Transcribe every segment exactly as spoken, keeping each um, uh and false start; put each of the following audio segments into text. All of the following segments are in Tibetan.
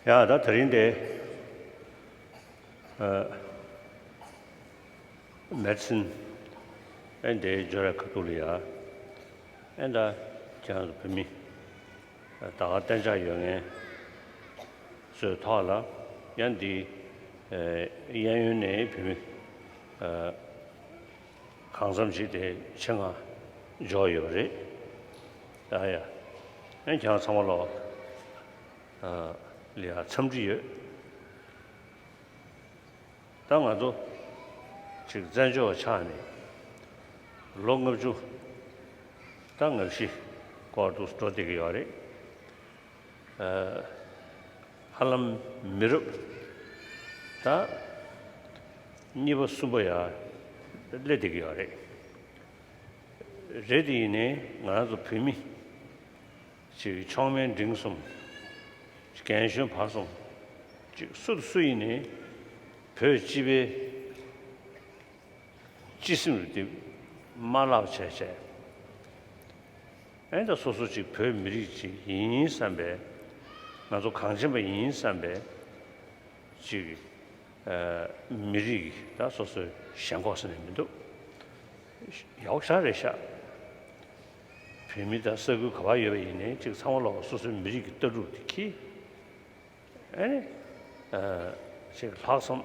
ཡ་ད་དེ་རིང་དེ་ཨ་མེ་ཌི་སིན་ཨེ་འདི་སྦྱོར་བའི་ཁ་ཐུག་ལ་ཡ་ཨེ་ད་ཁྱེད་རང་ཚོ་བོད་མི་ད་ག་གཏན་འཇགས་ཡོད་མཁན་ཚོའི་ཐོག་ལ་ཡང་འདི་ཨེ་གཡས་གཡོན་ནས་བོད་མི་ཨ་གང་འཚམ་ཞིག་དེ་ཆེད་མངགས་འབྱོར་ཡོད་པ་རེད། ཨ་ཡ། ཨེ་ཁྱེད་རང་ཚང་མ་ལོ་ཨ་ལ་ཡ་འཚམས་འདྲི་ཡོད། ད་ང་ཚོ་ཅིག་བཙན་བྱོལ་བ་ཆགས་ནས་ལོ་ལྔ་བཅུ་ད་ལྔ་བཞི་སྐོར་དུ་འགྲོ་བསྡད་ཀྱི་ཡོད་རེད། ཨ་ཧ་ལམ་མི་རབས་ད་གཉིས་པ་གསུམ་པ་ཡར་སླེབས་བསྡད་ཀྱི་ཡོད་རེད། རེད་དེ་ཡིན་ནའི་ང་རང་ཚོ་བོད་མི་ཅིག་མཆོག་དམན་འབྲིང་གསུམ་རྒན་གཞོན་བར་གསུམ་ཅིག་སུ་དང་སུ་ཡིན་ནའི་བོད་སྤྱི་པའི་སྤྱི་སེམས་རུ་དེ་མ་བརླག་བྱས་བྱས། ཨེ་ད་སོ་སོ་ཅིག་བོད་མི་རིགས་ཅིག་ཡིན་བསམ་པའི་ང་ཚོ་གངས་ཅན་པ་ཡིན་བསམ་པའི་ཅིག་ཨ་མི་རིགས་ད་སོ་སོའི་ཞེན་ཁོག་ཟེར་ནས་མི་འདུག་ཡག་ཤ་རེད་ཤག་བོད་མི་ད་ས་ཁུལ་ག་པར་ཡོད་པ་ཡིན་ནའི་ཅིག་ཚང་མ་ལོག་སོ་སོའི་མི་རིགས་ཀྱི་ལྟ་གྲུབ་དེ་ཁྱི། ཨེ་ནི། ཨ་ཅིག་ལྷག་བསམ་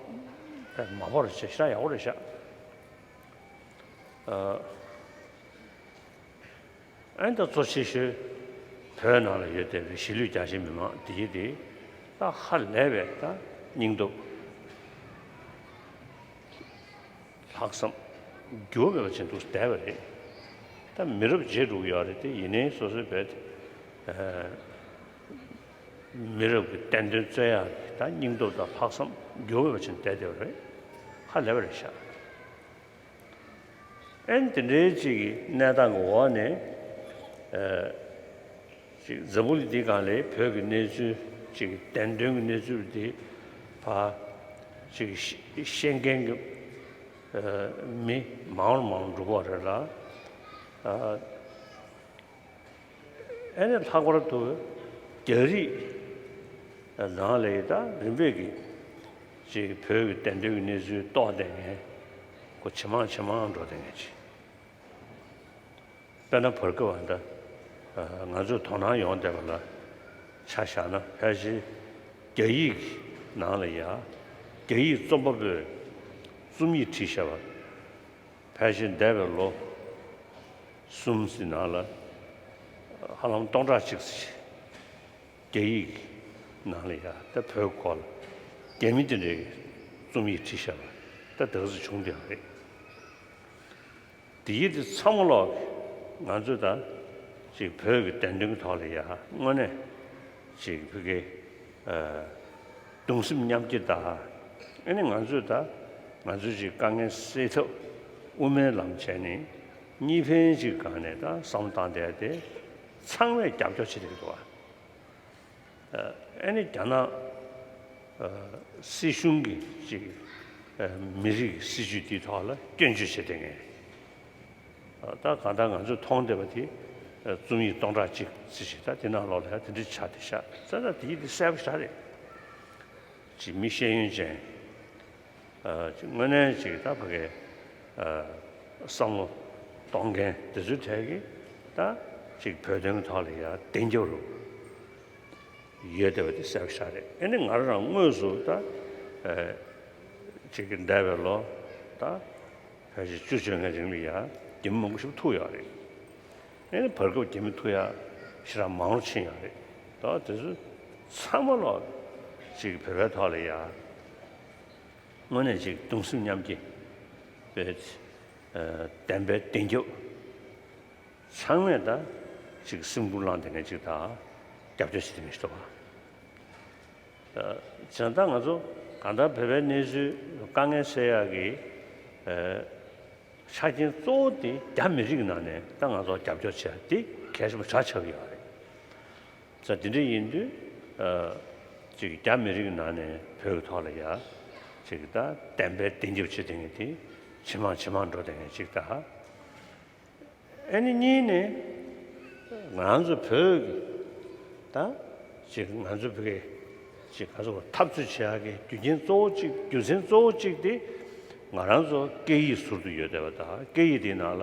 དཔེ་མ་བོར་བྱས་ཤ་ཡག་པོ་རེད་ཤག་ཨ་ཨེ་ད་གཙོ་ཆེ་ཤོས་བོད་ནང་ལ་ཡོད་བསྡད་པའི་གཞིས་ལུས་རྒྱ་ཆེ་མི་མང་དེ་ཡི་དེ་ད་ཧ་ལས་པའི་ད་སྙིང་སྟོབས། ལྷག་བསམ་འགྱུར་བ་མེད་པ་ཅན་དུ་བསྡད་པ་རེད། ད་མི་རབས་བརྗེ་འགྲོ་གི་ཡོད་རེད་དེ་ཡིན་ནའི་སོ་སོའི་བོད་དེ་ཨ་མི་རབས་ཀྱི་བསྟན་དོན་རྩོད་ཡག་གི་ད་སྙིང་སྟོབས་དང་ལྷག་བསམ་འགྱུར་བ་མེད་པ་ཅན་བསྡད་བསྡད་པ་རེད། ཧ་ལས་པ་རེད་ཤག་ཨེ་ནི་དེ་འདྲའི་ཅིག་གི་གནས་སྟངས་ཀྱི་འོག་ནས་ཨ་ཅིག་འཛམ་བུ་གླིང་འདིའི་སྒང་ལ་བོད་ཀྱི་གནས་ཚུལ་ཅིག་བདེན་དོན་གྱི་གནས་ཚུལ་འདི་ཕར་ཅིག་ཤེས་མཁན་གྱི་ཨ་མི་མང་རུ་མང་རུ་འགྲོ་གི་ཡོད་རེད་ལ། ཨ་ཨེ་ནི་ལྷག་པར་དུ་རྒྱ་རིགས་ནང་ལ་ཡི་ད་རིམ་པས་ཀྱི་ཅིག་བོད་ཀྱི་བདེན་དོན་གྱི་གནས་ཚུལ་རྟོགས་བསྡད་མཁན་ཁོ་ཇེ་མང་ཇེ་མང་འགྲོ་བསྡད་མཁན་ཅིག་དཔེར་ན་བར་སྐབས་ཨ་ད་ང་ཚོས་དོ་སྣང་ཡོང་བསྡད་པ་ལ་ཆ་བཞག་ན་ཕལ་ཆེར་རྒྱ་ཡིག་ནང་ལ་ཡ་རྒྱ་ཡིག་རྩོམ་པ་པོས་རྩོམ་ཡིག་བྲིས་བཞག་པ་ཕལ་ཆེར་འདས་པའི་ལོ་གསུམ་ཙམ་ནང་ལ་ཧ་ལམ་སྟོང་ཕྲག་གཅིག་ཙམ་ཞིག་རྒྱ་ཡིག་ནང་ལ་ཡ་ད་བོད་སྐོར་ལ་རྒྱ་མི་དེ་འདྲའི་རྩོམ་ཡིག་བྲིས་བཞག་པ་ད་ད་ག་ཚོད་བྱུང་བསྡད་ཡོད་རེད། དེ་ཡིན་དུས་ཚང་མ་ལོག་ང་ཚོས་ད་ཅིག་བོད་ཀྱི་བདེན་དོན་གྱི་ཐོག་ལ་ཡ་དངོས་གནས་ཅིག་བོད་ཀྱི་ཨ་གདུང་སེམས་མཉམ་སྐྱེད་དང་ཨ་ནི་ང་ཚོས་ད་ང་ཚོས་ཅིག་དཀའ་ངལ་སེལ་ཐབས་དབུ་མའི་ལམ་བྱས་ནས་གཉིས་ཕན་ཅིག་སྒང་ནས་ད་བསམ་བློ་བཏང་བསྡད་དེ་ཚང་མས་རྒྱབ་སྐྱོར་བྱེད་བསྡད་ཀྱི་འདུག་བ། ཨ་ནི་རྒྱ་ནག་ཨ་སྲིད་གཞུང་གི་ཅིག་ཨ་མི་རིགས་སྲིད་ཇུས་འདིའི་ཐོག་ལ་སྐྱོན་བརྗོད་བྱེད་བསྡད་མཁན། ཨ་ད་གང་ལྟར་ང་ཚོས་མཐོང་བསྡད་པ་དེ་ཨ་རྩོམ་ཡིག་སྟོང་ཕྲག་གཅིག་ཙམ་ཞིག་ད་དེ་ནང་ལོགས་ལ་ཡང་དེ་འདྲ་ཆགས་བསྡད་ཤག་ས་ད་དེ་ཡིན་དེ་གསལ་པོ་ཞེ་དྲག་རེད། ཅིག་མི་ཤེས་ཡོན་ཅན། ཨ་ཅིག་དངོས་གནས་ཅིག་ད་ཕ་གའི་ཨ་བསམ་བློ་གཏོང་མཁན་དེ་ཚོའི་གྲས་ཀྱིས་ད་ཅིག་བོད་དོན་གྱི་ཐོག་ལ་ཡ་བདེན་རྒྱབ་རུ་ཡོད་བསྡད་པ་དེ་གསལ་པོ་ཞིག་རེད། ཨེ་ནི་ང་རང་དངོས་སུ་ད་ཨ་ཅིག་གི་འདས་པའི་ལོ་ད་ཕལ་ཆེར་བཅུ་བཅོ་ལྔའི་རིང་ལ་ཡ་རྒྱ་མི་མང་པོ་ཞིག་ཐུག་ཡོད་རེད། ཨེ་ནི་བར་སྐབས་རྒྱ་མི་ཐུག་ཡ་ཞེ་དྲག་མང་རུ་ཕྱིན་ཡོད་རེད། ད་དེ་ཚོ་ཚང་མ་ལོག་ཅིག་བོད་པའི་ཐོག་ལ་ཡ། དངོས་གནས་ཅིག་གདུང་སེམས་མཉམ་སྐྱེད་པའི་ཨ་བདེན་པའི་བདེན་རྒྱབ་ཚང་མས་ད་ཅིག་སེམས་ཁུར་བླངས་བསྡད་མཁན་ཅིག་དང་རྒྱབ་སྐྱོར་བྱེད་བསྡད་མཁན་ཞིག་འདུག་བ། ཨ་བྱས་ཙང་ད་ང་ཚོ་གང་ལྟར་བོད་པའི་གནས་ཚུལ་དཀའ་ངལ་སེལ་ཡག་གི་ཨ་ཆ་རྐྱེན་གཙོ་བོ་དེ་རྒྱ་མི་རིགས་ནང་ནས་ད་ང་ཚོ་རྒྱབ་སྐྱོར་བྱེད་ཡག་དེ་གལ་ཆེན་པོ་ཆགས་ཆགས་ཀྱི་ཡོད་རེད། ཙང་དེ་འདྲ་ཡིན་དུས་ཨ་ཅིག་རྒྱ་མི་རིགས་ནང་ནས་བོད་ཀྱི་ཐོག་ལ་ཡ་ཅིག་ད་བདེན་པའི་བདེན་རྒྱབ་བྱེད་མཁན་དེ་ཇེ་མང་ཇེ་མང་འགྲོ་བསྡད་མཁན་ཅིག་ད། ཨ་ནི་གཉིས་ནས་ང་ཚོ་བོད་ཀྱི་ད་ཅིག་ང་ཚོ་བོད་ཀྱི་ ཅིག་ག་ཚོད་འཐབ་རྩོད་བྱེད་ཡག་གི་རྒྱུ་རྐྱེན་གཙོ་བོ་གཅིག་རྒྱུ་མཚན་གཙོ་བོ་གཅིག་དེ་ང་རང་ཚོ་སྐད་ཡིག་ཟུར་དུ་ཡོད་བསྡད་པ་དང་། སྐད་ཡིག་དེའི་ནང་ལ་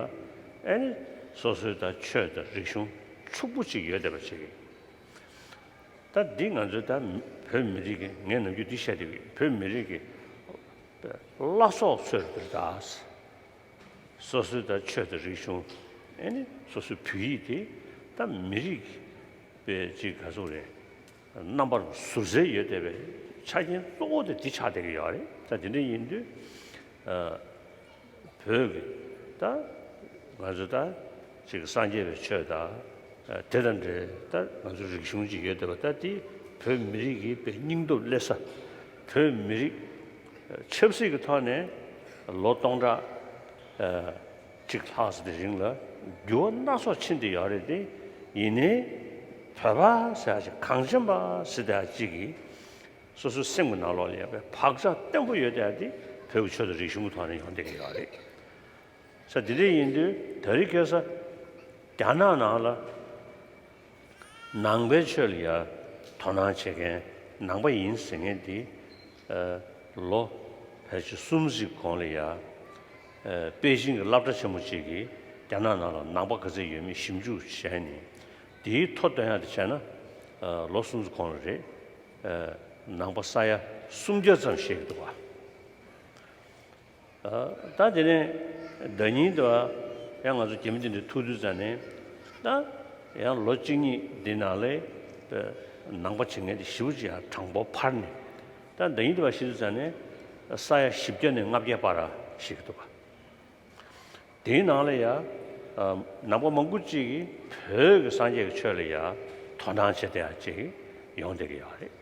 ཨེ་ནི་སོ་སོའི་ད་ཆོས་དང་རིག་གཞུང་ཕྱུག་པོ་གཅིག་ཡོད་བསྡད་པ་ཅིག་ད་འདི་ང་ཚོའི་ད་བོད་མི་རིགས་ཀྱི། ངས་ནམ་རྒྱུན་འདི་བཤད་བསྡད་ཀྱི་ཡོད། བོད་མི་རིགས་ཀྱི་བླ་སྲོག་ཚོད་རེད་ད། སོ་སོའི་ད་ཆོས་དང་རིག་གཞུང་། ཨེ་ནི་སོ་སོའི་བོད་ཡིག་དེ་ད་མི་རིགས་པའི་ཅིག་ག་ཚོད་རེད། རྣམ་པར་ཟུར་ཟའི་ཡོད་བསྡད་པའི་ཆ་རྐྱེན་གཙོ་བོ་དེ་འདི་ཆགས་བསྡད་ཀྱི་ཡོད་རེད། ད་དེ་འདྲ་ཡིན་དུས་ཨ། བོད་ཀྱི་ད་ང་ཚོ་ད་ཅིག་སངས་རྒྱས་པའི་ཆོས་དང་། ཨ། དེ་དང་འབྲེལ་ད་ང་ཚོ་རིག་གཞུང་ཅིག་ཡོད་བསྡད་པ། ད་དེ་བོད་མི་རིགས་ཀྱི་དཔེ་སྙིང་སྟོབས་སླེབས་ས། བོད་མི་རིགས་ཆབ་སྲིད་ཀྱི་ཐོག་ནས་ལོ་སྟོང་ཕྲག་ཨ། གཅིག་ལྷག་ཙམ་དེ་རིང་ལ་འགྱུར་བ་སྣ་ཚོགས་ཕྱིན་བསྡད་ཡོད་རེད་དེ། ཡིན་ནའི་བོད་པ་ཟེར་ཡག་ཅིག་གངས་ཅན་པ་ཟེར་བསྡད་ཡག་ཅིག་གིས་སོ་སོའི་སེམས་ཀྱི་ནང་ལོགས་ལ་ཡོད་པའི་བག་ཆགས་བརྟན་པོ་ཡོད་བསྡད་ཡག་དེ་བོད་ཀྱི་ཆོས་དང་རིག་གཞུང་གི་ཐོག་ནས་ཡོང་བསྡད་ཀྱི་ཡོད་རེད། ས་དེ་འདྲ་ཡིན་དུས་ད་རེས་ཁ་སང་རྒྱ་ནག་ནང་ལ་ནང་པའི་ཆོས་ལ་ཡ་དོ་སྣང་བྱེད་མཁན། ནང་པ་ཡིན་ཟེར་མཁན་དེ་ཨ། ལོ་ཕལ་ཆེར་གསུམ་ཙམ་གོང་ལ་ཡ་ཨ། པེ་ཅིང་གི་སློབ་གྲྭ་ཆེན་མོ་གཅིག་གིས་རྒྱ་ནག་ནང་ལ་ནང་པ་ག་ཚད་ཡོད་མེད་ཞིབ་འཇུག་བྱས་ནས། དེའི་ཐོ་འདོན་ཡག་དེ་བྱས་ན་ཨ། ལོ་གསུམ་ཙམ་གོང་ལ་རེད། ཨ། ནང་པ་ས་ཡ་སུམ་བརྒྱ་ཙམ་བཤད་ཀྱི་འདུག་བ། ཨ། ད་དེ་ནས་ཟླ་ཉིན་དུ་ཡང་ང་ཚོ་རྒྱ་མི་དེ་འདྲ་ཐུག་དུས་ཙ་ནས། ད་ཡང་ལོ་གཅིག་གཉིས་འདི་ནང་ལ་ནང་པ་བྱེད་མཁན་དེ་ཞེ་པོ་ཅིག་ཡང་གྲངས་འབོར་འཕར་ནས། ད་ཟླ་ཉིན་དུ་བ་ཤི་དུས་ཙ་ནས་ས་ཡ་བཞི་བརྒྱ་ནས་ལྔ་བརྒྱ་བར་ཞིག་འདུག་བ། དེའི་ནང་ལ་ཡ་ཨ། ནང་པ་མང་པོ་ཅིག་གིས་བོད་ཀྱི་སངས་རྒྱས་ཀྱི་ཆོས་ལ་ཡ་དོ་སྣང་བྱེད་བསྡད་ཡག་ཅིག་ཡོང་བསྡད་ཀྱི་ཡོད་རེད།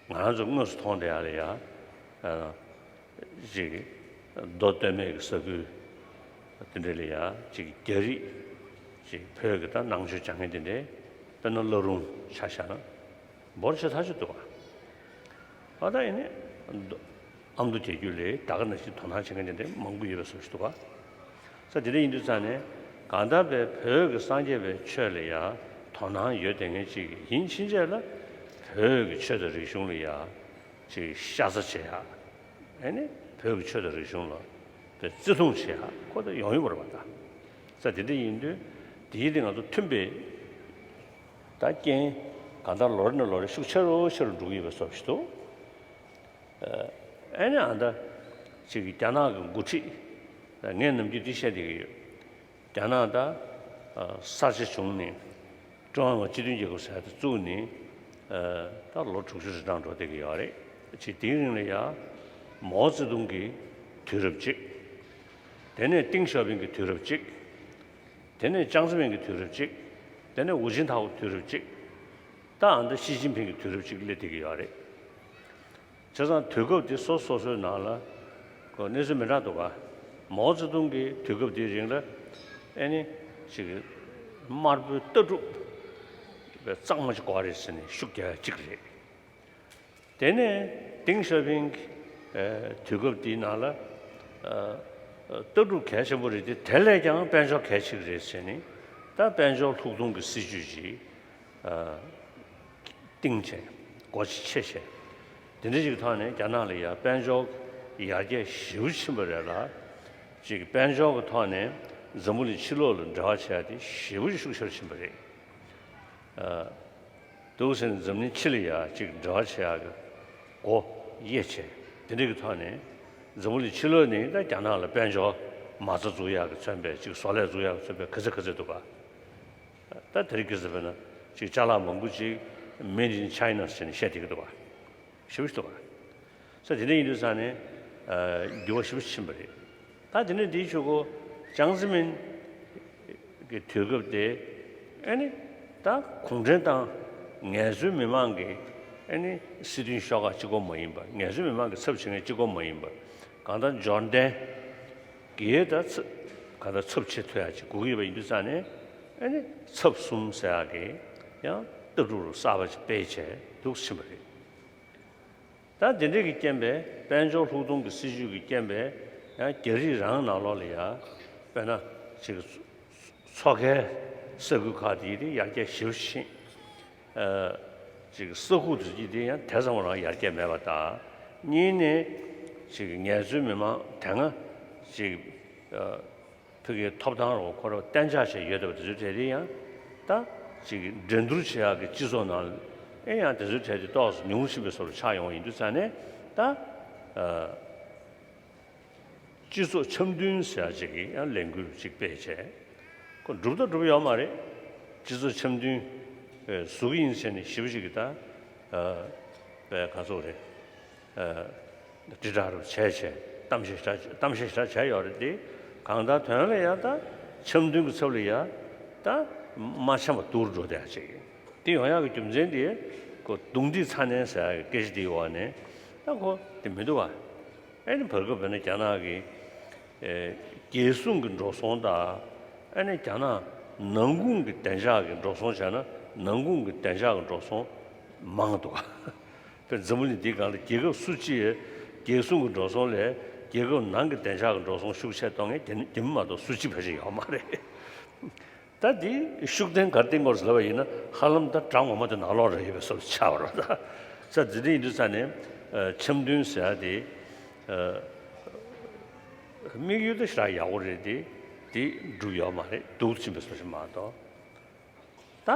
ང་རང་ཚོ་དངོས་སུ་མཐོང་བསྡད་ཡག་ལ་ཡ་ཨ། ཅིག་མདོ་སྟོད་སྨད་ཀྱི་ས་ཁུལ་དེ་འདྲ་ལ་ཡ་ཅིག་རྒྱ་རིགས་ཅིག་བོད་ཀྱི་ད་ནང་ཆོས་སྦྱང་མཁན་དེ་འདྲའི་དཔེར་ན་བླ་རུང་ཆ་བཞག་ན་འབོར་ཆེ་ཐག་ཆོད་འདུག་ག་ཨ། ད་ཡིན་ནའི་ཨ་མདོ་རྒྱ་རྒྱུད་ལ་ད་ག་ནང་བཞིན་དོ་སྣང་བྱེད་མཁན་དེ་འདྲ་མང་པོ་ཡོད་པའི་བཟོ་ཞིག་འདུག་ག་ས་དེ་འདྲ་ཡིན་དུས་ཙང་ནས་གང་ལྟར་པའི་བོད་ཀྱི་སངས་རྒྱས་པའི་ཆོས་ལ་ཡ་དོ་སྣང་ཡོད་བསྡད་མཁན་ཅིག་ཡིན་ཕྱིན་ཆད་ལ། བོད་ཀྱི་ཆོས་དང་རིག་གཞུང་ལ་ཡ་ཅིག་ཤ་ཚ་བྱེད་ཡག་ཨེ་ནི་བོད་ཀྱི་ཆོས་དང་རིག་གཞུང་ལ་དེ་བརྩི་མཐོང་བྱེད་ཡག་ཁོ་དེ་ཡོང་ཡོང་བ་རེད་པ། ད་ས་དེ་འདྲ་ཡིན་དུས་དེའི་དེ་ང་ཚོ་མཐུན་པའི་ད་རྐྱེན་གང་ལྟར་ལོ་རེ་ནས་ལོ་རེ་ཤུགས་ཆེ་རུ་ཆེ་རུ་འགྲོ་གི་ཡོད་པའི་བཟོ་ཞིག་འདུག་ཨ་ནི་ཨ་ད་ཅིག་རྒྱ་ནག་གི་འགོ་ཁྲིད། ངས་ནམ་རྒྱུན་འདི་བཤད་བསྡད་ཀྱི་ཡོད། རྒྱ་ནག་ད་གསར་བརྗེ་བྱུང་ནས་ཀྲུང་དབྱང་དང་སྤྱི་མཐུན་རྒྱལ་ཁབ་ཟེར་དེ་བཙུགས་ནས་ད་ལོ་དྲུག་ཅུ་རེ་གྲངས་འགྲོ་བསྡད་ཀྱི་ཡོད་རེད། ཅིག་དེའི་རིང་ལ་ཡ་མའོ་ཙེ་ཏུང་གི་དུས་རབས་གཅིག་དེ་ནས་ཏིང་ཞའོ་ཕིང་གི་དུས་རབས་གཅིག་དེ་ནས་ཅང་ཙེ་མིན་གྱི་དུས་རབས་གཅིག་དེ་ནས་ཧུའུ་ཅིན་ཐའོ་གི་དུས་རབས་གཅིག་ད་ཨ་ད་ཞི་ཅིན་ཕིང་གི་དུས་རབས་གཅིག་སླེབས་བསྡད་ཀྱི་ཡོད་རེད། བྱས་ཙང་དུས་སྐབས་དེ་སོ་སོ་སོའི་ནང་ལ་གོ་གནས་ཚུལ་མི་འདྲ་འདུག་ག་མའོ་ཙེ་ཏུང་གི་དུས་སྐབས་དེའི་རིང་ལ་ཨེ་ནི་ཅིག་དམར་པོའི་ལྟ་གྲུབ་གཙང་མ་ཅིག་དགོས་རེད་ཟེར་ནས་ཤུགས་རྒྱག་ཡ་གཅིག་རེད། དེ་ནས་ཏིང་ཞའོ་ཕིང་གི་དུས་སྐབས་དེའི་ནང་ལ་ལྟ་གྲུབ་གལ་ཆེན་པོ་རེད་དེ། དེ་ལས་ཀྱང་དཔལ་འབྱོར་གལ་ཆེ་གི་རེད་ཟེར་ནས་ད་དཔལ་འབྱོར་ལྷུག་གཏོང་གི་སྲིད་ཇུས་ཅིག་བཏིང་བྱས། སྒོ་ཆེ་བྱས། དེ་འདྲ་ཞིག་ཐོག་ནས་རྒྱ་ནག་ལ་ཡ་དཔལ་འབྱོར་ཡར་རྒྱས་ཞེ་པོ་ཕྱིན་པ་རེད་ལ། ཅིག་དཔལ་འབྱོར་གྱི་ཐོག་ནས་འཛམ་བུ་གླིང་ཕྱི་ལོགས་ལ་འབྲེལ་བ་བྱས་ཏེ་ཞེ་པོ་ཅིག་ཤུགས་ཆེར་ཕྱིན་པ་རེད། འདུག་ཟེར་ནས་འཛམ་གླིང་ཕྱི་ལ་ཡ་ཅིག་འབྲེལ་བ་བྱེད་ཡག་གི་སྒོ་དབྱེ་བྱས། དེ་འདྲ་གི་ཐོག་ནས་འཛམ་བུ་གླིང་ཕྱི་ལོགས་ནས་ད་རྒྱ་ནག་ལ་དཔལ་འབྱོར་མ་རྩ་འཛུགས་ཡག་གི་མཚོན་པའི་ཅིག་བཟོ་ལས་འཛུགས་ཡག་གི་མཚོན་པའི་ག་ཚད་ག་ཚད་འདུག་ག་ད་དེ་རིང་ཁ་སང་དཔེར་ན་ཅིག་ཅ་ལག་མང་པོ་ཅིག་Made in China ཟེར་ནས་བཤད་བསྡད་ཀྱི་འདུག་ག་ཞེ་པོ་ཞིག་འདུག་ག་ས་དེ་འདྲ་ཡིན་དུས་ཙང་ནས་འགྱུར་བ་ཞེ་པོ་ཕྱིན་པ་རེད། ད་དེ་ནས་འདིའི་ཆུ་གོ་ཅང་ཙེ་མིན་གྱི་དུས་སྐབས་དེ་ཨེ་ནི་ད་གུང་ཁྲན་ཏང་ངལ་རྩོལ་མི་མང་གི་ཨེ་ནི་སྲིད་དོན་ཤོག་ཁག་གཅིག་པོ་མ་ཡིན་པ། ངལ་རྩོལ་མི་མང་གི་ཚབ་བྱེད་མཁན་གཅིག་པོ་མ་ཡིན་པ། གང་ལྟར་འབྱོར་ལྡན་གྱི་ད་ཚབ་གང་ལྟར་ཚབ་བྱེད་ཐུབ་ཡག་ཅིག་དགོས་ཀྱི་ཡོད་པ་ཡིན་དུས་ཙང་ནས་ཨེ་ནི་ཚབ་གསུམ་ཟེར་ཡག་གི་ཡང་ལྟ་གྲུབ་གསར་པ་ཅིག་སྤེལ་བྱས་འདུག་ཕྱིན་པ་རེད། ད་དེ་འདྲ་གི་རྐྱེན་པས་དཔལ་འབྱོར་ལྷུག་གཏོང་གི་སྲིད་ཇུས་ཀྱི་རྐྱེན་པས་ཡང་རྒྱ་རིགས་རང་ནང་ལོགས་ལ་ཡ་དཔེར་ན་ཅིག་མཚོ་ཁའི་ས་ཁུལ་ཁག་དེ་དེ་ཡར་རྒྱས་ཞེ་པོ་ཕྱིན། ཨ་ ཅིག་ས་ཁུག་དེ་ཅིག་དེ་ཡང་དེ་ཙམ་རང་ཡར་རྒྱས་མེད་པ་དང་། གཉིས་ནས་ཅིག་ངལ་རྩོལ་མི་མང་དེ་སྔ་ཅིག་ཨ་ཕ་གིའི་ཐོབ་ཐང་རོགས་ཁོ་རང་གཏན་འཇགས་བྱས་ཡོད་བསྡད་པ་དེ་ཚོའི་གྲས་དེ་ཡང་ད་ཅིག་འགྲན་བསྡུར་བྱེད་ཡག་གི་སྤྱི་ཚོགས་ནང་ཨེ་ཡང་དེ་ཚོའི་གྲས་དེ་ཏོག་ཙམ་ཉུང་རུ་ཕྱིན་པའི་བཟོ་འདྲ་ཆགས་ཡོང་བ་ཡིན་དུས་ཙང་ནས། ད་ཨ། སྤྱི་ཚོགས་འཆམ་མཐུན་ཟེར་ཡག་ཅིག་གི་ཡང་ལས་འགུལ་ཅིག་སྤེལ་བྱས། ཁོ་འགྲུབ་ད་འགྲུབ་ཡོད་མ་རེད། སྤྱི་ཚོགས་འཆམ་མཐུན་ཨེ་བཟོ་གི་ཡིན་ཟེར་ནས་ཞེ་པོ་ཅིག་གི་ད་ཨ་པའི་ག་ཚོད་རེད། ཨ་དྲིལ་བསྒྲགས་རུ་བྱས་བྱས་གཏམ་བཤད་ཞེ་དྲག་གཏམ་བཤད་ཞེ་དྲག་བྱས་ཡོད་རེད་དེ། གང་ལྟར་དོན་ལ་ཡང་ད་འཆམ་མཐུན་གྱི་ཚབ་ལ་ཡང་ད་མ་འཆམ་པ་སྡུག་རུ་འགྲོ་བསྡད་ཡག་ཅིག་དེ་ཡོང་ཡག་གི་རྒྱུ་མཚན་དེ་ཁོ་རྡུང་རྡེག་ཚ་ནན་ཟེར་ཡག་གི་སྐད་ཆ་དེའི་འོག་ནས་ད་ཁོ་དེ་མི་འདུག་བ། ཨེ་ནི་བར་སྐབས་བོད་ནས་རྒྱ་ནག་གི་ཨེ་རྒྱལ་སྲུང་གི་འགྲོ་སོང་དང་། ཨེ་ནི་རྒྱ་ནག་ནང་ཁུངས་ཀྱི་བདེ་འཇགས་ཀྱི་འགྲོ་སོང་བྱས་ན་ནང་ཁུངས་ཀྱི་བདེ་འཇགས་ཀྱི་འགྲོ་སོང་མང་འདུག་དཔེར་འཛམ་བུ་གླིང་འདིའི་སྒང་ལ་རྒྱལ་ཁབ་སུ་གཅིག་རྒྱལ་སྲུང་གི་འགྲོ་སོང་ལས་རྒྱལ་ཁབ་ནང་གི་བདེ་འཇགས་ཀྱི་འགྲོ་སོང་ཤུགས་ཆེ་གཏོང་མཁན་རྒྱ་རྒྱ་མི་མ་གཏོགས་སུ་གཅིག་ཕལ་ཆེར་ཡོད་མ་རེད། ད་འདི་ཤུགས་ལྡན་གར་བསྟན་དགོས་ཟེར་ལབ་པ་ཡིན་ན་ཧ་ལམ་ད་དགྲ་ངོ་མ་དེ་ནང་ལོགས་རེད་ཡོད་པའི་བཟོ་ཆགས་པ་རེད། ད་ས་འདི་འདྲ་ཡིན་དུས་ཙང་ནས་ཨ་འཆམ་མཐུན་ཟེར་ཡ་དེ་ཨ་དམིགས་ཡུལ་ད་ཞེ་དྲག་ཡག་པོ་རེད་དེ། དེ་འགྲུབ་ཡོད་མ་རེད། སྡུག་ཕྱིན་པའི་བཟོ་ཞིག་མ་གཏོགས། ད་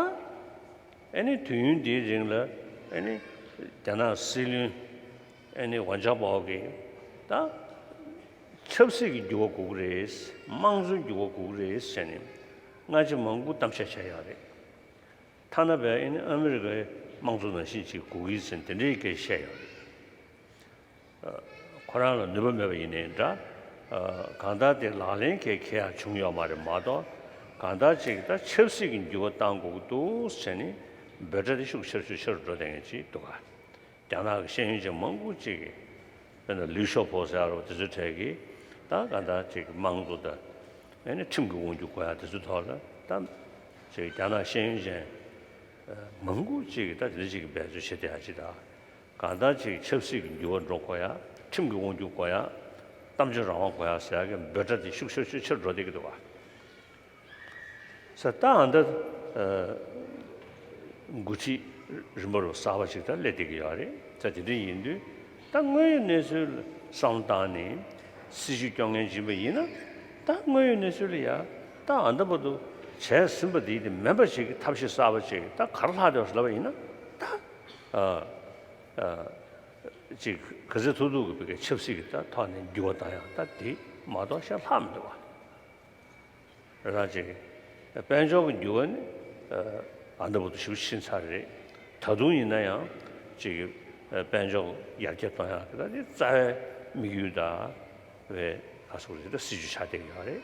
ཨེ་ནི་དུས་ཡུན་འདིའི་རིང་ལ་ཨེ་ནི་རྒྱ་ནག་སྲིད་བློན་ཨེ་ནི་ཝང་ཅན་པའོ་གིས་ད་ཆབ་སྲིད་ཀྱི་འགྱུར་བ་དགོས་ཀྱི་རེད། དམངས་གཙོའི་འགྱུར་བ་དགོས་ཀྱི་རེད་ཟེར་ནས་སྔ་ཕྱི་མང་པོ་གཏམ་བཤད་བྱས་ཡོད་རེད། ཐ་ན་བས་ཨེ་ནི་ཨ་མི་རི་ཀའི་དམངས་གཙོ་ནང་བཞིན་ཅིག་དགོས་ཀྱི་ཟེར་དེ་འདྲའི་སྐད་བཤད་ཡོད་རེད། ཁོ་རང་ལ་ནུས་པ་མེད་པ་ཡིན་ནའི་འདྲ། གང་ལྟར་དེ་ལག་ལེན་གལ་འཁེལ་ཡག་བྱུང་ཡོད་མ་རེད་མ་གཏོགས། གང་ལྟར་ཅིག་ད་ཆབ་སྲིད་ཀྱི་འགྱུར་བ་བཏང་དགོས་ཀྱི་འདུག་ཟེར་ནས་འབོད་སྒྲ་དེ་ཤུགས་ཆེ་རུ་ཤུགས་ཆེ་རུ་འགྲོ་བསྡད་མཁན་ཅིག་འདུག་ག་རྒྱ་ནག་གི་ཤེས་ཡོན་ཅན་མང་པོ་ཅིག་གིས་དཔེར་ན་ལིའུ་ཞའོ་པོ་ཟེར་ཡག་རོ་དེ་ཚོའི་གྲས་ཀྱིས་ད་གང་ལྟར་ཅིག་དམངས་གཙོ་དང་ཨེ་ནི་ཁྲིམས་ཀྱི་དབང་སྒྱུར་དགོས་ཡག་དེ་ཚོའི་ཐོག་ལ་ད་ཅིག་རྒྱ་ནག་ཤེས་ཡོན་ཅན་མང་པོ་ཅིག་གིས་ད་དེ་འདྲ་ཅིག་གི་འབད་རྩོལ་བྱེད་བསྡད་ཡག་ཅིག་དང་། གང་ལྟར་ཅིག་ཆབ་སྲིད་ཀྱི་འགྱུར་བ་འགྲོ་དགོས་ཡ། ཁྲིམས་ཀྱི་དབང་སྒྱུར་དགོས་ཡ། གཏམ་བརྗོད་རང་དབང་དགོས་ཡ་ཟེར་ཡ་གི་འབོད་སྒྲ་དེ་ཤུགས་ཆེར་ཤུགས་ཆེར་འགྲོ་བསྡད་ཀྱི་འདུག་བ། ས་ད་ཨ་འདི་འགོ་ཁྲིད་རིམ་པ་རུ་གསར་པ་ཞིག་ད་སླེབས་བསྡད་ཀྱི་ཡོད་རེད། ད་དེ་འདྲ་ཡིན་དུས་ད་དངོས་ཡོད་གནས་ཚུལ་ལ་བསམ་བློ་བཏང་ནས་སྲིད་ཇུས་སྐྱོང་མཁན་ཡིན་པ་ཡིན་ན། ད་དངོས་ཡོད་གནས་ཚུལ་ལ་ཡ་ད་ཨ་འདི་བར་དུ་བྱས་ཟིན་པ་དེ་དེ་མིན་པ་ཞིག་གི་ཐབས་ཤེས་གསར་པ་ཅིག་ད་ག་རེ་ལྷག་བསྡད་པ་ཞིག་ལབ་པ་ཡིན་ན། ད་ཨ། ཅིག་ག་ཚོད་ཐུབ་ཐུབ་ཀྱི་བི་ཀའི་ཆབ་སྲིད་ཀྱི་ད་ཐོག་ནས་འགྱུར་བ་བཏང་ཡག་ད་དེ་མ་གཏོགས་གཞན་ལྷག་མི་འདུག་བ། རེད་ད་ཅིག་དཔལ་འབྱོར་གྱི་འགྱུར་བ་ནི་ཨ་འདི་བར་དུ་ཞེ་པོ་ཕྱིན་ཚར་རེད། ད་དུང་ཡིན་ན་ཡང་ཅིག་དཔལ་འབྱོར་ཡར་རྒྱས་གཏོང་ཡག་གི་ད་དེ་རྩ་བའི་དམིགས་ཡུལ་ད། བའི་ཨ་སོགས་རེད། ད་སྲིད་ཇུས་ཆགས་བསྡད་ཡོད་རེད།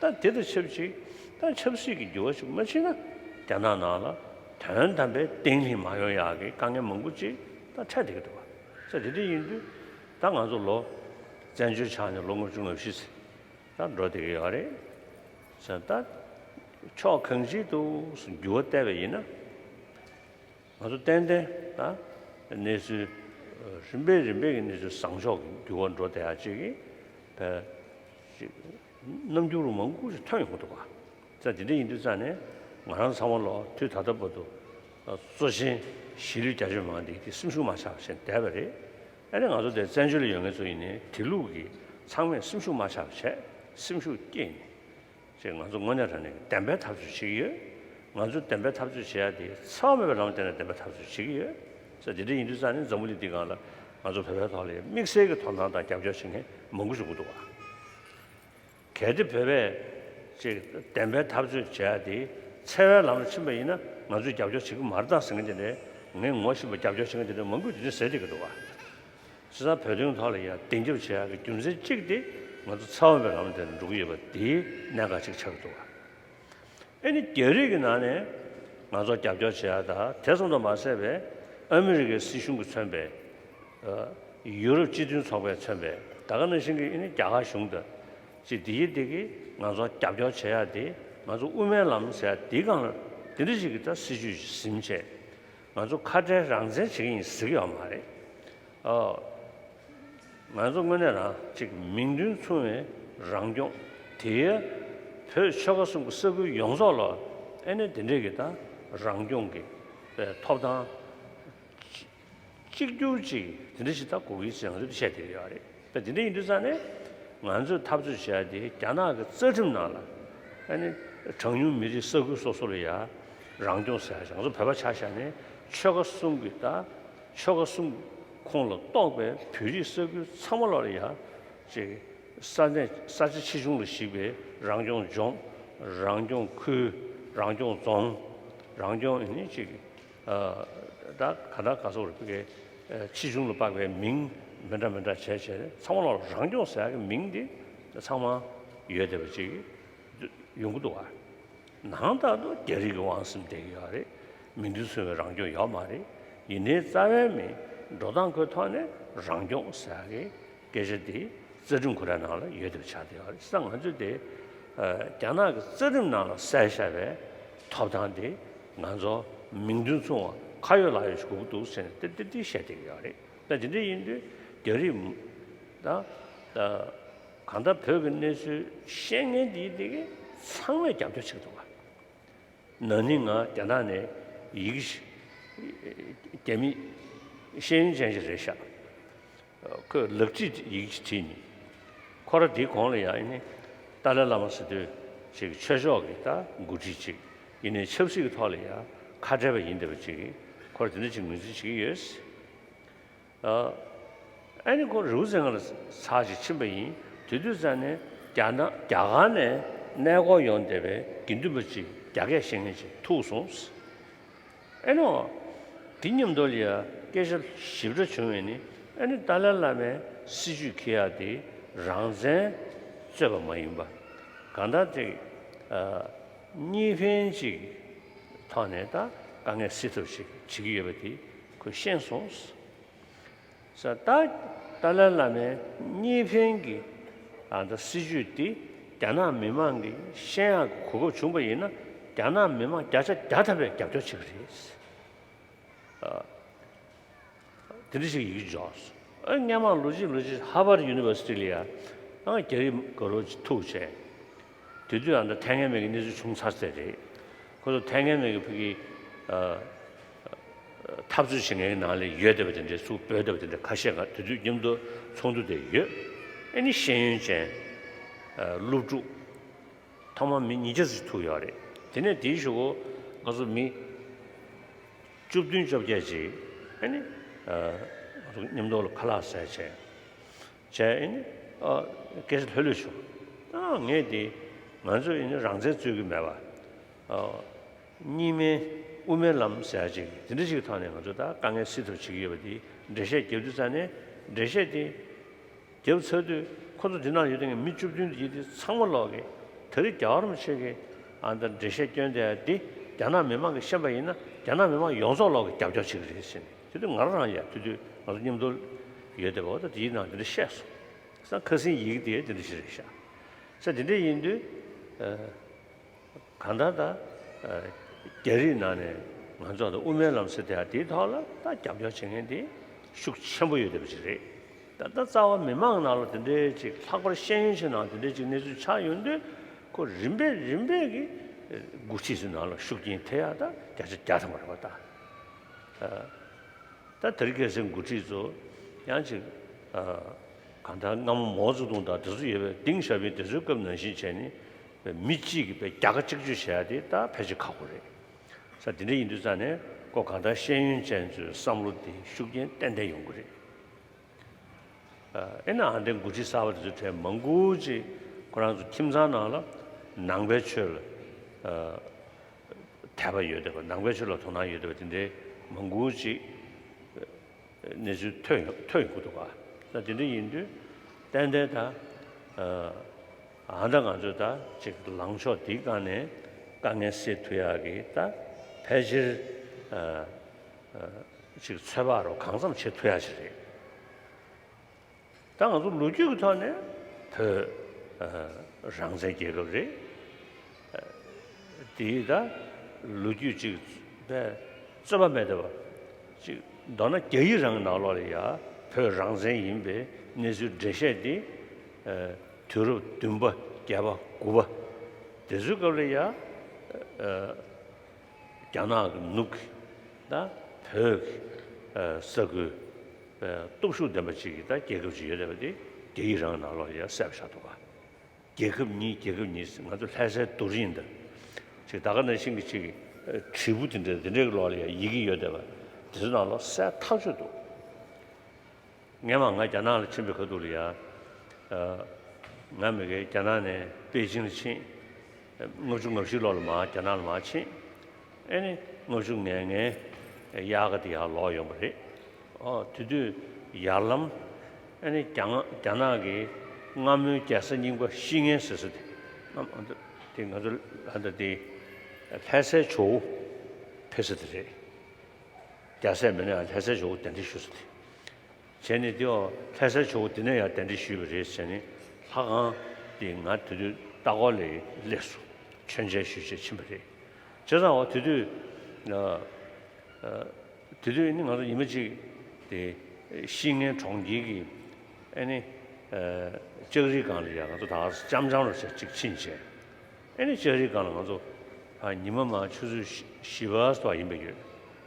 ད་དེ་དང་ཆབས་ཅིག་ད་ཆབ་སྲིད་ཀྱི་འགྱུར་བ་ཞིག་མ་ཕྱིན་ན་རྒྱ་ནག་ནང་ལ་དོན་དམ་པའི་བརྟན་ལྷིང་མ་ཡོང་ཡག་གི་དཀའ་ངལ་མང་པོ་ཅིག་ད་འཕྲད་བསྡད་ཀྱི་འདུག་བ། ས་དེ་འདྲ་ཡིན་དུས་ད་ང་ཚོ་ལོ་བཙན་བྱོལ་ཆགས་ནས་ལོ་ལྔ་བཅུ་ང་བཞི་ད་འགྲོ་བསྡད་ཀྱི་ཡོད་རེད། ས་ད་ཕྱོགས་གང་ཅིའི་ཐོག་འགྱུར་བ་བཏང་བ་ཡིན་ན། ང་ཚོ་ཏན་ཏན་ད་གནས་ཚུལ་རིམ་པས་རིམ་པས་ཀྱི་གནས་ཚུལ་བཟང་ཕྱོགས་ཀྱི་འགྱུར་བ་འགྲོ་བསྡད་ཡག་ཅིག་གི་ད་ཅིག་རྣམ་འགྱུར་མང་པོ་ཞིག་ཐོན་ཡོང་གི་འདུག་ག་ས་དེ་འདྲ་ཡིན་དུས་ཙང་ནས་ང་རང་ཚང་མ་ལོ་དུས་ད་ལྟ་བར་དུ་གཙོ་ཆེན་གཞིས་ལུས་རྒྱ་ཆེ་མང་འདི་དེ་སེམས་ཤུགས་མ་ཆག་པ་བྱས་བསྡད་པ་རེད། ཨ་ནི་ང་ཚོ་དེ་བཙན་བྱོལ་ལ་ཡོད་མཁན་ཚོ་ཡིན་ནའི་དེ་ལུགས་ཀྱི་ཚང་མས་སེམས་ཤུགས་མ་ཆག་པ་བྱས་སེམས་ཤུགས་བསྐྱེད་ནས། ཅེས་ང་ཚོ་དངོས་གནས་དྲང་གནས་ཀྱི་བདེན་པའི་འཐབ་རྩོད་བྱེད་ཀྱི་ཡོད། ང་ཚོས་བདེན་པའི་འཐབ་རྩོད་བྱེད་ཡ་དེ་འཚེ་བ་མེད་པའི་ལམ་བསྟན་ནས་བདེན་པའི་འཐབ་རྩོད་བྱེད་ཀྱི་ཡོད། ས་དེ་འདྲ་ཡིན་དུས་ཙང་ནས་འཛམ་བུ་གླིང་འདིའི་སྒང་ལ་ང་ཚོ་བོད་པའི་ཐོག་ལ་དམིགས་བསལ་གྱི་དོ་སྣང་དང་རྒྱབ་སྐྱོར་བྱེད་མཁན་མང་པོ་ཞིག་འདུག་ག་གལ་ཏེ་བོད་པས་ཅིག་བདེན་པའི་འཐབ་རྩོད་བྱེད་ཡ་དེ་འཚེ་བའི་ལམ་ལ་ཕྱིན་པ་ཡིན་ན་ང་ཚོས་རྒྱབ་སྐྱོར་བྱེད་ཀྱི་མ་རེད་ད་ཟེར་མཁན་དེ་འདྲའི་ངས་ངོ་ཤེས་པ་རྒྱབ་སྐྱོར་བྱེད་མཁན་དེ་འདྲ་མང་པོས་དེ་འདྲ་ཟེར་བསྡད་ཀྱི་འདུག་ག་བྱས་ཙང་བོད་དོན་ཐོག་ལ་ཡང་གདེང་འཇོག་བྱེད་ཡག་གི་རྒྱུ་མཚན་གཅིག་དེ་ང་ཚོ་འཚེ་བ་མེད་པའི་ལམ་དེར་འགྲོ་གི་ཡོད་པ་དེའི་གནད་འགག་ཅིག་ཆགས་ཀྱི་འདུག་ག་ཨེ་ནི་རྒྱ་རིགས་ཀྱི་ནང་ནས་ང་ཚོ་རྒྱབ་སྐྱོར་བྱེད་ཡག་དང་དེ་ཙམ་དུ་མ་ཟད་པའི་ཨ་མི་རི་ཀའི་སྲིད་གཞུང་གིས་མཚོན་པའི་ཡུ་རོབ་སྤྱི་མཐུན་ཚོགས་པས་མཚོན་པའི་ད་ག་ནང་བཞིན་གྱི་ཨེ་ནི་རྒྱ་གར་གཞུང་དང་ཅིག་དེ་ཡི་དེ་གིས་ང་ཚོ་རྒྱབ་སྐྱོར་བྱེད་ཡག་དེ་ང་ཚོ་དབུ་མའི་ལམ་ཟེར་ཡག་དེའི་སྒང་ལ་དེ་འདྲ་ཞིག་གི་ད་སྲིད་ཇུས་ཟིན་བྱས། ང་ཚོ་ཁ་བྲལ་རང་བཙན་བྱེད་ཀྱི་ཡིན་ཟེར་གྱི་ཡོད་མ་རེད། ཨོ། ང་ཚོ་དངོས་གནས་རང་གཅིག་མིང་དོན་མཚུངས་པའི་རང་སྐྱོང་། དེ་ཡང་བོད་ཆོལ་ཁ་གསུམ་གྱི་ས་ཁུལ་ཡོངས་རྫོགས་ལ་ཨེ་ནི་དེ་འདྲས་ཀྱི་ད་རང་སྐྱོང་གི་ཐོབ་ཐང་ གཅིག་གྱུར་ཅིག་དེ་འདྲ་ཞིག་ད་དགོས་ཀྱི་ཟེར་ང་ཚོས་བཤད་བསྡད་ཀྱི་ཡོད་རེད། ད་དེ་འདྲ་ཡིན་དུས་ཙང་ནས་ང་ཚོས་འཐབ་རྩོད་བྱས་ཏེ་རྒྱ་ནག་གི་རྩ་ཁྲིམས་ནང་ལ་ཨ་ནི་གྲངས་ཉུང་མི་རིགས་ས་ཁུལ་སོ་སོ་ལ་ཡ་རང་སྐྱོང་ཟེར་ཡ་ཞིག་ང་ཚོ་བོད་པ་ཆ་བཞག་ནས་ཆོལ་ཁ་གསུམ་གྱི་ད་ཆོལ་ཁ་གསུམ་ཁོངས་ལ་གཏོགས་པའི་བོད་རིགས་ས་ཁུལ་ཚང་མ་ལ་ཡ་ཅིག་ས་གནས་ས་ཆ་ཆེ་ཆུང་ལ་གཞིགས་པའི་རང་སྐྱོང་ལྗོངས། རང་སྐྱོང་ཁུལ། རང་སྐྱོང་རྫོང་། རང་སྐྱོང་ཨ་ནི་ཅིག་ད་ག་ད་ག་སོགས་རེད། ཕ་གི་ཆེ་ཆུང་ལ་དཔག་པའི་མིང་མི་འདྲ་མི་འདྲ་བྱས་བྱས་ཚང་མ་ལ་རང་སྐྱོང་ཟེར་ཡག་གི་མིང་འདི་ཚང་མ་ཡོད་བསྡད་པ་ཅིག་ཡོང་གི་འདུག་བ། ནང་ལྟར་དུ་རྒྱ་རིགས་ཀྱི་དབང་གསུམ་བསྡད་ཀྱི་ཡོད་རེད། མིང་དོན་མཚུངས་པའི་རང་སྐྱོང་ཡོད་མ་རེད། ཡིན་ནའི་རྩ་བའི་མིང་འགྲོ་སྟངས་ཁོའི་ཐོག་ནས་རང་སྐྱོང་ཟེར་ཡག་གི་སྐད་ཆ་འདི་རྩ་ཁྲིམས་ཁོ་རའི་ནང་ལ་ཡོད་བསྡད་པ་ཆགས་བསྡད་ཡོད་རེད། ས་ང་ཚོས་དེ་རྒྱ་ནག་གི་རྩ་ཁྲིམས་ནང་ལ་གསལ་བཞག་པའི་ཐོབ་ཐང་དེ་ང་ཚོ་མིང་དོན་མཚུངས་པ་ཁ་ཡོད་ལག་ཡོད་ཞིག་དགོས་ཀྱི་འདུག་ཟེར་ནས་ཏི་ཏི་ཏི་བཤད་བསྡད་ཀྱི་ཡོད་རེད། ད་དེ་འདྲ་ཡིན་དུས་རྒྱ་རིགས་ད་ད་གང་ལྟར་བོད་ཀྱི་གནས་ཚུལ་ཤེས་མཁན་དེ་དེ་གི་ཚང་མས་རྒྱབ་སྐྱོར་བྱེད་ཀྱི་འདུག་བ། ན་ནིང་ང་རྒྱ་ནག་ནས་ཡི་གེ་ཞིག་རྒྱ་མི་ཤེས་ཡོན་ཅན་ཞིག་རེད་ཤག་ཁོས་ལག་བྲིས་ཡི་གེ་ཞིག་བྲིས་ནས། ཁོ་རང་དེའི་གོང་ལ་ཡང་ཨ་ནི་ཏཱ་ལའི་བླ་མ་ཟེར་དུས་ཅིག་ཆོས་ཕྱོགས་ཀྱི་ད་འགོ་ཁྲིད་ཅིག་ཡིན་ནའི་ཆབ་སྲིད་ཀྱི་ཐོག་ལ་ཡང་ཁ་བྲལ་བ་ཡིན་བསྡད་པ་ཅིག་ཁོ་རང་དེ་འདྲ་ཅིག་ངོས་འཛིན་བྱེད་ཀྱི་ཡོད། ཨ་ནི་ཁོ་རི་བོ་རྩེ་ལྔ་ལ་ཚར་ཞིག་ཕྱིན་པ་ཡིན། དེ་དུས་ཙང་ནས་རྒྱ་ནག་རྒྱ་གར་ནས་གནས་སྐོར་ཡོང་བསྡད་པའི་དགེ་འདུན་པ་ཅིག་རྒྱ་སྐད་ཤེས་མཁན་ཅིག་ཐུག་སོང་། ཨེ་ནོ། དེ་མཉམ་དུ་ལ་ཡ་སྐད་ཆ་ཞིབ་ཕྲ་བྱུང་བས་ནི་ཨེ་ནི་ཏཱ་ལའི་བླ་མའི་སྲིད་བྱུས་འཁྱེར་ཡག་དེ་རང་བཙན་རྩོད་པ་མ་ཡིན་པ། གང་ལྟར་ཅིག་ཨ་གཉིས་ཕན་ཅིག་ཐོག་ནས་ད་དཀའ་ངལ་སེལ་ཐབས་ཤིག་བྱེད་ཀྱི་ཡོད་པ་དེ་ཁོས་ཤེས་སོང་། ས་ད་ཏཱ་ལའི་བླ་མའི་གཉིས་ཕན་གྱི་ཨ་ད་སྲིད་བྱུས་དེ་རྒྱ་ནག་མི་མང་གིས་ཤེས་ཡག་གི་གོ་སྐབས་བྱུང་པ་ཡིན་ན་རྒྱ་ནག་མི་མང་བརྒྱ་ཆ་བརྒྱ་ཐམ་པས་རྒྱབ་སྐྱོར་བྱེད་ཀྱི་རེད། ཨ་དེ་འདྲ་ཞིག་ཡིག་འཇོག་སོང་། ཨ་སྔོན་མ་ལོ་གཅིག་ལོ་གཅིག་ཧར་ཝར་ཡུ་ནི་ཝར་སི་ཊི་ལ་ཡ་ཨ་རྒྱ་རིགས་དགའ་རོགས་ཅིག་ཐུག་བྱས། དེ་དུས་ཨ་ད་ཐའེ་ཝན་མེ་གི་གནས་ཚུལ་བྱུང་ཚར་ཚར་རེད། ཁོ་ཚོ་ཐའེ་ཝན་མེ་གི་ཕ་གི་ཨ་འཐབ་རྩོད་བྱེད་མཁན་གྱི་ནང་ལ་ཡོད་བསྡད་པ་དེ་འདྲའི་ཚུར་བྲོས་བསྡད་པ་དེ་འདྲ་ཁ་ཤས་ཀ་དེ་དུས་མཉམ་དུ་ཚོགས་འདུ་དེ་ཡོད། ཨ་ནི་ཤེས་ཡོན་ཅན་ཨ་སློབ་ཕྲུག་ཐོག་མར་མི་ཉིས་བརྒྱ་ཙམ་ཐུག་ཡོད་རེད། དེ་ནས་དེའི་གཞུག་གུ་ང་ཚོ་མི་བཅུ་བདུན་བཅོ་བརྒྱད་ཅིག་ཨ་ནི་ཨ་ང་ཚོ་མཉམ་དུ་ལ་ཁ་ལག་ཟས་བྱས། བྱས་ཨ་ནི་ཨ་སྐད་ཆ་ལྷོད་ལྷོད་བྱུང་། ཨ་ངས་དེ་ང་ཚོས་ཨ་ནི་རང་བཙན་རྩོད་ཀྱི་མེད་པ། ཨ་གཉིས་སྨན་དབུ་མའི་ལམ་ཟེར་ཡ་ཅིག་དེ་འདྲ་ཞིག་ཐོག་ནས་ང་ཚོ་ད་དཀའ་ངལ་སེལ་ཐབས་བྱེད་ཀྱི་ཡོད་པ་དེ་འགྲེལ་བཤད་རྒྱབ་དུས་ཙང་ནས་འགྲེལ་བཤད་དེ་རྒྱབ་ཚར་དུས་ཁོ་ཚོ་དེ་ནང་ཡོད་མཁན་མི་བཅུ་བདུན་དེ་དེ་ཚང་མ་ལོག་གི་ད་རེས་རྒྱལ་བ་རིན་པོ་ཆེ་གི་ཨ་ད་འགྲེལ་བཤད་སྐྱོན་དེ་དེ་རྒྱ་ནག་མི་མང་གིས་ཤེས་པ་ཡིན་ན་རྒྱ་ནག་མི་མང་ཡོངས་རྫོགས་ལོག་གི་རྒྱབ་སྐྱོར་བྱེད་ཀྱི་རེད་ཟེར་ནས་དེ་དུས་ང་རང་རང་ཡང་དེ་དུས་ང་ཚོ་མཉམ་དུ་ཡོད་བསྡད་པ་འོ་ད་དེའི་ནང་དེ་འདྲ་བཤད་སོང་། ས་ཁ་སང་ཡི་གེ་དེ་དེ་འདྲ་ཞིག་རེད་ཤག་ས་དེ་འདྲ་ཡིན་དུས་ཨ། གང་ལྟར་ད་རྒྱ་རིགས་ནང་ནས་ང་ཚོ་ད་དབུ་མའི་ལམ་ཟེར་དེ་ཡང་དེའི་ཐོག་ལ་ད་རྒྱབ་སྐྱོར་བྱེད་མཁན་དེ་ཤུགས་ཆེན་པོ་ཡོད་བསྡད་པ་ཅིག་རེད། ད་ལྟ་རྩ་བ་མི་མང་ནང་ལ་དེ་འདྲའི་ཅིག་ལྷག་པར་ཤེས་ཡོན་ཅན་ནང་དེ་འདྲའི་ཅིག་གནས་ཚུལ་ཆགས་ཡོང་དུས་ཁོ་རིམ་པས་རིམ་པས་ཀྱི་འགོ་ཁྲིད་ཚོའི་ནང་ལ་ཤུགས་རྐྱེན་ཐེབས་ཡག་ད་བརྒྱ་ཆ་བརྒྱ་ཐམ་པ་རེད་པ་ད། ད་དེ་རིང་ཁ་སང་འགོ་ཁྲིད་ཚོ་ཡང་ཅིག་ཨ་གང་ལྟར་སྔ་མོ་མའོ་ཙེ་ཏུང་དང་དེ་ཚོ་ཡོད་པའི་ཏེང་ཞའོ་ཕིང་དེ་ཚོའི་སྐབས་ནང་བཞིན་བྱས་ནས་མི་གཅིག་གིས་དཔེ་རྒྱལ་ཁ་གཅིག་གཅོད་བྱེད་ཡ་དེ་ད་ཕལ་ཆེར་ཁག་པོ་རེད། ས་དེ་འདྲ་ཡིན་དུས་ཙང་ནས་ཁོ་གང་ལྟར་ཤེས་ཡོན་ཅན་ཚོའི་བསམ་བློ་དེ་ཤུགས་རྐྱེན་ཏན་ཏན་ཡོང་གི་རེད། ཨ་ཨེ་ན་ཨ་འདྲའི་འགོ་ཁྲིད་གསར་པ་དེ་ཚོའི་གྲས་མང་པོ་ཅིག་ཁོ་རང་ཚོ་ཁྱིམ་ཚང་ནང་ལ་ནང་པའི་ཆོས་ལ་ཨ་དད་པ་ཡོད་བསྡད་པ་ནང་པའི་ཆོས་ལ་དོ་སྣང་ཡོད་བསྡད་པ་དེ་འདྲའི་མང་པོ་ཅིག་གནས་ཚུལ་ཐོན་ཡོང་ཐོན་ཡོང་གི་འདུག་ག་ད་དེ་འདྲ་ཡིན་དུས་ཏན་ཏན་ད་ཨ་ད་ང་ཚོས་ད་ཅིག་ལངས་ཕྱོགས་འདིའི་སྒང་ནས་དཀའ་ངལ་སེལ་ཐུབ་ཡག་གི་ད་ཕལ་ཆེར་ཨ་ཨ་ཅིག་ཚོད་དཔག་རོགས་གང་འཚམ་བྱེད་ཐུབ་ཡག་ཅིག་རེད། ད་ང་ཚོ་ལོ་རྒྱུས་ཀྱི་ཐོག་ནས་བོད་ཨ་རང་བཙན་རྒྱལ་ཁབ་རེད། ཨ་དེའི་ད་ལོ་རྒྱུས་ཅིག་དཔེ་རྩོད་པ་མེད་བསྡད་པ་ཅིག་མདོར་ན་རྒྱ་ཡིག་རང་གི་ནང་ལོགས་ལ་ཡ་བོད་རང་བཙན་ཡིན་པའི་གནས་ཚུལ་འགྲེལ་བཤད་དེ་ཨ་དུས་རབས་བདུན་པ་བརྒྱད་པ་དགུ་པ་དེ་ཚོའི་སྐབས་ལ་ཡ་ཨ། རྒྱ་ནག་གི་ནུབ་ཀྱི་ད་བོད་ཀྱི་ཨ་ས་ཁུལ་ སྟོབས་ཤུགས་ལྡན་པ་ཅིག་གི་ད་རྒྱལ་ཁབ་ཅིག་ཡོད་བསྡད་པ་དེ་རྒྱ་ཡིག་རང་ནང་ལོགས་ལ་ཡ་གསལ་པོ་ཆགས་འདུག་ག་རྒྱལ་ཁབ་གཉིས་རྒྱལ་ཁབ་གཉིས་ང་ཚོ་ལྷ་སའི་རྡོ་རིང་དང་ཅིག་ད་ག་ནང་བཞིན་གྱི་ཅིག་གི་དྲིལ་བུ་དེ་འདྲ་དེ་འདྲའི་ལོགས་ལ་ཡ་ཡི་གེ་ཡོད་བསྡད་པ་དེ་ཚོ་ནང་ལོགས་གསལ་ཐག་ཆོད་འདུག་སྔན་མ་ང་རྒྱ་ནག་ལ་ཕྱིན་པའི་ཁ་ཐུག་ལ་ཡ། ཨ། ང་མི་གའི་རྒྱ་ནག་ནས་པེ་ཅིང་ལ་ཕྱིན། ལྔ་བཅུ་ང་བཞི་ལོ་ལ་མར་རྒྱ་ནག་ལ་མར་ཕྱིན། ཨེ་ནི་ལྔ་བཅུ་ང་ལྔའི་དབྱར་ཁ་དེ་ཡར་ལོག་ཡོང་བ་རེད། ཨོ་དེ་དུས་ཡར་ལམ་ཨེ་ནི་རྒྱ་ནག་རྒྱ་ནག་གི་སྔ་མོའི་རྒྱལ་ས་རྙིང་པ་བཤིག་མཁན་ཟེར་ས་དེ། དེ་ང་ཚོ་ད་ལྟ་དེ་ལྷ་སའི་ཇོ་བོ་ཕེབས་ས་དེ་རེད། རྒྱལ་སྲས་མི་ནས་ལྷ་སའི་ཇོ་བོ་གདན་འདྲེན་ཞུས་ས་དེ། བྱས་ནས་དེའོ་ལྷ་སའི་ཇོ་བོ་དེ་ནས་ཡང་གདན་འདྲེན་ཞུས་པ་རེད་ཟེར་ནས་ལྷ་ཁང་དེ་ང་དེ་དུས་ལྟ་སྐོར་ལ་སླེབས་སོང་། མཆོད་མཇལ་ཞུས་བྱས་ཕྱིན་པ་རེད། བྱས་ཙང་འོ་དེ་དུས་ཨ། ཨ། དེ་དུས་ནི་ང་ཚོ་ཉི་མ་གཅིག་དེ་བཤིག་མཁན་གྲོང་ཁྱེར་གྱི་ཨ་ནི་ཨ། ལྕགས་རིའི་སྒང་ལ་ཡང་ང་ཚོ་ད་ག་སེ་འཆམ་འཆམ་རུ་བྱས་གཅིག་ཕྱིན་བྱས། ཨེ་ནི་ལྕགས་རིའི་སྒང་ལ་ང་ཚོ་ཨ་ཉི་མ་མ་ཆུ་ཚོད་བཞི་བཞི་པ་ཙམ་ཡིན་པ་ཡོད།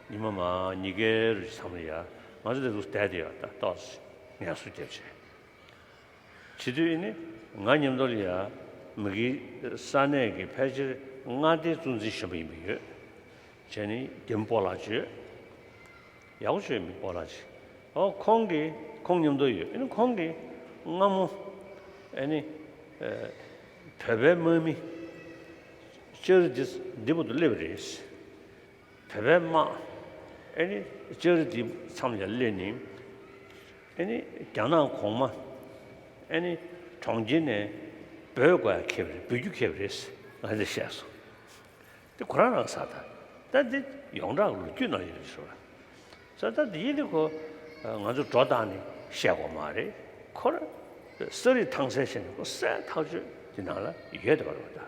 ཉི་མ་མ་ཉི་ཤུ་རུ་མཚམས་ལ་ཡ་ང་ཚོ་དེ་ཚོ་བསྡད་དེ་ཡ་ད་ཏོག་ཙམ་ངལ་གསོ་བརྒྱབ་བྱས། བྱེད་དུས་ཨེ་ནི་ང་མཉམ་དུ་ལ་ཡ་མི་གི་ས་གནས་ཀྱི་ཕལ་ཆེར་མངའ་སྡེའི་གཙོ་འཛིན་གཞོན་པ་ཡིན་པ་ཡོད། བྱས་ནི་རྒན་པོ་ལགས་བྱོས། ཡག་པོ་བྱོས་མི་པོ་ལགས་ཅིག་ཨོ་ཁོང་གིས་ཁོང་མཉམ་དུ་ཡོད། ཨ་ནི་ཁོང་གིས་སྔ་མོ་ཨ་ནི་ཨེ་བོད་པའི་དམག་མི་ལྕགས་རི་འདི་འདི་བར་དུ་སླེབས་པ་རེད། བོད་པའི་དམག་ཨ་ནི་ལྕགས་རི་འདི་མཚམས་ལ་སླེབས་ནས་ཨ་ནི་རྒྱ་ནག་གོང་མ་ཨ་ནི་གྲོང་ཁྱེར་ནས་འབོད་དགོས་ཡ་འཁེལ་བ་རེད། འབོད་རྒྱུ་འཁེལ་བ་རེད། ང་འདི་བཤད་སོང་། དེ་ཁོ་རང་རང་ས་ད། ད་འདི་ཡོངས་གྲགས་ལོ་རྒྱུས་ནང་ཡོད་ཞུ་བ། ས་ད་འདི་ཡིན་དེ་ཁོ་ང་ཚོ་སྒྲོ་བཏགས་ནས་བཤད་དགོས་མ་རེད། ཁོ་རང་ས་རིས་ཐང་གསལ་བྱས་ནས་ཁོ་གསལ་ཐག་ཆོད་འདི་ནང་ལ་ཡོད་དེ་བ་རེད་བ་ད།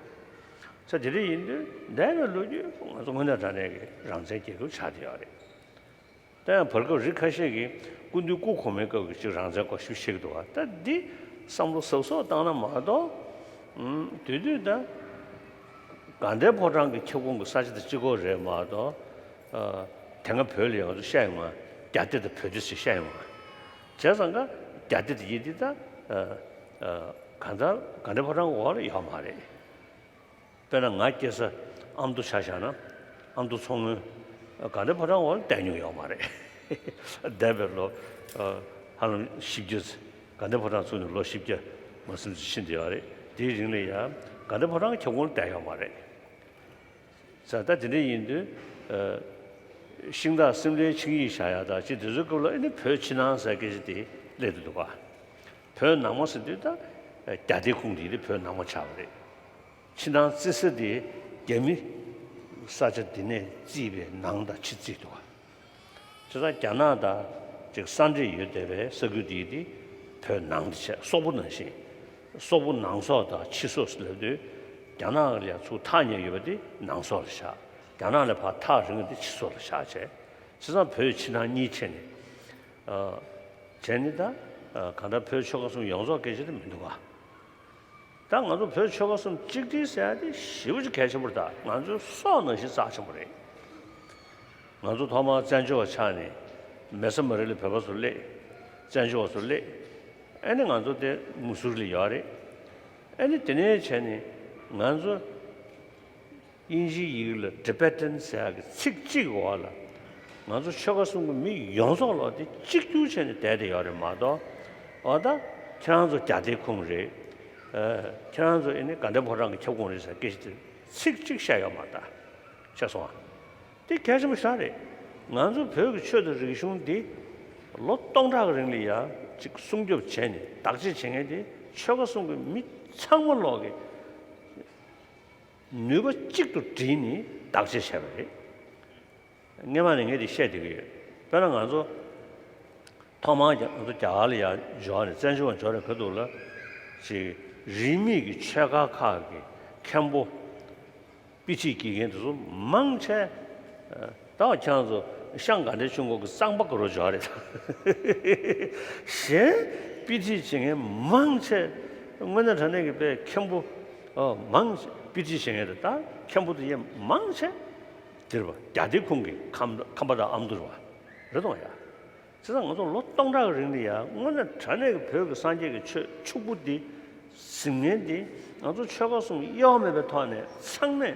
ས་དེ་འདྲ་ཡིན་དུས་འདས་པའི་ལོ་རྒྱུས་ང་ཚོ་དངོས་གནས་དྲང་གནས་ཀྱི་རང་བཙན་རྒྱལ་ཁབ་ཆགས་བསྡད་ཡོད་རེད། ད་ཡང་བར་སྐབས་རིགས་ཁ་ཤས་ཀྱིས་སྐུ་མདུན་སྐུ་གོང་མའི་སྐབས་ཀྱི་ཅིག་རང་བཙན་སྐོར་ཞིབ་བཤད་ཀྱི་འདུག་བ། ད་འདི་བསམ་བློ་ཟབ་ཟོབ་བཏང་ན་མ་གཏོགས། ཨུམ། དེ་དུས་ད་དགའ་ལྡན་ཕོ་བྲང་གི་ཁྱབ་ཁོངས་ཀྱི་ས་ཆ་དེ་གཅིག་པོ་རེད་མ་གཏོགས། ཨ། དེ་སྔ་བོད་ལ་ཡང་བཤད་ཡོང་ང་རྒྱ་སྡེ་དང་བོད་སྡེ་ཟེར་བཤད་ཡོང་ང་། བྱས་ཙང་ཀ་རྒྱ་སྡེ་དེ་ཡིན་དེ་ད། ཨ། ཨ། གང་ལྟར་དགའ་ལྡན་ཕོ་བྲང་འོག་ལ་ཡོད་མ་རེད། དཔེར་ན་ང་སྐྱེས་ས་ཨ་མདོ་ཆ་བཞག་ན། ཨ་མདོ་མཚོ་སྔོན་དགའ་ལྡན་ཕོ་བྲང་འོག་ལ་བསྡད་མྱོང་ཡོད་མ་རེད། འདས་པའི་ལོ་ཧ་ལམ་བཞི་བརྒྱ་ཙམ་དགའ་ལྡན་ཕོ་བྲང་ཚུགས་ནས་ལོ་བཞི་བརྒྱ་མ་ཟིན་ཙམ་ཕྱིན་བསྡད་ཡོད་རེད། དེའི་རིང་ལ་ཡང་དགའ་ལྡན་ཕོ་བྲང་གི་ཁྱབ་ཁོངས་ལ་བསྡད་ཡོད་མ་རེད། ས་ད་དེ་འདྲ་ཡིན་དུས། ཤིང་སྟག་སིམ་ལའི་ཆིངས་ཡིག་བཞག་ཡ་ད་ཅི་དེ་ཚོའི་སྐབས་ལ་ཨེ་ནི་བོད་ཕྱི་ནང་ཟེར་སྐད་ཆ་དེ་སླེབས་འདུག་ག་བོད་ནང་མ་ཟེར་དུས་ད་རྒྱ་སྡེ་ཁུངས་དེ་ཡིན་དུས་བོད་ནང་མ་ཆགས་པ་རེད། ཕྱི་ནང་བརྩི་ས་དེ་རྒྱ་མི་ས་ཆ་འདི་ནས་བརྩིས་པའི་ནང་དང་ཕྱི་བརྩིས་འདུག་ག་བྱས་ཙང་རྒྱ་ནག་དང་ཅིག་ས་འདྲེས་ཡོད་བསྡད་པའི་ས་ཁུལ་དེ་དེ་བོད་ནང་དེ་བྱས། སོག་པོ་ནང་བཞིན། སོག་པོ་ནང་སོག་དང་ཕྱི་སོག་ཟེར་ལབ་དུས། རྒྱ་ནག་ལ་ཡང་ཚུར་ཐག་ཉེ་ཡོད་པ་དེ་ནང་སོག་ལ་བཞག་རྒྱ་ནག་ལ་ཕར་ཐག་རིང་བ་དེ་ཕྱི་སོག་ལ་བཞག་བྱས། བྱས་ཙང་བོད་ཕྱི་ནང་གཉིས་ཕྱེ་ནས། ཨ། བྱས་ནས་ད། ཨ། གང་ལྟར་བོད་ཆོལ་ཁ་གསུམ་ཡོངས་རྫོགས་སྐད་ཆ་དེ་མི་འདུག་ག་ད་ང་ཚོ་བོད་ཆོལ་ཁ་གསུམ་གཅིག་སྒྲིལ་ཟེར་ཡ་དེ་ཞེ་པོ་ཅིག་གལ་ཆེན་པོ་རེད། ད་ང་ཚོའི་སྲོག་ནང་བཞིན་རྩ་ཆེན་པོ་རེད། ང་ཚོ་ཐོག་མར་བཙན་བྱོལ་བ་ཆགས་ནས་མེ་ས་མ་རི་ལ་བོད་པ་ཚོ་སླེབས། བཙན་བྱོལ་བ་ཚོ་སླེབས། ཨ་ནི་ང་ཚོ་དེ་མུ་སུ་རི་ལ་ཡོད་རེད། ཨ་ནི་དེ་ནས་བྱས་ནས་ང་ཚོ་དབྱིན་ཇིའི་ཡིག་ལ་Tibetan་ཟེར་ཡག་གི་ཚིག་གཅིག་འོག་ལ་ང་ཚོ་ཆོལ་ཁ་གསུམ་གྱི་མི་ཡོངས་རྫོགས་ལོག་དེ་གཅིག་གྱུར་བྱས་ནས་བསྡད་བསྡད་ཡོད་རེད་མ་གཏོགས། འོ་ད་ཁྱེད་རང་ཚོ་རྒྱ་སྡེ་ཁུངས་རེད། ཨ། ཁྱེད་རང་ཚོ་ཨ་ནི་དགའ་ལྡན་ཕོ་བྲང་གི་ཁྱབ་ཁོངས་རེད་ཟེར་སྐད་ཆ་དེ་ཚིག་གཅིག་བཤད་ཡོད་མ་རེད་ད། ཤེས་སོང་ཨ། དེ་གལ་ཆེན་པོ་ཞིག་རེད། ང་ཚོ་བོད་ཀྱི་ཆོས་དང་རིག་གཞུང་འདི་ལོ་སྟོང་ཕྲག་གི་རིང་ལ་ཡ་ཅིག་སྲུང་སྐྱོབ་བྱས་ནས་བདག་གཅེས་བྱེད་མཁན་དེ་ཆོལ་ཁ་གསུམ་གྱི་མི་ཚང་མ་ལོག་གི་ནུས་པ་གཅིག་ཏུ་བསྒྲིལ་ནས་བདག་གཅེས་བྱས་པ་རེད། སྔན་མ་ནས་ངས་དེ་བཤད་བསྡད་ཀྱི་ཡོད། དཔེར་ན་ང་ཚོ་ཐོག་མར་རྒྱ་ང་ཚོ་རྒྱ་གར་ལ་ཡར་འབྱོར་ནས་བཙན་བྱོལ་བ་འབྱོར་བའི་ཁ་ཐུག་ལ་ཅིག་རིས་མེད་ཀྱི་ཆོལ་ཁ་ཁག་གི་མཁན་པོ་དཔེ་ཁྲིད་ཀྱི་མཁན་དེ་ཚོ་མང་ཆེ། ད་ཁྱེད་རང་ཚོ་ཤང་དགའ་ལྡན་ཆོས་འཁོར་གྱི་གཙང་པ་དགའ་རབ་འབྱོར་རེད། གཞན་དཔེ་ཁྲིད་བྱེད་མཁན་མང་ཆེ། དངོས་གནས་དྲང་གནས་ཀྱི་དཔེ་མཁན་པོ་མང་ཆེ་དཔེ་ཁྲིད་བྱེད་མཁན་དེ་ད་མཁན་པོ་དེ་ཡང་མང་ཆེ་དེ་རེད་པ། རྒྱ་སྡེ་ཁུངས་ཀྱི་ཁམས་ཁམས་པ་དང་ཨ་མདོ་རེད་པ། རེད་དོ་ཡ། བྱས་ཙང་ང་ཚོ་ལོ་སྟོང་ཕྲག་རིང་ལ་ཡ་དངོས་གནས་དྲང་གནས་ཀྱི་བོད་ཀྱི་སངས་རྒྱས་ཀྱི་ཆོས་ཕྱུག་པོ་འདི་གཟིགས་མཁན་འདི་ང་ཚོ་ཆོལ་ཁ་གསུམ་དབྱེ་བ་མེད་པའི་ཐོག་ནས་ཚང་མས་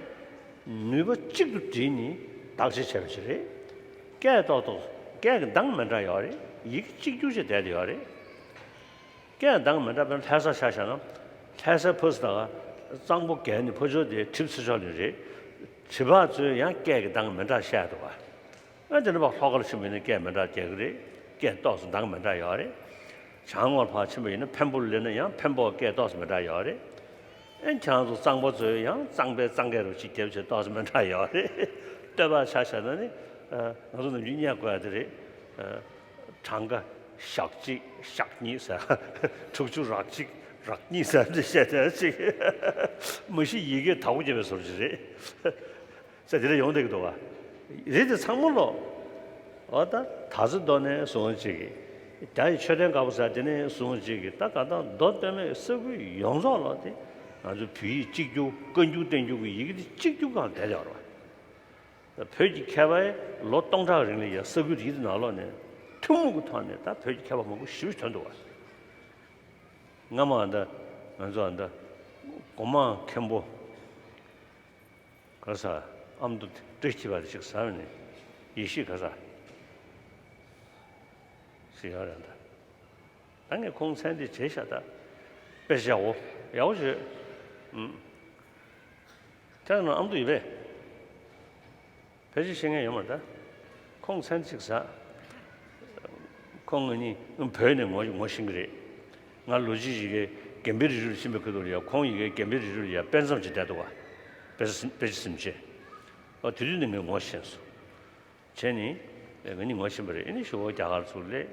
ནུས་པ་གཅིག་ཏུ་བསྒྲིལ་ནས་བདག་གཅེས་བྱས་པ་ཞིག་རེད། སྐད་ཏོག་ཏོག་སྐད་ཀྱི་གདངས་མི་འདྲ་ཡོད་རེད། ཡི་གེ་གཅིག་གྱུར་ཅིག་བསྡད་དེ་ཡོད་རེད། སྐད་གདངས་མི་འདྲ་བའི་ལྷ་ས་ཆ་བཞག་ན། ལྷ་སའི་ཕ་སི་དང་གཙང་པོ་བརྒལ་ནས་ཕ་ཆོས་དེ་གྲིབ་ཚེ་ཆོག་ནི་རེད། གྲིབ་བག་ཚོས་ཡང་སྐད་ཀྱི་གདངས་མི་འདྲ་བཤད་འདུག་བ། ཨ་དེ་འདྲ་བ་ལྷོ་ཁར་ཕྱིན་པ་ཡིན་ན་སྐད་མི་འདྲ་རྒྱག་གི་རེད། སྐད་ཏོག་ཙམ་གདངས་མི་འདྲ་ཡོད་རེད། བྱང་ངོས་ཕར་ཕྱིན་པ་ཡིན་ན་འཕན་པོར་སླེབས་ན་ཡང་འཕན་པོ་སྐད་ཏོག་ཙམ་མི་འདྲ་ཡོད་རེད། ཨེ་ཁྱེད་རང་ཚོ་གཙང་པོ་ཚོས་ཡང་གཙང་པའི་གཙང་སྐད་རུ་ཅིག་རྒྱབ་བྱས་ཏོག་ཙམ་མི་འདྲ་ཡོད་རེད། སྟོད་པ་ཆ་བཞག་ན་ནི་ང་ཚོ་ནམ་རྒྱུན་བསྙད་དགོས་ཡ་དེ་རེད། གྲངས་ཀ་ཞག་གཅིག་ཞག་གཉིས་ཟེར། དྲུག་ཅུ་རག་གཅིག་རག་གཉིས་ཟེར་འདི་བཤད་བསྡད་ཅིག་མ་གཞི་ཡི་གེ་དྭགས་པོ་རྒྱབ་པའི་བཟོ་འདྲ་ཅིག་རེད། ཟེར་དེ་འདྲ་ཡོང་བསྡད་ཀྱི་འདུག་བ། རེད་དེ་ཚང་མ་ལོ། འོ་ད་ད་ཚེ་མདོ་ནས་བཟུང་ཅིག་རྒྱ་ཡི་མཆོད་རྟེན་དཀར་པོ་ཟེར་དེ་ནས་བཟུང་ཅིག་ད་ག་ད་མདོ་སྟོད་སྨད་ས་ཁུལ་ཡོངས་རྫོགས་ལོ་དེ་ང་ཚོ་བོད་ཡིག་གཅིག་གྱུར་བཀའ་འགྱུར་བསྟན་འགྱུར་གྱི་ཡི་གེ་དེ་གཅིག་གྱུར་སྒང་བསྡད་ཡོད་རེད་བ། བོད་ཀྱི་མཁས་པས་ལོ་སྟོང་ཕྲག་རིང་ལ་ཡ་ས་ཁུལ་དེའི་ནང་ལོགས་ནས་ཐུན་མོང་གི་ཐོག་ནས་ད་བོད་ཀྱི་མཁས་པ་མང་པོ་ཞེ་པོ་ཐོན་འདུག་བ། སྔ་མ་ད་ང་ཚོ་ད་སྒོ་མང་མཁན་པོ་ག་ས་ཨ་མདོ་བཀྲ་ཤིས་པ་དེ་ཅིག་ཟ་བ་ནས་ཡེ་ཤེས་ག་ས་ཞིག་ཡོད་རེད་ད། ད་ངས་ཁོང་མཚན་དེ་བརྗེད་ཤག་ད། དཔེ་ཆ་ཡག་པོ་ཡག་པོ་བྱོས། ཨུམ། ཁྱེད་རང་ཨ་མདོ་ཡིན་པས། ཕལ་ཆེར་ཤེས་མཁན་ཡོད་མ་རེད་ད། ཁོང་མཚན་གཅིག་ཟ། ཁོང་ང་གཉིས་བོད་ནས་ངོ་ངོ་ཤེས་ཀྱི་རེད། ང་ལོ་གཅིག་ཞིག་གི་དགེ་འཕེལ་རི་ཁྲོད་ལ་ཕྱིན་པའི་ཁ་ཐུག་ལ་ཡ་ཁོང་ཡི་གེ་དགེ་འཕེལ་རི་ཁྲོད་ལ་ཡ་དཔེ་མཚམས་ཅིག་བསྡད་འདུག་བ། དཔེ་ཆ་སིམ་དཔེ་ཆ་སིམ་བྱས། ཨ་དེ་དུས་ནས་ངས་ངོ་ཤེས་སོང་། བྱས་ནས་ང་གཉིས་ངོ་ཤེས་པ་རེད། ཨ་ནི་གཞུག་གུ་རྒྱ་གར་ཚུར་སླེབས།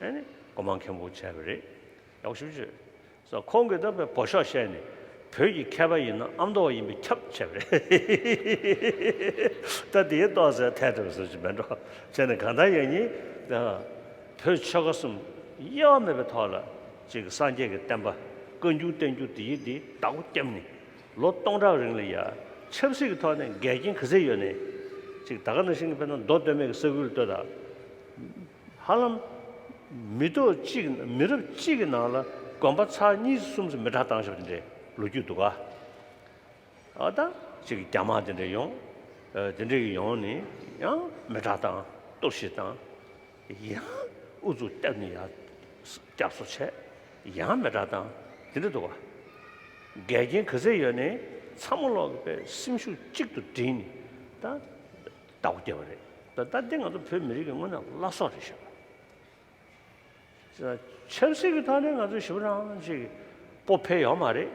ཨ་ནི་སྒོ་མང་མཁན་པོ་བྱས་པ་རེད། ཡག་པོ་ཞེ་པོ་ཅིག་ཟེར། ཁོང་གིས་ད་དཔེ་འབོ་ཤོག་བཤད་ནས་བོད་ཀྱི་མཁས་པ་ཡིན་ན་ཨ་མདོ་བ་ཡིན་པས་ཁྱབ་བྱས་པ་རེད། ད་དེའི་ཏོག་ཙམ་ཐལ་འགྲོ་བཟོ་ཅིག་མེད་འགྲོ། བྱས་ནས་གང་ལྟར་ཡང་ནི་བོད་ཆོལ་ཁ་གསུམ་དབྱེ་བ་མེད་པའི་ཐོག་ལ་ཅིག་སངས་རྒྱས་ཀྱི་བསྟན་པ་བཀའ་འགྱུར་བསྟན་འགྱུར་དེ་ཡི་དེ་བདག་པོ་བརྒྱབ་ནས་ལོ་སྟོང་ཕྲག་རིང་ལ་ཡ་ཆབ་སྲིད་ཀྱི་ཐོག་ནས་འགལ་རྐྱེན་ག་ཚད་ཡོད་ནས་ཅིག་ད་ག་ནང་བཞིན་གྱི་དཔེར་ན་མདོ་སྟོད་སྨད་ཀྱི་ས་ཁུལ་ལ་ལྟོས་དང་། ཧ་ལམ་མི་ཐོག་གཅིག་མི་རབས་གཅིག་གི་ནང་ལ་དགོན་པ་ཚར་གཉིས་སུ་གསུམ་ཙམ་མེ་སྲེག་བཏང་བཞག་པ་དེ་འདྲའི་ལོ་རྒྱུས་འདུག་ག་ཨ་ད་གཅིག་གི་རྒྱ་དམག་དེ་འདྲ་ཡོང་། ཨ་དེ་འདྲ་གི་ཡོང་ནས་ཡང་མེ་སྲེག་བཏང་། གཏོར་བཤིག་བཏང་། ཡང་ཨུ་ཚུགས་བཏབ་ནས་ཡང་སྐྱབས་གསོ་བྱས། ཡང་མེ་སྲེག་བཏང་། དེ་འདྲ་འདུག་ག་འགལ་རྐྱེན་ག་ཚད་ཡོད་ནའི་ཚང་མ་ལོག་གི་པའི་སེམས་ཤུགས་གཅིག་ཏུ་བསྒྲིལ་ནས་ད་བདག་པོ་བརྒྱབ་པ་རེད། ད་ད་འདི་ང་ཚོ་བོད་མི་རིགས་ཀྱི་དངོས་གནས་བླ་སྲོག་རེད་ཤག་ཆབ་སྲིད་ཀྱི་ཐོག་ནས་ང་ཚོ་ཞེ་པོ་རང་ཅིག་སྤོབས་འཕེལ་ཡོད་མ་རེད།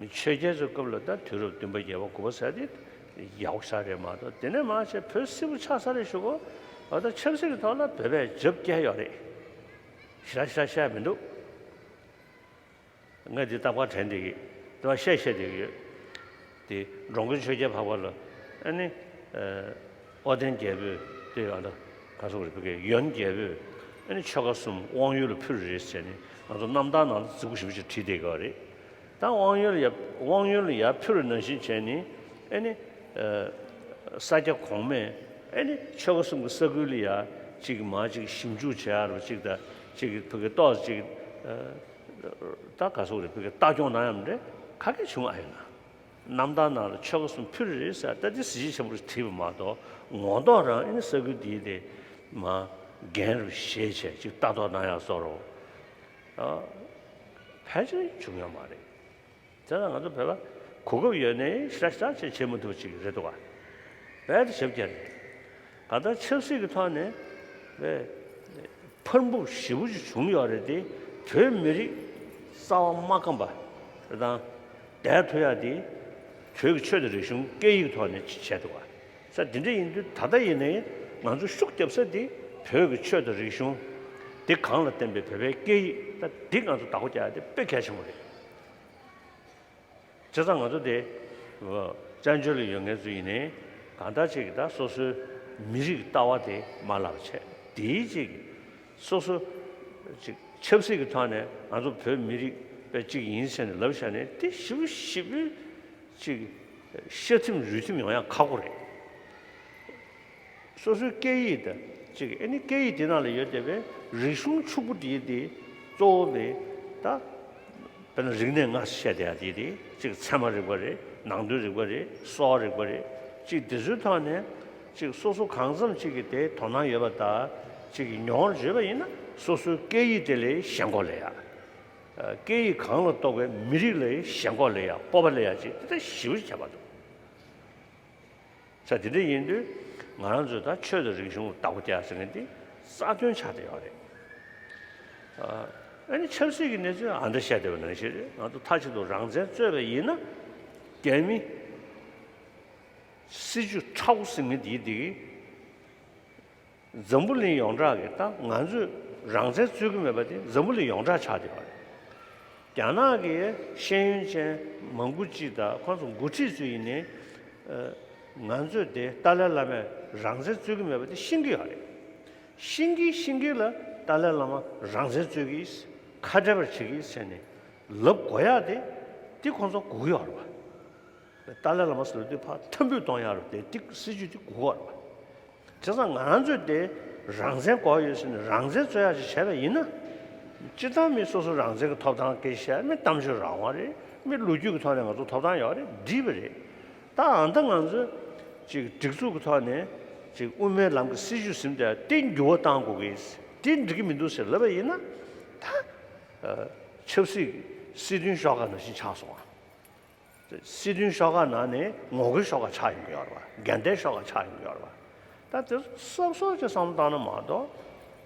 ནི་ཆོས་རྒྱལ་ཚོའི་སྐབས་ལ་ད་དུས་རབས་བདུན་པ་བརྒྱད་པ་དགུ་པ་ཟེར་དེ་ཡག་པོ་ཞིག་རེད་མ་གཏོགས་དེ་ནས་མར་བྱས་བོད་སིལ་བུ་ཆགས་ས་རེད་ཞུ་གོ། འོ་ད་ཆབ་སྲིད་ཀྱི་ཐོག་ལ་བོད་པས་རྒྱབ་བསྐྱལ་ཡོད་རེད། ཞེ་དྲག་ཞེ་དྲག་བཤད་མི་འདུག་ང་འདི་རྟག་པར་དྲན་བསྡད་ཀྱི། རྟག་པར་བཤད་བཤད་བསྡད་ཀྱི་ཡོད། དེ་འགྲོ་མགོན་ཆོས་རྒྱལ་འཕགས་པ་ལ་ཨ་ནི་ཨ་དབལ་ལྡན་རྒྱལ་པོས་དེ་ཨ་ད་ག་སོགས་རེད་བོད་ཀྱི་ཡོན་རྒྱལ་པོས་ཨ་ནི་ཆོལ་ཁ་གསུམ་དབང་ཡུལ་ལ་ཕུལ་རེད་ཟེར་ནས་ང་ཚོ་རྣམ་ཐར་ནང་ལ་རྫིག་པོ་ཞེ་པོ་ཅིག་བྲིས་བསྡད་ཀྱི་ཡོད་རེད། ད་དབང་ཡུལ་ལ་ཡ་དབང་ཡུལ་ལ་ཡར་ཕུལ་རེད་ནང་བཞིན་བྱས་ནས་ཨ་ནི་ཨ་ས་སྐྱ་གོང་མས་ཨ་ནི་ཆོལ་ཁ་གསུམ་གྱི་ས་ཁུལ་ལ་ཡ་གཅིག་མར་གཅིག་ཞིབ་འཇུག་བྱེད་ཡ་རུ་གཅིག་དང་གཅིག་བོད་ཀྱི་ཏོག་ཙམ་གཅིག་ཨ། ད་ག་སོགས་རེད་བོད་ཀྱི་ལྟ་སྐྱོང་གནང་ཡག་འདྲ་ག་གེ་བྱུང་ཨ་ཡིན་ན། རྣམ་ཐར་ནང་ལ་ཆོལ་ཁ་གསུམ་ཕུལ་རེད་ཟེར་ད་འདི་གཟི་བརྗིད་ཆེན་པོ་རེད་བྲིས་པ་མ་གཏོགས་ངོ་ཐོག་རང་ཨ་ནི་ས་ཁུལ་འདིའི་དེ་མ་འགན་རུ་བཞེས་བྱས་ཅིག་ལྟ་རྟོག་གནང་ཡག་བཟོ་འདྲ་ཕལ་ཆེར་བྱུང་ཡོད་མ་རེད། དེ་ལ་ང་ཚོ་བོད་པ་གོ་སྐབས་ཡོད་ནའི་ཞེ་དྲག་ཞེ་དྲག་བྱེད་བྱེད་མི་ཐུབ་པ་ཅིག་རེད་འདུག་ག་རྦད་དེ་ཞབས་བཀྱག་རེད། གང་ལྟར་ཆབ་སྲིད་ཀྱི་ཐོག་ནས་བས་འཕར་འབུབ་ཞེ་པོ་ཅིག་བྱུང་ཡོད་རེད་དེ། བོད་མི་རིགས་རྩ་བ་མ་སྐམ་པ་དང་བསྡད་ཐུབ་ཡག་དེ་བོད་ཀྱི་ཆོས་དང་རིག་གཞུང་སྐད་ཡིག་ཐོག་ནས་བྱས་འདུག་ག་ས་འདི་འདྲ་ཡིན་དུས་ད་ལྟ་ཡིན་ནའི་ང་ཚོ་ཤུགས་རྒྱབ་ས་དེ་བོད་ཀྱི་ཆོས་དང་རིག་གཞུང་དེ་གང་ལ་བརྟེན་པའི་བོད་པའི་སྐད་ཡིག་ད་འདི་ང་ཚོ་བདག་པོ་རྒྱག་ཡག་དེ་དཔེ་གལ་ཆེན་པོ་རེད། བྱས་ཙང་ང་ཚོ་དེ་བཙན་བྱོལ་ལ་ཡོད་མཁན་ཚོ་ཡིན་ནའི་གང་ལྟར་ཅིག་ད་སོ་སོའི་མི་རིགས་ལྟ་བ་དེ་མ་བརླག་པ་བྱས། དེའི་ཅིག་སོ་སོ་ཅིག་ཆབ་སྲིད་ཀྱི་ཐོག་ནས་ང་ཚོ་བོད་མི་རིགས་པའི་ཅིག་ཡིན་ཟེར་ནས་ལབ་བཞག་ནས་དེ་ཞེ་པོ་ཞེ་པོ་ཅིག་ཤ་ཐིམ་རུས་ཐིམ་ཡོང་ཡག་ཁག་པོ་རེད། སོ་སོའི་སྐད་ཡིག་དང་ ཅིག་ཨ་ནི་སྐད་ཡིག་དེ་ནང་ལ་ཡོད་བསྡད་པའི་རིག་གཞུང་ཕྱུག་པོ་དེ་དེ་གཙོ་བོ་དེ་ད་དཔེར་ན་རིག་གནས་ལྔ་བཤད་བསྡད་ཡ་དེ་དེ་ཅིག་ཚད་མ་རིག་པ་རེད། ནང་དོན་རིག་པ་རེད། གསོ་བ་རིག་པ་རེད། ཅིག་དེ་ཚོའི་ཐོག་ནས་ཅིག་སོ་སོ་གང་འཚམ་ཅིག་གི་དེ་དོ་སྣང་ཡོད་པ་དང་ཅིག་གི་མྱོང་བརྗོད་པ་ཡིན་ན་སོ་སོའི་སྐད་ཡིག་དེ་ལ་ཞེན་ཁོག་སླེབས་ཡ། སྐད་ཡིག་གང་ལ་གཏོགས་པའི་མི་རིགས་ལ་ཞེན་ཁོག་སླེབས་ཡ། སྤོབས་པ་སླེབས་ཡ་ཅིག་དེ་འདྲ་ཞེ་པོ་ཅིག་ཁྱད་པར་འདུག་ས་དེ་འདྲ་ཡིན་དུས་ང་རང་ཚོས་ད་ཆོས་དང་རིག་གཞུང་ལ་བདག་པོ་རྒྱག་ཟེར་མཁན་དེ་རྩ་དོན་ཆགས་བསྡད་ཡོད་རེད། ཨ་ནི་ཆབ་སྲིད་ཀྱི་གནས་ཚུལ་ཨ་འདྲ་བཤད་བསྡད་པ་ནང་བཞིན་རེད། ང་ཚོ་མཐའ་གཅིག་ཏུ་རང་བཙན་རྩོད་པ་ཡིན་ན་རྒྱ་མི་སྲིད་ཇུས་ཁྲའོ་ཟེར་མཁན་དེ་དེ་འཛམ་བུ་གླིང་ཡོངས་གྲགས་ཀྱི་ད་ང་ཚོས་རང་བཙན་རྩོད་ཀྱི་མེད་པ་དེ་འཛམ་བུ་གླིང་ཡོངས་གྲགས་ཆགས་བསྡད་པ་རེད། རྒྱ་ནག་གི་ཤེས་ཡོན་ཅན་མང་པོ་ཅིག་དང་ཁོང་ཚོ་འགོ་ཁྲིད་ཚོས་ཡིན་ནའི་ང་ཚོས་དེ་ཏཱ་ལའི་བླ་མས་རང་བཙན་རྩོད་ཀྱི་མེད་པ་དེ་ཤེས་ཀྱི་ཡོད་རེད། ཤེས་ཀྱི་ཤེས་ཀྱི་ལ་ཏཱ་ལའི་བླ་མ་རང་བཙན་རྩོད་ཀྱི་ཁ་བྲལ་བར་བྱེད་ཀྱི་ཟེར་ནས་ལབ་དགོས་ཡག་དེ་དེ་ཁོང་ཚོ་དགོས་ཀྱི་ཡོད་རེད་པ། ཏཱ་ལའི་བླ་མ་ཟེར་བ་དེ་ཕར་ཐོན་འབུད་གཏོང་ཡག་རུ་དེ་ཏིག་སྲིད་ཇུས་དེ་དགོས་པ་རེད། བྱས་ཙང་ང་རང་ཚོས་དེ་རང་བཙན་དགོས་ཡོད་ཟེར་ནས་རང་བཙན་རྩོད་ཡག་ཅིག་བྱས་པ་ཡིན་ན། སྤྱིར་བཏང་མི་སོ་སོ་རང་བཙན་གྱི་ཐོབ་ཐང་སྐད་ཆ་བཤད། མི་གཏམ་བརྗོད་རང་དབང་རེད། མི་ལོ་རྒྱུས་ཀྱི་ཐོག་ནས་ང་ཚོ་ཐོབ་ཐང་ཡོད་རེད། འགྲིག་པ་རེད། ད་ཨ་ད་ང་ཚོས་ཅིག་སྒྲིག་འཛུགས་ཀྱི་ཐོག་ནས་ཅིག་དབུ་མའི་ལམ་གྱི་སྲིད་ཇུས་ཟིན་ཏེ་དེ་འགྱུར་བ་གཏང་དགོས་ཀྱི་དེ་འགྲིག་གི་མི་འདུག་ཟེར་ལབ་པ་ཡིན་ན། ད་ཆབ་སྲིད་ཀྱི་སྲིད་དོན་ཤོག་ཁག་ནང་བཞིན་ཆགས་སོང་ཨ། སྲིད་དོན་ཤོག་ཁག་ནང་ནས་ངོ་རྒོལ་ཤོག་ཁག་ཆགས་ཡོང་གི་ཡོད་རེད་པ། འགལ་ཟླའི་ཤོག་ཁག་ཆགས་ཡོང་གི་ཡོད་རེད་པ། ད་དེ་གཟབ་གཟབ་ཅིག་བསམ་བློ་བཏང་ན་མ་གཏོགས།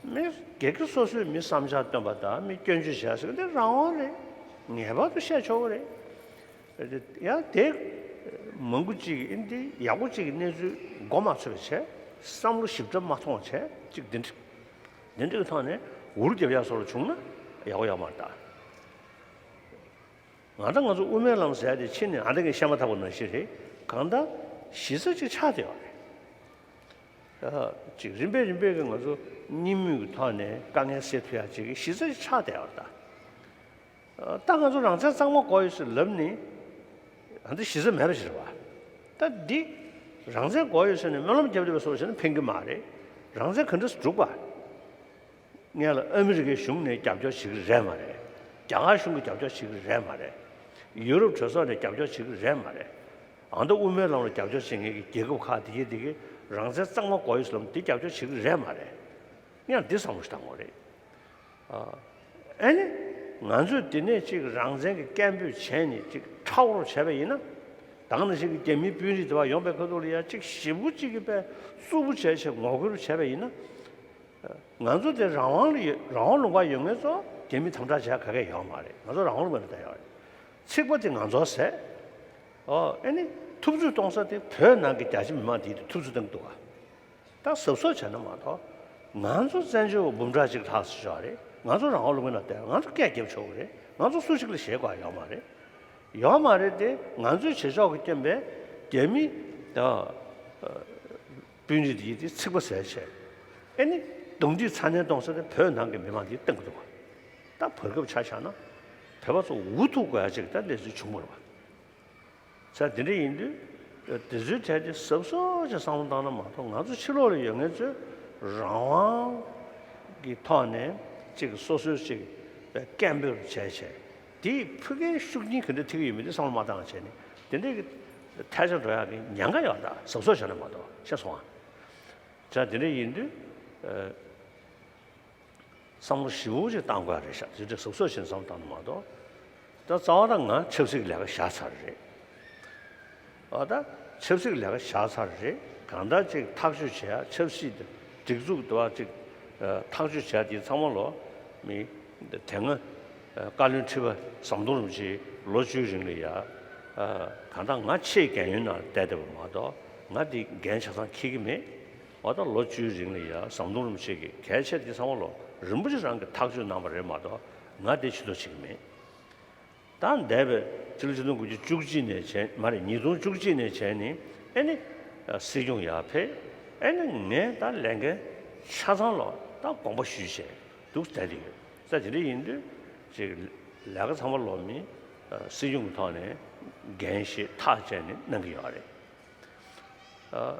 མི་སྒེར་གྱི་སོ་སོའི་མི་བསམ་འཆར་བཏོན་པ་དང་མི་སྐྱོན་བརྗོད་བྱས་ཟེར་དེ་རང་དབང་རེད། ངེས་པར་དུ་བཤད་ཆོག་གི་རེད། ཡང་དེ་མང་པོ་ཅིག་གིས་འདི་ཡག་པོ་ཅིག་གི་གནས་ཚུལ་མགོ་མ་ཚོས་པ་བྱས། བསམ་བློ་ཞིབ་ཕྲ་མ་ཐོངས་བྱས་ཅིག་འདི་འདྲ་འདི་འདྲ་གི་ཐོག་ནས་འུར་རྒྱབ་ཡག་བཟོ་འདྲ་བྱུང་ན་ཡག་པོ་ཡོད་མ་རེད་ད། ང་ད་ང་ཚོ་དབུ་མའི་ལམ་ཟེར་ཡ་དེ་ཕྱི་ནས་ཨ་འདྲ་གི་བཤད་མ་ཐག་པ་ནང་བཞིན་རེད། གང་ལྟར་གཞི་རྩ་ཅིག་ཆགས་བསྡད་ཡོད་རེད། ཨ་ཅིག་རིམ་པས་རིམ་པས་ཀྱི་ང་ཚོ་གཉིས་མོས་ཀྱི་ཐོག་ནས་དཀའ་ངལ་སེལ་ཐུབ་ཡ་ཅིག་གི་གཞི་རྩ་ཅིག་ཆགས་བསྡད་ཡོད་རེད་ད། ཨ་ད་ང་ཚོ་རང་བཙན་གཙང་མ་དགོས་ཡོད་ཟེར་ལབ་ནས་ཨ་འདི་གཞི་རྩ་མེད་པ་ཞིག་རེད་བ། ད་འདི་རང་བཙན་དགོས་ཡོད་ཟེར་ནས་སྨོན་ལམ་རྒྱབ་བསྡད་པ་སོགས་བྱས་ན་ཕན་གྱི་མ་རེད། རང་བཙན་ག་འདྲ་སེ་སྒྲུབ་པ། སྔོན་ལ་ཨ་མི་རི་ཀའི་གཞུང་ནས་རྒྱབ་སྐྱོར་བྱེད་ཀྱི་རེད་མ་རེད། རྒྱ་གར་གཞུང་གིས་རྒྱབ་སྐྱོར་བྱེད་ཀྱི་རེད་མ་རེད། ཡུ་རོབ་གྲོས་ཚོགས་ནས་རྒྱབ་སྐྱོར་བྱེད་ཀྱི་རེད་མ་རེད། ཨ་མདོ་དབུ་མའི་ལམ་ལ་རྒྱབ་སྐྱོར་བྱེད་མཁན་གྱི་རྒྱལ་ཁབ་ཁག་དེ་གས་དེ་གས་རང་བཙན་གཙང་མ་དགོས་ཡོད་ཟེར་ལབ་ན་དེ་རྒྱབ་སྐྱོར་བྱེད་ཀྱི་རེད་མ་རེད། ཡང་འདི་བསམ་བློ་ཞིག་བཏང་དགོས་རེད། ཨ་ཨ་ནི་ང་ཚོས་འདི་ནས་ཅིག་རང་བཙན་གྱི་སྐད་འབོད་བྱས་ནས་ཅིག་ཁྲའོ་རོ་བྱས་པ་ཡིན་ན། ད་ག་ནང་བཞིན་གྱི་རྒྱ་མིའི་དཔོན་རིགས་དེ་བ་ཡོང་པའི་ཁ་ཐུག་ལ་ཡ་ཅིག་ཞེ་པོ་ཅིག་གི་དཔེ་རྩུབ་པོ་བྱས་བྱས་ངོ་རྒོལ་བྱས་པ་ཡིན་ན། ང་ཚོ་དེ་རང་དབང་ལ་ཡོད། རང་དབང་ལུང་པ་ཡོད་མཁན་ཚོ་རྒྱ་མི་དམ་དྲག་བྱས་ག་གེ་ཡོད་མ་རེད། ང་ཚོ་རང་དབང་ལུང་པ་ནས་བསྡད་ཡོད་རེད། ཚིག་པ་དེ་ང་ཚོ་ཟེར། ཨོ་ཨེ་ནི་ཐུབ་ཚོད་གཏོང་ས་དེ་བོད་ནང་གི་རྒྱ་ཆེ་མི་མང་དེ་ཐུབ་ཚོད་གཏོང་གི་འདུག་ག་ད་གཟབ་གཟབ་བྱས་ན་མ་གཏོགས། ང་ཚོ་བཙན་བྱོལ་བ་འབུམ་ཕྲག་གཅིག་ལྷག་ཙམ་ཡོད་རེད། ང་ཚོ་རང་དབང་ལུང་པའི་ནང་བསྡད། ང་ཚོ་སྐད་རྒྱབ་ཆོག་གི་རེད། ང་ཚོ་སུ་ཞིག་ལ་ཞེད་དགོས་ཡ་ཡོད་མ་རེད། ཡོད་མ་རེད་དེ། ང་ཚོའི་བྱེད་ཕྱོགས་ཀྱི་རྐྱེན་པས་རྒྱ་མི་དང་། དཔོན་རིགས་དེ་དེ་ཚིག་པ་ཟེར་བྱས། ཨེ་ནི་རྡུང་རྡེག་ཚ་ནན་གཏོང་ས་དེ་བོད་ནང་གི་མི་མང་དེ་གཏོང་གི་འདུག་ག་ད་བར་སྐབས་ཆ་བཞག་ན་བོད་པ་ཚོ་འུ་ཐུག་དགོས་ཡ་ཅིག་ད་གནས་ཚུལ་བྱུང་བ་རེད་པ། ས་དེ་འདྲ་ཡིན་དུས་དེ་ཚོའི་གྲས་དེ་གཟབ་གཟབ་ཅིག་བསམ་བློ་བཏང་ན་མ་གཏོགས། ང་ཚོ་ཕྱི་ལོགས་ལ་ཡོད་མཁན་ཚོས་རང་དབང་གི་ཐོག་ནས་ཅིག་སོ་སོའི་ཅིག་སྐད་འབོད་བྱས་བྱས། དེས་ཕུགས་འགན་ཤུགས་རྐྱེན་ག་འདྲ་ཐེབས་ཀྱི་ཡོད་མེད་དེ་བསམ་བློ་མ་བཏང་བྱས་ནས་དེ་འདྲའི་གི་ཐལ་ཆ་འགྲོ་ཡག་གི་ཉེན་ཁ་ཡོད། ད་གཟབ་གཟབ་བྱས་ན་མ་གཏོགས། ཤེས་སོང་ཨ། ད་དེ་འདྲ་ཡིན་དུས། ཨ། བསམ་བློ་ཞིབ་པོ་ཅིག་བཏང་དགོས་རེད་ཤག་དེ་འདྲ་གཟབ་གཟབ་བྱས་ནས་བསམ་བློ་བཏང་ན་མ་གཏོགས། ད་རྩ་བ་ད་ང་ཆབ་སྲིད་ཀྱི་ལས་ཀ་བཞག་ཚར་རེད། ཨ་ད་ཆབ་སྲིད་ཀྱི་ལས་ཀ་བཞག་ཚར་རེད། གང་ལྟར་ཅིག་ཐག་གཅོད་བྱེད་ཡ། ཆབ་སྲིད་དེ་སྒྲིག་འཛུགས་དེ་བ་ཅིག་ཨ་ཐག་གཅོད་བྱེད་ཡ་དེ་ཚང་མ་ལོ་མི་དེ་སྔ་ཨ་བཀའ་བློན་ཁྲི་པ་ཟམ་གདོང་རིན་པོ་ཆེ་ལོ་བཅུའི་རིང་ལ་ཡ། ཨ་གང་ལྟར་ང་ཆེས་རྒན་ཡོལ་ནང་བསྡད་བསྡད་པ་མ་གཏོགས་ང་དེ་འགན་ཆ་ཚང་འཁྱེར་གྱི་མེད། འོ་ད་ལོ་བཅུའི་རིང་ལ་ཡ་ཟམ་གདོང་རིན་པོ་ཆེ་གིས་གལ་ཆེ་དེ་ཚང་མ་ལོ་རིན་པོ་ཆེ་རང་གིས་ཐག་གཅོད་གནང་བ་རེད་མ་གཏོགས་ང་དེ་ཕྱི་ལོགས་བྱེད་ཀྱི་མེད། ད་འདས་པའི་སྤྱི་ལོ་ཆིག་སྟོང་དགུ་བརྒྱ་བཅུ་གཅིག་ནས་བྱས་མ་རེད། ཉིས་སྟོང་བཅུ་གཅིག་ནས་བྱས་ནས་ཨེ་ནི་སྲིད་སྐྱོང་ཡར་ཕེབས། ཨེ་ནི་ངས་ད་ལས་འགན་ཆ་ཚང་ལོ་ད་དགོངས་པ་ཞུས་བྱས་འདུག་བསྡད་དེ་ཡོད། ད་དེ་འདྲ་ཡིན་དུས་ཅིག་ལས་ཀ་ཚང་མ་ལོ་མི་སྲིད་སྐྱོང་གི་ཐོག་ནས་འགན་བཞེས་ཐག་བཅད་ནས་གནང་གི་ཡོད་རེད། ཨ།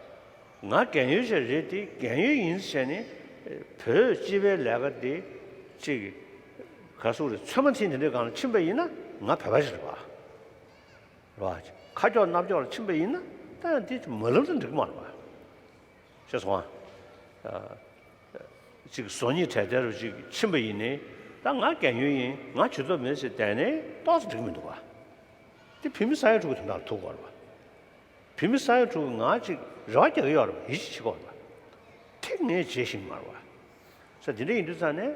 ང་རྒན་ཡོལ་ཞིག་རེད་དེ། རྒན་ཡོལ་ཡིན་ཟེར་ནས་ བོད་སྤྱི་པའི་ལས་ཀ་འདི་ཅིག་ག་སུ་རེད། ཚོད་མ་ཐིག་འདི་འདྲའི་སྒང་ལ་ཕྱིན་པ་ཡིན་ན་ང་བོད་པ་ཞིག་རེད་པ། རེད་པ། ཁ་ཀྱོག་སྣ་ཀྱོག་ལ་ཕྱིན་པ་ཡིན་ན་ད་ཡང་འདི་མ་ལབ་ན་འགྲིག་གི་མ་རེད་པ། ཤེས་སོང་ཨ། ཅིག་བཟོ་ཉིད་བྲལ་བྲལ་རུ་ཅིག་ཕྱིན་པ་ཡིན་ནའི་ད་ང་རྒན་ཡོལ་ཡིན། ང་ཇུས་གཏོགས་མེད་ཟེར་བསྡད་ནའི་ཏོག་ཙམ་འགྲིག་གི་མི་འདུག་པ། འདི་བོད་མི་ས་ཡ་དྲུག་གི་དོན་དག་ལ་ཐུག་དགོས་རེད་པ། བོད་མི་ས་ཡ་དྲུག་གི་ང་ཅིག་རེ་བ་རྒྱག་གི་ཡོད་རེད་པ། ཡིད་ཆེས་བྱེད་ཀྱི་ཡོད་རེད་པ། དེ་ངས་བྱེད་ཤེས་ཀྱི་མ་རེད་པ། ས་དེ་འདྲ་ཡིན་དུས་ཙང་ནས་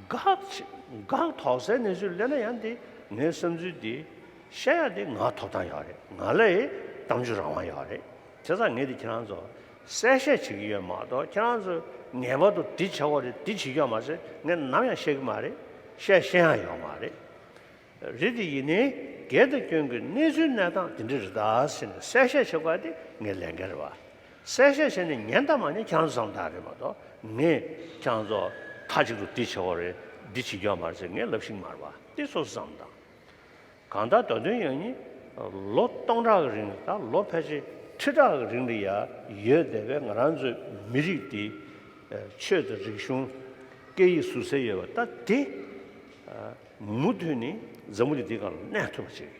དགག་དགག་དོག་སའི་གནས་ཚུལ་སླེབས་ན་ཡང་དེ་ངའི་བསམ་ཚུལ་དེ་བཤད་ཡ་དེ་ང་ཐོབ་ཐང་ཡོད་རེད། ང་ལ་ཡི་གཏམ་བརྗོད་རང་དབང་ཡོད་རེད། བྱས་ཙང་ངས་དེ་ཁྱེད་རང་ཚོ་གསལ་བཤད་བྱེད་ཀྱི་ཡོད་མ་གཏོགས། ཁྱེད་རང་ཚོ་ངེས་པར་དུ་འདི་བྱེད་དགོས་རེད། འདི་བྱེད་ཀྱི་ཡོད་མ་ཟེར་ངས་ནམ་ཡང་བཤད་ཀྱི་མ་རེད། བཤད་ཤེས་ཡ་ཡོད་མ་རེད། རེད་དེ་ཡིན་ནའི་སྒེར་དང་སྐྱོན་གྱི་གནས་ཚུལ་གནས་སྟངས་དེ་འདྲ་རེད་ད་ཟེར་ནས་གསལ་བཤད་བྱེད་དགོས་དེ་ངའི་ལས་འགན་རེད་པ། གསལ་བཤད་བྱས་ནས་ཉན་དང་མ་ཉན་ཁྱེད་རང་ཚོ་བསམ་བློ་བཏང་རེད་མ་གཏོགས། ངས་ཁྱེད་རང་ཚོ་མཐའ་གཅིག་ཏུ་འདི་བྱེད་དགོས་རེད། འདི་བྱེད་རྒྱུ་ཡོད་མ་རེད་ཟེར་ངས་ལབ་ཤེས་ཀྱི་མ་རེད་པ། འདི་སོ་སོ་བསམ་བློ་བཏང་། གང་ལྟར་མདོ་དོན་ཡང་སྙིང་ལོ་སྟོང་ཕྲག་གི་རིང་དང་ལོ་ཕལ་ཆེར་ཁྲི་ཕྲག་གི་རིང་ལ་ཡ་ཡོད་བསྡད་པའི་ང་རང་ཚོའི་མི་རིགས་འདི་ཆོས་དང་རིག་གཞུང་སྐད་ཡིག་ཟུར་ཟའི་ཡོད་པ་ད་དེ་མུ་མཐུད་ནས་འཛམ་བུ་གླིང་འདིའི་སྒང་ལ་གནས་ཐུབ་པ་བྱེད་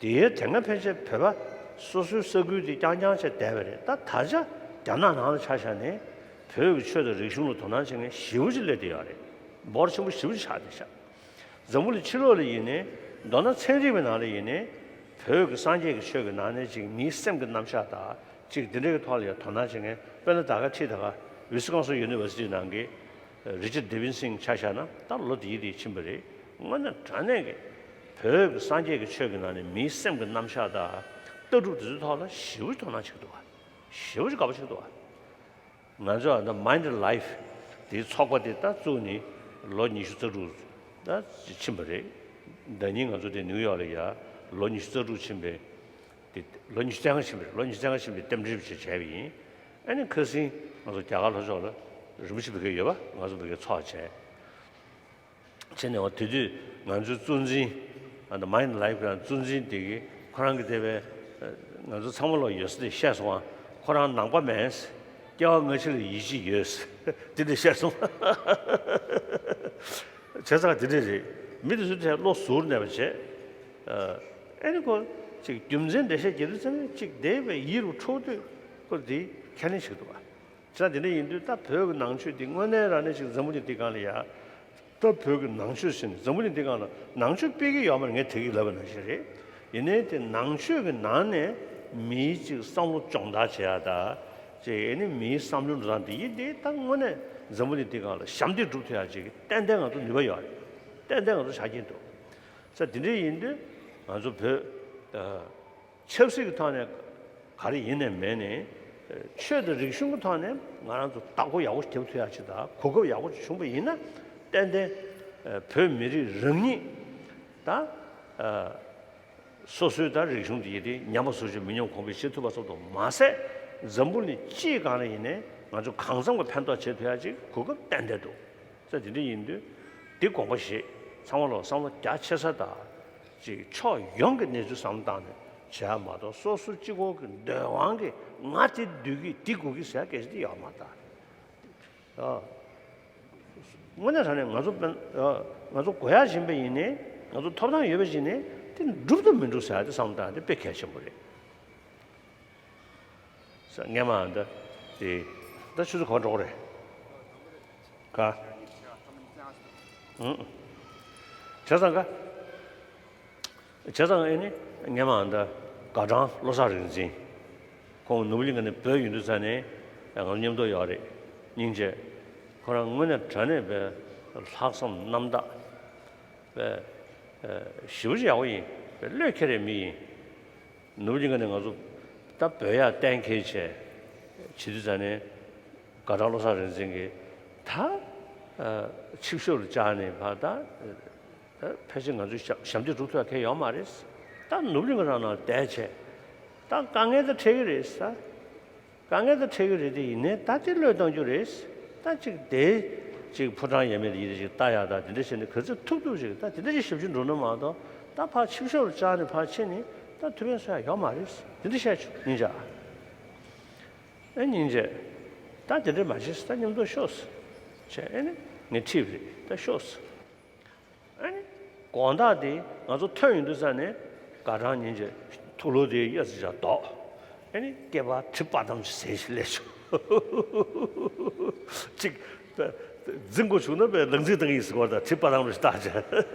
ཀྱི། དེའི་དེ་སྔ་ཕལ་ཆེར་བོད་པ་སོ་སོའི་ས་ཁུལ་དེ་རྐྱང་རྐྱང་བྱས་བསྡད་པ་རེད། ད་ད་ཆ་རྒྱ་ནག་ནང་ལ་ཆ་བཞག་ནས་བོད་ཀྱི་ཆོས་དང་རིག་གཞུང་ལ་དོ་སྣང་བྱེད་མཁན་ཞེ་པོ་ཅིག་སླེབས་བསྡད་ཡོད་རེད། འབོར་ཆེན་པོ་ཞེ་པོ་ཅིག་ཆགས་བསྡད་ཤག་འཛམ་བུ་གླིང་ཕྱི་ལོགས་ལ་ཡིན་ནའི་མདོར་ན་ཚན་རིག་པའི་ནང་ལ་ཡིན་ནའི་བོད་ཀྱི་སངས་རྒྱས་ཀྱི་ཆོས་ཀྱི་ནང་ནས་ཅིག་མིའི་སེམས་ཀྱི་རྣམ་གཞག་དང་ཅིག་དེ་འདྲའི་ཐོག་ལ་ཡང་དོ་སྣང་བྱེད་མཁན། དཔེར་ན་ད་ག་ཁྲིད་ད་ག་ཝི་སི་ཀོན་སིན་ཡུ་ནི་ཝར་སི་ཊི་ནང་གི་རི་ཅར་ཌེ་ཝིན་སིན་ཆ་བཞག་ན་ད་ལོ་དེའི་དེ་ཕྱིན་པ་རེད། དངོས་གནས་དྲང་གནས་ཀྱི་བོད་ཀྱི་སངས་རྒྱས་ཀྱི་ཆོས་ཀྱི་ནང་ནས་མིའི་སེམས་ཀྱི་རྣམ་གཞག་དང་ལྟ་གྲུབ་དེ་ཚོའི་ཐོག་ལ་ཞེ་པོ་ཅིག་དོ་སྣང་བྱེད་ཀྱི་འདུག་བ། ཞེ་པོ་ཅིག་དགའ་པོ་བྱེད་ཀྱི་འདུག་བ། ང་ཚོ་The Mind Life དེའི་ཚོགས་པ་དེ་ད་བཙུགས་ནས་ལོ་ཉི་ཤུ་རྩ་དྲུག་ད་ཕྱིན་པ་རེད། ཟླ་ཉིན་ང་ཚོ་དེ་ནིའུ་ཡོག་ལ་ཡ་ལོ་ཉི་ཤུ་རྩ་དྲུག་ཕྱིན་པའི་དེ་ལོ་ཉི་ཤུ་རྩ་ལྔ་ཕྱིན་པ་རེད། ལོ་ཉི་ཤུ་རྩ་ལྔ་ཕྱིན་པའི་རྟེན་འབྲེལ་བྱས་བྱས་པ་ཡིན། ཨ་ནི་ཁ་སང་ང་ཚོ་རྒྱ་གར་ལྷོ་ཕྱོགས་ལ་རིན་པོ་ཆེ་བོད་སྐད་ཡོད་པ་ང་ཚོ་བོད་སྐད་ཚོགས་བྱས། བྱས་ནས་འོ་དེ་དུས་ང་ཚོའི་གཙོ་འཛིན་ཨ་ནི་Mind Life གི་གཙོ་འཛིན་དེ་གིས་ཁོ་རང་གི་དེ་བས་ང་ཚོ་ཚང་མ་ལོག་ཡོད་ས་དེ་བཤད་སོང་ཨ། ཁོ་རང་ནང་པ་མེད། སྐྱེ་བ་སྔ་ཕྱི་ལ་ཡིད་ཆེས་ཡོད། དེ་འདྲ་བཤད་སོང་། བྱས་ཙང་དེ་འདྲ་རེད། མི་དེ་ཚོའི་ཐད་བློ་གཟུར་གནས་པ་བྱས། ཨ་ནི་ཁོ་ཅིག་རྒྱུ་མཚན་འགྲེལ་བཤད་རྒྱག་དུས་ཙམ་ནས་ཅིག་བསྡད་པའི་ཡིད་རུ་འཕྲོག་དུས་ཁོ་དེ་ཁས་ལེན་བྱེད་ཀྱི་འདུག་བ། བྱས་ཙང་དེ་འདྲ་ཡིན་དུས་ད་བོད་ཀྱི་ནང་ཆོས་འདི་དངོས་གནས་རང་ནས་ཅིག་འཛམ་བུ་གླིང་འདི་སྒང་ལ་ཡ། ད་བོད་ཀྱི་ནང་ཆོས་ཟེར་ནས་འཛམ་བུ་གླིང་འདི་སྒང་ལ་ནང་ཆོས་སྤེལ་གྱི་ཡོད་མ་རེད། ངས་དེ་གི་ལབ་པ་ནང་བཞིན་རེད། ཡིན་ནའི་དེ་ནང་ཆོས་ཀྱི་ནང་ནས་མིའི་ཅིག་བསམ་བློ་སྦྱོང་བརྡར་བྱེད་ཡ་ད། ཅིག་ཨེ་ནི་མིའི་བསམ་བློའི་འགྲོ་སྟངས་འདི་ཡིན་ཏེ་ད་དངོས་གནས་འཛམ་བུ་གླིང་འདི་སྒང་ལ་ཞབས་འདེགས་སྒྲུབ་ཐུབ་ཡ་ཅིག་གི་ཏན་ཏན་ང་ཚོ་ནུས་པ་ཡོད་རེད། ཏན་ཏན་ང་ཚོ་ཆ་རྐྱེན་འདུག་ས་དེ་འདྲ་ཡིན་དུས་ང་ཚོ་བོད་ཆབ་སྲིད་ཀྱི་ཐོག་ནས་ག་རེ་ཡིན་ནས་མེད་ནས་ཆོས་དང་རིག་གཞུང་གི་ཐོག་ནས་ང་རང་ཚོ་བདག་པོ་ཡག་པོ་རྒྱབ་ཐུབ་ཡ་ཅིག་དང་གོ་སྐབས་ཡག་པོ་ཅིག་བྱུང་པ་ཡིན་ན་ཏན་ཏན་བོད་མི་རིགས་རང་ཉིད་དང་། སོ་སོའི་ད་རིག་གཞུང་དེ་ཡི་དེ་ཉམས་པ་སོར་ཆུད་མི་ཉམས་གོང་འཕེལ་བྱེད་ཐུབ་པ་སོགས་དང་མ་ཟད་འཛམ་བུ་གླིང་སྤྱིའི་སྒང་ལ་ཡིན་ནའི་ང་ཚོ་གང་འཚམ་གྱི་ཕན་ཐོགས་བྱེད་ཐུབ་ཡ་ཅིག་གོ་སྐབས་ཏན་ཏན་འདུག་ས་དེ་འདྲ་ཡིན་དུས་འདི་དགོངས་པ་བཞེས། ཚང་མ་ལོག་བསམ་བློ་རྒྱ་ཆེ་ས་དང་ཅིག་ཕྱོགས་ཡོངས་ཀྱི་གནས་ཚུལ་བསམ་བློ་བཏང་ནས་བྱེད་ཡ་མ་གཏོགས་སོ་སོ་གཅིག་པོ་གི་འདོད་དབང་གིས་ང་དེ་འདོད་ཀྱི་འདི་དགོས་ཀྱི་ཟེར་ཡ་སྐད་ཆ་དེ་ཡོད་མ་རེད་ད། དངོས་གནས་དྲང་གནས་ང་ཚོ་དཔོན་ང་ཚོ་དགོས་ཡག་ཡིན་པ་ཡིན་ནའི་ང་ཚོ་ཐོབ་ཐང་ཡོད་པ་ཡིན་ནའི་དེ་འགྲུབ་དང་མི་འགྲུབ་ཟེར་ཡ་དེ་བསམ་བློ་བཏང་ཡ་དེ་དཔེ་གལ་ཆེན་པོ་རེད། ས་སྔས་མ་འདི་དེ་ད་ཆུ་ཚོད་ག་པར་འགྲོ་གི་རེད། ག་ཨང་། བྱས་ཙང་ག་བྱས་ཙང་ཨེ་ནི་སྔས་མ་འདི་དགའ་གྲང་བློ་བཟང་རིག་འཛིན། ཁོང་ནོར་བུ་གླིང་ག་ནས་བྲོས་ཡོང་དུས་ཙ་ནས་ང་ཚོ་མཉམ་དུ་ཡོད་རེད། སྙིང་རྗེ། ཁོ་རང་དངོས་གནས་དྲང་གནས་དཔེ་ལྷག་བསམ་རྣམ་དག་དཔེ་ཞེ་པོ་ཅིག་ཡག་པོ་ཡིན། དཔེ་བློས་འཁེལ་བའི་མི་ཡིན། ནོར་བུ་གླིང་ག་ནས་ང་ཚོ་ད་བྲོས་ཡག་གཏན་འཁེལ་བྱས་བྱེད་དུས་ཙ་ནས་དགའ་གྲང་བློ་བཟང་རིག་འཛིན་གྱིས་ད་ཆིབས་ཞབས་ལ་བཅར་ནས་ཕར་ད། ད་ཕལ་ཆེར་ང་ཚོས་ཞབས་ཞབས་འདེགས་སྒྲུབ་ཐུབ་ཡ་གང་ཡང་ཡོད་མ་རེད། ད་ནོར་བུ་གླིང་ག་རང་ནང་བསྡད་བྱས། ད་དཀའ་ངལ་ད་འཕྲད་ཀྱི་རེད་ས། དཀའ་ངལ་ད་འཕྲད་ཀྱི་རེད་དེ་ཡིན་ནའི་ད་དེ་བློས་གཏོང་རྒྱུ་རེད། ད་ཅིག་དེ་ཅིག་ཕོ་བྲང་ཡས་མས་དེ་ཡིན་ཅིག་ལྟ་ཡག་ད་དེ་འདྲ་བྱས་ནས་ག་ཚོད་ཐུབ་ཐུབ་ཅིག་ད་དེ་འདྲ་ཅིག་ཞབས་ཕྱི་འགྲོ་ན་མ་གཏོགས་ད་ཕར་ཆིབས་ཞབས་ལ་བཅར་ནས་ཕར་ཕྱིན་ནས་ད་ཐུབ་ཕན་གསོ་ཡག་ཡོད་མ་རེད། དེ་འདྲ་བཤད་ཆོག་སྙིང་རྗེ། ཨེ་སྙིང་རྗེ། ད་དེ་འདྲས་མ་བྱེད་ཟེར། ད་མཉམ་དུ་ཤོག་ཟེར། བྱས། ཨེ་ནི་ངས་ཁྲིད་པ་རེད། ད་ཤོག་ཟེར། ཨ་ནི་དགོང་དག་དེ་ང་ཚོ་ཐོན་ཡོང་དུས་ཙ་ནས་དགའ་གྲང་ཉིན་བྱེད་དུག་ལོག་དེ་གཡས་ཙམ་བཞག་འདུག་ཨ་ནི་སྐེད་པ་གྲི་པ་ཏམ་ཞིག་ཟེར་ཞིག་སླེབས་བྱུང་། ཅིག་འཛིང་དགོས་བྱུང་ན་པའི་ལག་འཛིང་བཏང་གི་ཡིན་ཟེར་བ་དང་། གྲི་པ་ཏམ་རེ་བཏགས་བྱས།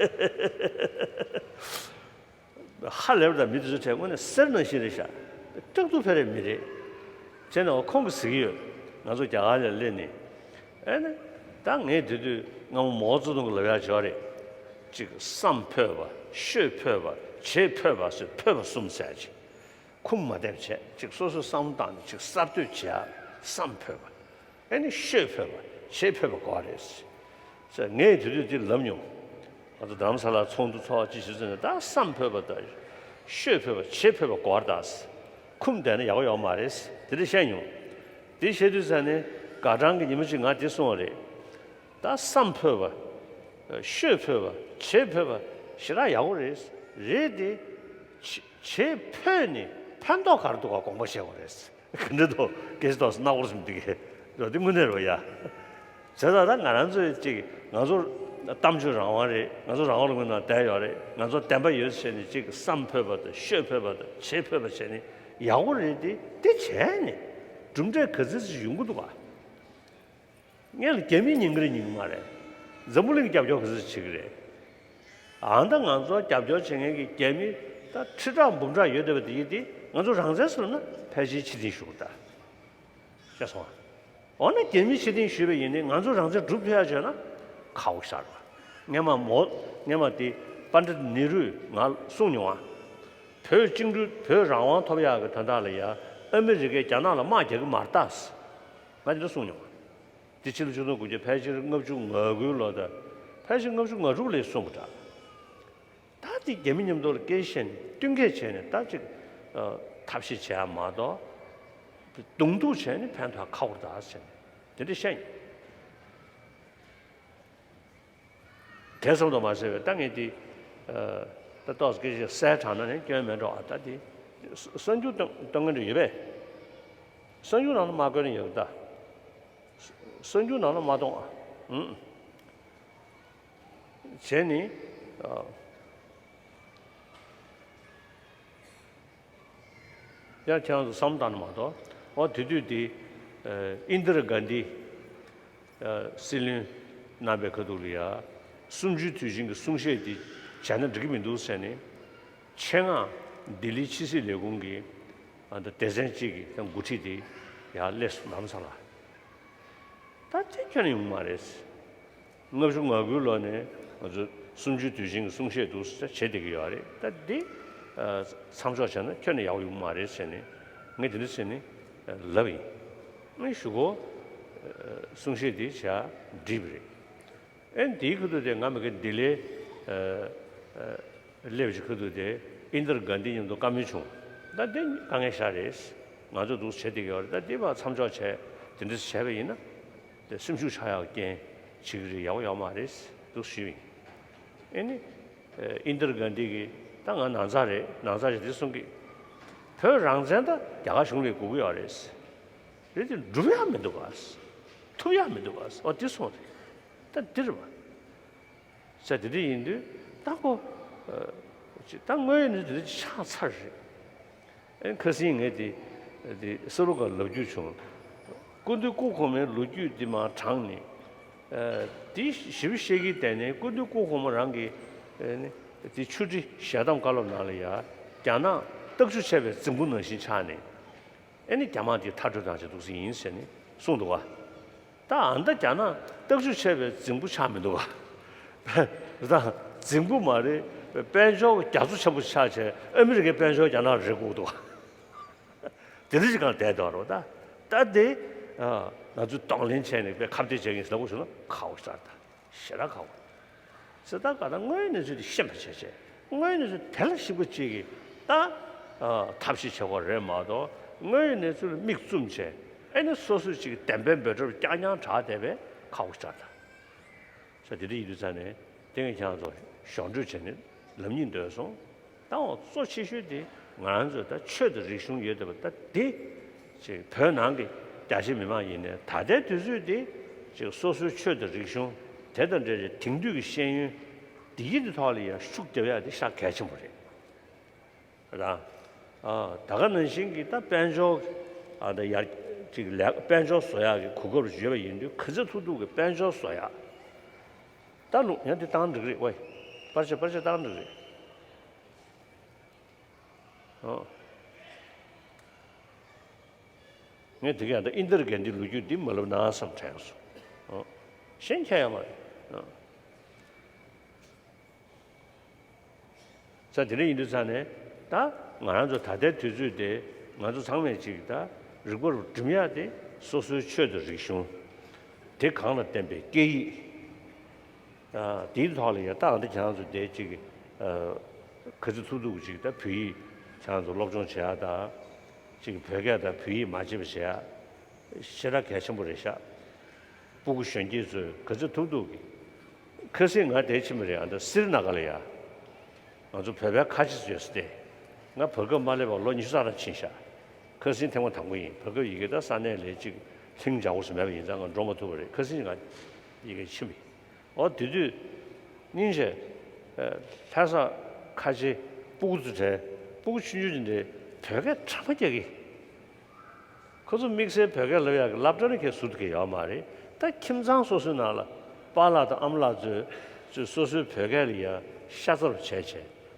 ཧ་ལས་པ་དང་། མི་དེ་ཚོ་གྲས་དངོས་གནས་གསེར་ནང་བཞིན་རེད་ཤག་སྐྲག་སྡུག་འཕེར་བའི་མི་རེད། བྱས་ནས་འོ་ཁོང་གིས་ཟེར་གྱི་ཡོད། ང་ཚོ་རྒྱ་གར་ལ་སླེབས་ནས། ཨེ་ནི། ད་ངས་དེ་དུས་སྔ་མོ་མའོ་ཙེ་ཏུང་གི་ལབ་ཡག་བྱས་པ་རེད། ཅིག་བསམ་ཕོད་པ། ཤོད་ཕོད་པ། བྱེད་ཕོད་པ་ཟེར། ཕོད་པ་གསུམ་ཟེར་ཡག་ཅིག་ཁུངས་མ་ལྡན་བྱས། ཅིག་སོ་སོའི་བསམ་བློ་བཏང་ནས་ཅིག་གསར་གཏོད་བྱེད་ཡག་བསམ་ཕོད་པ། ཨེ་ནི་ཤོད་ཕོད་པ། བྱེད་ཕོད་པ་དགོས་རེད་ཟེར། ངས་དེ་དུས་དེ་ལབ་མྱོང་། ང་ཚོ་རྡ་རམ་ས་ལར་ཚོགས་འདུ་ཚོགས་ཅི་བྱེད་ཚོད་ནས། ད་བསམ་ཕོད་པ་དང་ཤོད་ཕོད་པ། བྱེད་ཕོད་པ་དགོས་རེད་ད་ཟེར། ཁུངས་ལྡན་ན་ཡག་པོ་ཡོད་མ་རེད་ཟེར། དེ་འདྲ་བཤད་མྱོང་། དེ་བཤད་དུས་ཙ་ནས་དགའ་གྲང་གི་ཉི་མ་གཅིག་ང་དེ་གསུངས་པ་རེད། ད་བསམ་ཕོད་པ། ཤོད་ཕོད་པ། བྱེད་ཕོད་པ་ཞེ་དྲག་ཡག་པོ་རེད། རེད་དེ། བྱེད་བྱེད་ཕོད་ནས་ཕན་ཐོགས་ག་རེ་འདུག་ག་དགོངས་པ་བཞེས་དགོས་རེད། ག་འདྲ་འདུག་སྐད་ཆ་ཏོག་ཙམ་རྣ་བར་སོང་འདུག་གས། འདི་དངོས་གནས་རེད་པ་ཡ། བྱས་ཙང་ད་ང་རང་ཚོའི་ཅིག་ང་ཚོ་གཏམ་བརྗོད་རང་དབང་རེད། ང་ཚོ་རང་དབང་ལུང་པའི་ནང་བསྡད་ཡོད་རེད། ང་ཚོ་བདེན་པ་ཡོད་བྱས་ནས་ཅིག་བསམ་ཕོད་པ་དང་ཤོད་ཕོད་པ་དང་བྱེད་ཕོད་པ་བྱས་ནས་ཡག་པོ་རེད་དེ། དེ་བྱས་ནས་གྲུབ་འབྲས་ག་ཚོད་ཅིག་ཡོང་གི་འདུག་ག་སྔོན་ལ་རྒྱ་མིས་ཉན་གི་རེད། ཉན་གི་མ་རེད། འཛམ་བུ་གླིང་གིས་རྒྱབ་སྐྱོར་ག་ཚོད་བྱེད་ཀྱི་རེད། ཨ་ད་ང་ཚོར་རྒྱབ་སྐྱོར་བྱེད་མཁན་གྱི་རྒྱ་མི་ད་ཁྲི་ཕྲག་འབུམ་ཕྲག་ཡོད་བསྡད་པ་དེ་གིས་དེ་ང་ཚོ་རང་བཙན་ཟེར་ན་ཕལ་ཆེར་ཕྱིར་འཐེན་ཞུ་གི་རེད་ད། ཤེས་སོང་ཨ། འོ་ན་རྒྱ་མིས་ཕྱིར་འཐེན་ཞུས་པ་ཡིན་ནའི་ང་ཚོ་རང་བཙན་སྒྲུབ་ཐུབ་ཡག་བྱས་ན་ཁག་པོ་ཞིག་རེད་པ། སྔོན་མ་མོ། སྔོན་མ་དེ་པཎྜི་ཏ་ནེ་རུས་ང་གསུངས་མྱོང་ཨ། བོད་བཅིངས་འགྲོལ། བོད་རང་དབང་ཐོབ་ཡག་གི་དོན་དག་ལ་ཡ་ཨ་མི་རི་ཀས་རྒྱ་ནག་ལ་དམག་རྒྱག་གི་མ་རེད་ད་ཟེར། ང་དེ་འདྲ་གསུངས་མྱོང་ཨ། དེ་ཕྱི་ལོ་ཆིག་སྟོང་དགུ་བརྒྱ་ཕལ་ཆེར་ལྔ་བཅུ་ང་དགུའི་ལོ་དང་། ཕལ་ཆེར་ལྔ་བཅུ་ང་དྲུག་ལ་གསུངས་པ་འདྲ། ད་དེ་རྒྱ་མི་མཉམ་དུ་ལ་སྐད་ཆ་བཤད་ནས་བསྟུན་མཁས་བྱས་ནས་ད་ཅིག་ཨ། ཐབས་ཤེས་བྱེད་ཡག་མ་གཏོགས། གདོང་ཐུག་བྱས་ནས་ཕན་ཐོགས་ཁག་པོ་རེད་ད་ཟེར་ནས་དེ་འདྲ་བཤད་མྱོང་། དེ་ཙམ་དུ་མ་ཟད་པའི་ད་ངས་དེ་ཨ། ད་ཏོག་ཙམ་སྐད་ཆ་གསལ་དྲགས་ན་ནི་སྐྱོན་མེད་འགྲོ་ཨ། ད་དེ་གསར་འགྱུར་གཏོང་གཏོང་མཁན་འདྲ་ཡོད་པས། གསར་འགྱུར་ནང་ལ་མ་བཀོད་ན་ཡོད་ད། གསར་འགྱུར་ནང་ལ་མ་གཏོང་ཨ། ཨུམ། བྱས་ནས་ཨ། ཡང་ཁྱེད་རང་ཚོ་བསམ་བློ་བཏང་ན་མ་གཏོགས། འོ་དེ་དུས་དེ་ཨ། ཨིན་དིར་གྷན་དྷི་ཨ། སྲིད་བློན་གནང་བའི་ཁ་ཐུག་ལ་ཡ། གསུམ་བཅུའི་དུས་ཆེན་གྱི་གསུང་བཤད་དེ་བྱས་ན་འགྲིག་གི་མི་འདུག་ཟེར་ནས། ཆེད་མངགས་ལྡི་ལིའི་ཕྱི་སྲིད་ལས་ཁུངས་ཀྱི་ཨ། ད་སྡེ་ཚན་གཅིག་གི་ད་འགོ་ཁྲིད་དེ་ཡར་སླེབས་སོང་། ལམ་སང་ལ། ད་དེ་ཁྱོན་ནས་ཡོང་མ་རེད། ལྔ་བཅུ་ང་དགུའི་ལོ་ནས་ང་ཚོ་གསུམ་བཅུའི་དུས་ཆེན་གྱི་གསུང་བཤད་འདུག་ཟེར་བྱེད་བསྡད་ཀྱི་ཡོད་རེད། ད་འདི་ཨ། མཚམས་འཇོག་བྱས་ན་ཁྱོན་ནས་ཡག་པོ་ཡོང་མ་རེད་ཟེར་ནས་ངས་དེ་འདྲ་ཟེར་ནས་ལབ་ཡིན། ངས་གཞུག་གུ་ཨ། གསུང་བཤད་འདི་བྱས་འགྲིག་པ་རེད། ཨེ་འདིའི་ཁ་ཐུག་དེ་ང་མ་གི་ལྡི་ལིར་ཨ། ཨ། སླེབས་ཀྱི་ཁ་ཐུག་དེ་ཨིན་དིར་གྷན་དྷི་མཉམ་དུ་བཀའ་མོལ་བྱུང་། ད་འདི་དཀའ་ངལ་ཞིག་རེད། ང་ཚོ་འདུག་བྱེད་བསྡད་ཀྱི་ཡོད་རེད། ད་འདི་བར་མཚམས་འཇོག་བྱས་དེ་འདྲ་བྱས་པ་ཡིན་ན། དེ་སེམས་ཤུགས་ཆག་ཡག་རྐྱེན་བྱེད་ཀྱི་རེད། ཡག་པོ་ཡོད་མ་རེད་འདུག་ཞུས་པ་ཡིན། ཨེ་ནི་ཨ། ཨིན་དིར་གྷན་དྷི་གིས། ད་ང་ནང་ཚགས་རེད། ནང་ཚགས་ཞིག་འདི་གསུང་གི། བོད་རང་བཙན་ད་རྒྱ་གར་གཞུང་ལ་དགོས་ཀྱི་ཡོད་རེད། རེད་དེ་སྒྲུབ་ཡག་མི་འདུག་ག་ཐུབ་ཡག་མི་འདུག་ག་འོ་དེ་གསུངས་རེད། ད་འདི་རེད་པ། ཟེར་དེ་འདྲ་ཡིན་དུས་ད་ཁོ་ཨ། ཅིག་ད་དངོས་ཡོད་གནས་ཚུལ་དེ་འདྲ་ཆགས་ཚར་རེད། ཨེ་ཁ་སང་ངས་དེ་དེ་ས་རུ་ཀ་ལབ་རྒྱུ་བྱུང་། སྐུ་མདུན་སྐུ་གོང་མའི་ལོ་རྒྱུས་འདི་མར་དྲངས་ནས། ཨ། དེ་ཞིབ་བཤད་ཀྱི་སྟེང་ནས་སྐུ་མདུན་སྐུ་གོང་མ་རང་གིས་ཨ་ནི་དེ་ཆུ་ཁྲི་ཞལ་གདམས་བཀའ་སློབ་ནང་ལ་ཡ། རྒྱ་ནག་སྟག་ཆུ་ཆད་པའི་རྫིང་བུ་ནང་བཞིན་ཆགས་ནས། ཨེ་ནི་རྒྱ་དམག་དེ་མཐར་སྐྲོད་བཏང་བྱས་འདུག་སེ་ཡིན་ཟེར་ནས་གསུངས་འདུག་ག་ད་ཨ་ད་རྒྱ་ནག་སྟག་ཆུ་ཆད་པའི་རྫིང་བུ་ཆགས་མི་འདུག་ག་ད་རྫིང་བུ་མ་རེད། དཔལ་འབྱོར་རྒྱ་མཚོ་ཆེན་པོ་ཆགས་བྱས་ཨ་མི་རི་ཀའི་དཔལ་འབྱོར་རྒྱ་ནག་རེད་དགོས་འདུག་ག་དེ་འདྲ་ཞིག་གང་བསྡད་འདུག་རོ། ད་ད་དེ་ཨ་ང་ཚོས་གདོང་ལེན་བྱས་ནས་དཔེ་ཁ་གཏད་བྱེད་མཁན་ཞིག་ལབ་དགོས་བྱུང་ན་ཁག་པོ་ཞིག་རེད། ད་ཞེ་དྲག་ཁག་པོ་རེད། ད་ག་ད་དངོས་ཡོད་གནས་ཚུལ་དེ་ཤེས་པ་བྱས་བྱས། དངོས་ཡོད་གནས་ཚུལ་དེ་ལ་གཞིགས་པ་གཅིག་གིས་ད་ཨ་ཐབས་ཤེས་བྱེད་དགོས་རེད་མ་གཏོགས། དངོས་ཡོད་གནས་ཚུལ་ལ་མིག་བཙུམ་བྱས། ཨེ་ནི་སོ་སོ་གཅིག་གིས་བདེན་པའི་འབད་རྩོལ་རྐྱང་རྐྱང་དྲག་བསྡད་པས་ཁག་པོ་ཞིག་རེད། ད་ས་དེ་འདྲ་ཡིན་དུས་ཙང་ནས་དེ་ངས་ཁྱེད་རང་ཚོ་གཞོགས་འདྲི་བྱས་ནས་ལབ་སྙིང་འདོད་སོང་། ད་འོ་གཙོ་ཆེ་ཤོས་དེ་ང་རང་ཚོ་ད་ཆོས་དང་རིག་གཞུང་ཡོད་བསྡད་པ་ད་དེ་ཅིག་བོད་ནང་གི་རྒྱ་ རྒྱ་ཆེ་མི་མང་ཡིན་ནའི་ད་ལྟའི་དུས་ཚོད་འདི་ཅིག་སོ་སོའི་ཆོས་དང་རིག་གཞུང་དེ་དང་འབྲེལ་བའི་དེང་དུས་ཀྱི་ཤེས་ཡོན་འདི་ཡིན་གྱི་ཐོག་ལ་ཡང་ཤུགས་རྒྱབ་ཡ་དེ་ཤ་གལ་ཆེན་པོ་རེད། ར། ཨ། ད་ག་ནང་བཞིན་གྱི་ད་དཔལ་འབྱོར། ཨ། ད་ཡར་ཅིག་ལས་དཔལ་འབྱོར་བཟོ་ཡག་གི་གོ་སྐབས་ཡོད་པ་ཡིན་དུས་ག་ཚོད་ཐུབ་ཐུབ་ཀྱི་དཔལ་འབྱོར་བཟོ་ཡག་ད་ལུག་ཡང་དེ་བཏང་འགྲིག་རེད་ཝེ། པར་ཆས་པར་ཆས་བཏང་འགྲིག་རེད། ཨོ། ངས་དེ་ག་ཡང་ད་ཨིན་དར་གན་དྷིའི་ལོ་རྒྱུས་འདི་མ་ལབ་ན་བསམ་དྲན་སོང་། ཨོ། གཞན་ཁྱད་ཡོད་མ་རེད། ཨོ། ས་དེ་འདྲ་ཡིན་དུས་ཙང་ནས་ད་ང་རང་ཚོ་ད་ལྟའི་དུས་ཚོད་དེ་ང་ཚོ་ཚང་མས་ཅིག་ད་རིག་པ་རུ་སྒྲིམ་ཡག་དེ་སོ་སོའི་ཆོས་དང་རིག་གཞུང་། དེ་གང་ལ་བརྟེན་པའི་སྐད་ཡིག་ཨ། དེའི་ཐོག་ལ་ཡང་ད་ཨ་འདི་ཁྱེད་རང་ཚོ་དེ་ཅིག་ཨ། ག་ཚོད་ཐུབ་ཐུབ་ཅིག་ད་བོད་ཡིག་ཁྱེད་རང་ཚོ་སློབ་སྦྱོང་བྱེད་ཡག་དང་། ཅིག་བོད་སྐད་དང་བོད་ཡིག་མ་བརྗེད་པ་བྱེད་ཡག་ཞེ་དྲག་གལ་ཆེན་པོ་རེད་ཤག་སྤུ་གུ་གཞོན་སྐྱེས་ཚོས་ག་ཚོད་ཐུབ་ཐུབ་ཀྱིས། ཁ་སང་ང་དེ་ཕྱིན་པ་རེད། ཨ་ད་སི་རི་ན་ག་ལ་ཡ། ང་ཚོ་བོད་པའི་ཁ་ཆེ་ཚོ་ཡོད་ས་དེ། ང་བར་སྐབས་མ་སླེབས་པར་ལོ་ཉི་ཤུ་རྩ་ལྔ་ཕྱིན་ཤག་ཁ་སང་ཐེངས་མ་དང་པོ་ཡིན། བར་སྐབས་ཡི་གེ་ད་ས་གནས་ལ་ཅིག་ལྷིང་འཇགས་པོ་ཞིག་མེད་པ་ཡིན་ཙང་ང་འགྲོ་མ་ཐུབ་པ་རེད། ཁ་སང་ང་ཡི་གེ་ཕྱིན་པ་ཡིན། འོ་དེ་དུས་སྙིང་རྗེ། ཨ། ལྷ་ས་ཁ་ཆེ་སྤུ་གུ་ཚོ་གྲས་སྤུ་གུ་ཆུང་ཆུང་དེ་འདྲའི་བོད་སྐད་གྲགས་པ་རྒྱག་གི། ཁོ་ཚོ་དམིགས་བསལ་བོད་སྐད་ལབ་ཡག་གི་སློབ་གྲྭ་ནས་ཁྱེད་ཟུར་དུ་ཁྱེད་ཡོད་མ་རེད། ད་ཁྱིམ་ཚང་སོ་སོའི་ནང་ལ་པཱ་ལགས་དང་ཨ་མ་ལགས་ཚོས་ཚོས་སོ་སོའི་བོད་སྐད་ལ་ཡ་ཤ་ཚ་རུ་བྱས་བྱས་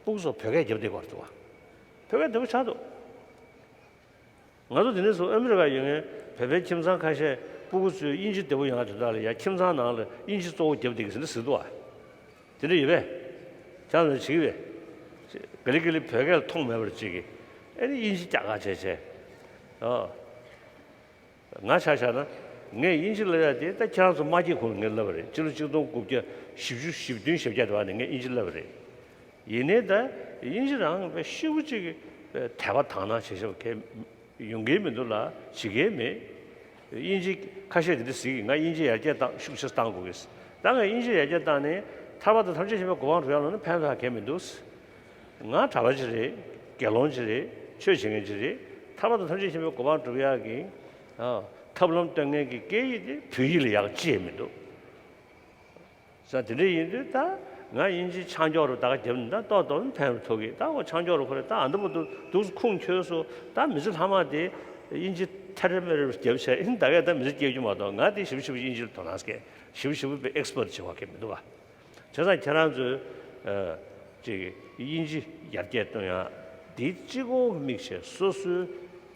སྤུ་གུ་ཚོ་བོད་སྐད་རྒྱབ་བསྡད་ཀྱི་ཡོད་རེད་བ། བོད་སྐད་བདེ་པོ་ཆགས་འདུག་ང་ཚོ་དེ་ནས་བཟུང་ཨ་མི་རི་ཀ་ཡོད་མཁན་བོད་པའི་ཁྱིམ་ཚང་ཁ་ཤས་སྤུ་གུ་ཚོས་དབྱིན་ཇི་བདེ་པོ་ཡོང་ཡག་དོན་དག་ལ་ཡ་ཁྱིམ་ཚང་ནང་ལ་དབྱིན་ཇི་གཙོ་བོ་རྒྱབ་བསྡད་ཀྱི་ཟེར་ནས་ཟེར་འདུག་བ། དེ་འདྲ་ཡོད་པས། ཁྱེད་རང་ཚོས་བྱེད་ཀྱི་རེད། ག་ལེ་ག་ལེ་བོད་སྐད་ལ་མཐོང་མེད་པར་བྱེད་ཀྱི། ཨེ་ནི་དབྱིན་ཇི་རྒྱག་ག་བྱས་བྱས། ཨོ། ང་ཆ་བཞག་ན། ངས་དབྱིན་ཇི་ལབ་ཡག་དེ་ད་ཁྱེད་རང་ཚོ་མ་སྐྱེས་གོང་ལ་ངས་ལབ་པ་རེད། སྤྱི་ལོ་ཆིག་སྟོང་དགུ་བརྒྱ་བཞི་བཅུ་ཞེ་བདུན་ཞེ་བརྒྱད་དེ་བ་ནས་ངས་དབྱིན་ཇི་ལབ་པ་རེད། ཡིན་ནའི་ད་དབྱིན་ཇི་རང་དཔེ་ཤུགས་ཅིག་གིས་དཔེ་དད་པ་དག་སྣང་བྱེད་ཤེས་པ་གལ་ཡོང་གི་མི་འདུག་ལ་བྱེད་ཀྱི་མེད། དབྱིན་ཇི་ཁ་ཤས་དེ་འདྲ་ཟེར་གི། ང་དབྱིན་ཇི་ཡར་རྒྱས་བཏང་ཤུགས་ཆེ་བཏང་དགོས་གི། ད་ང་དབྱིན་ཇི་ཡར་རྒྱས་བཏང་ནས་ཐར་པ་དང་ཐམས་ཅད་མཁྱེན་པའི་གོ་འཕང་སྒྲུབ་ཡག་ལ་ནི་ཕན་ཐོགས་གལ་མི་འདུག་ང་གྲྭ་པ་ཅིག་རེད། དགེ་སློང་ཅིག་རེད། ཆོས་བྱེད་མཁན་ཅིག་རེད། ཐར་པ་དང་ཐམས་ཅད་མཁྱེན་པའི་གོ་འཕང་སྒྲུབ་ཡག་གི་ཨ་ཐབས་ལམ་སྟོན་མཁན་གྱི་སྐད་ཡིག་དེ་བོད་ཡིག་ལས་ཡག་ཅི་ཡང་མི་འདུག་ས་དེ་འདྲ་ཡིན་དུས་ད་ང་དབྱིན་ཇི་ཆང་འཇོག་རུ་ད་ག་རྒྱབ་ནས་ད་ཏོག་ཏོག་ཕན་རུ་ཐུག་གི། ད་འོ་ཆང་འཇོག་རུ་ཁོ་རེ་ད་ཨ་འདི་མོ་འདུག་འདུག་ཁུངས་འཁྱོལ་སོང་། ད་མི་ཚེ་ལྷག་མ་དེ་དབྱིན་ཇི་ཐེ་རེ་མེ་རེ་རྒྱབ་བྱས་ཨིན། ད་གས་ད་མི་ཚེ་སྐྱེལ་རྒྱུ་མ་གཏོགས་ང་དེ་ཞིབ་ཞིབ་དབྱིན་ཇི་ལ་དོ་སྣང་སྐྱེ་ཞིབ་ཞིབ་པའི་ཨེག་སི་པར་ཊི་བྱེད་པ་གས་མི་འདུག་བ། བྱས་ཙང་ཁྱེད་རང་ཚོས་ཨ་ཅིག་དབྱིན་ཇི་ཡར་རྒྱས་གཏོང་ཡག་འདི་གཅིག་པོ་དམིགས་བྱས་སོ་སོའི་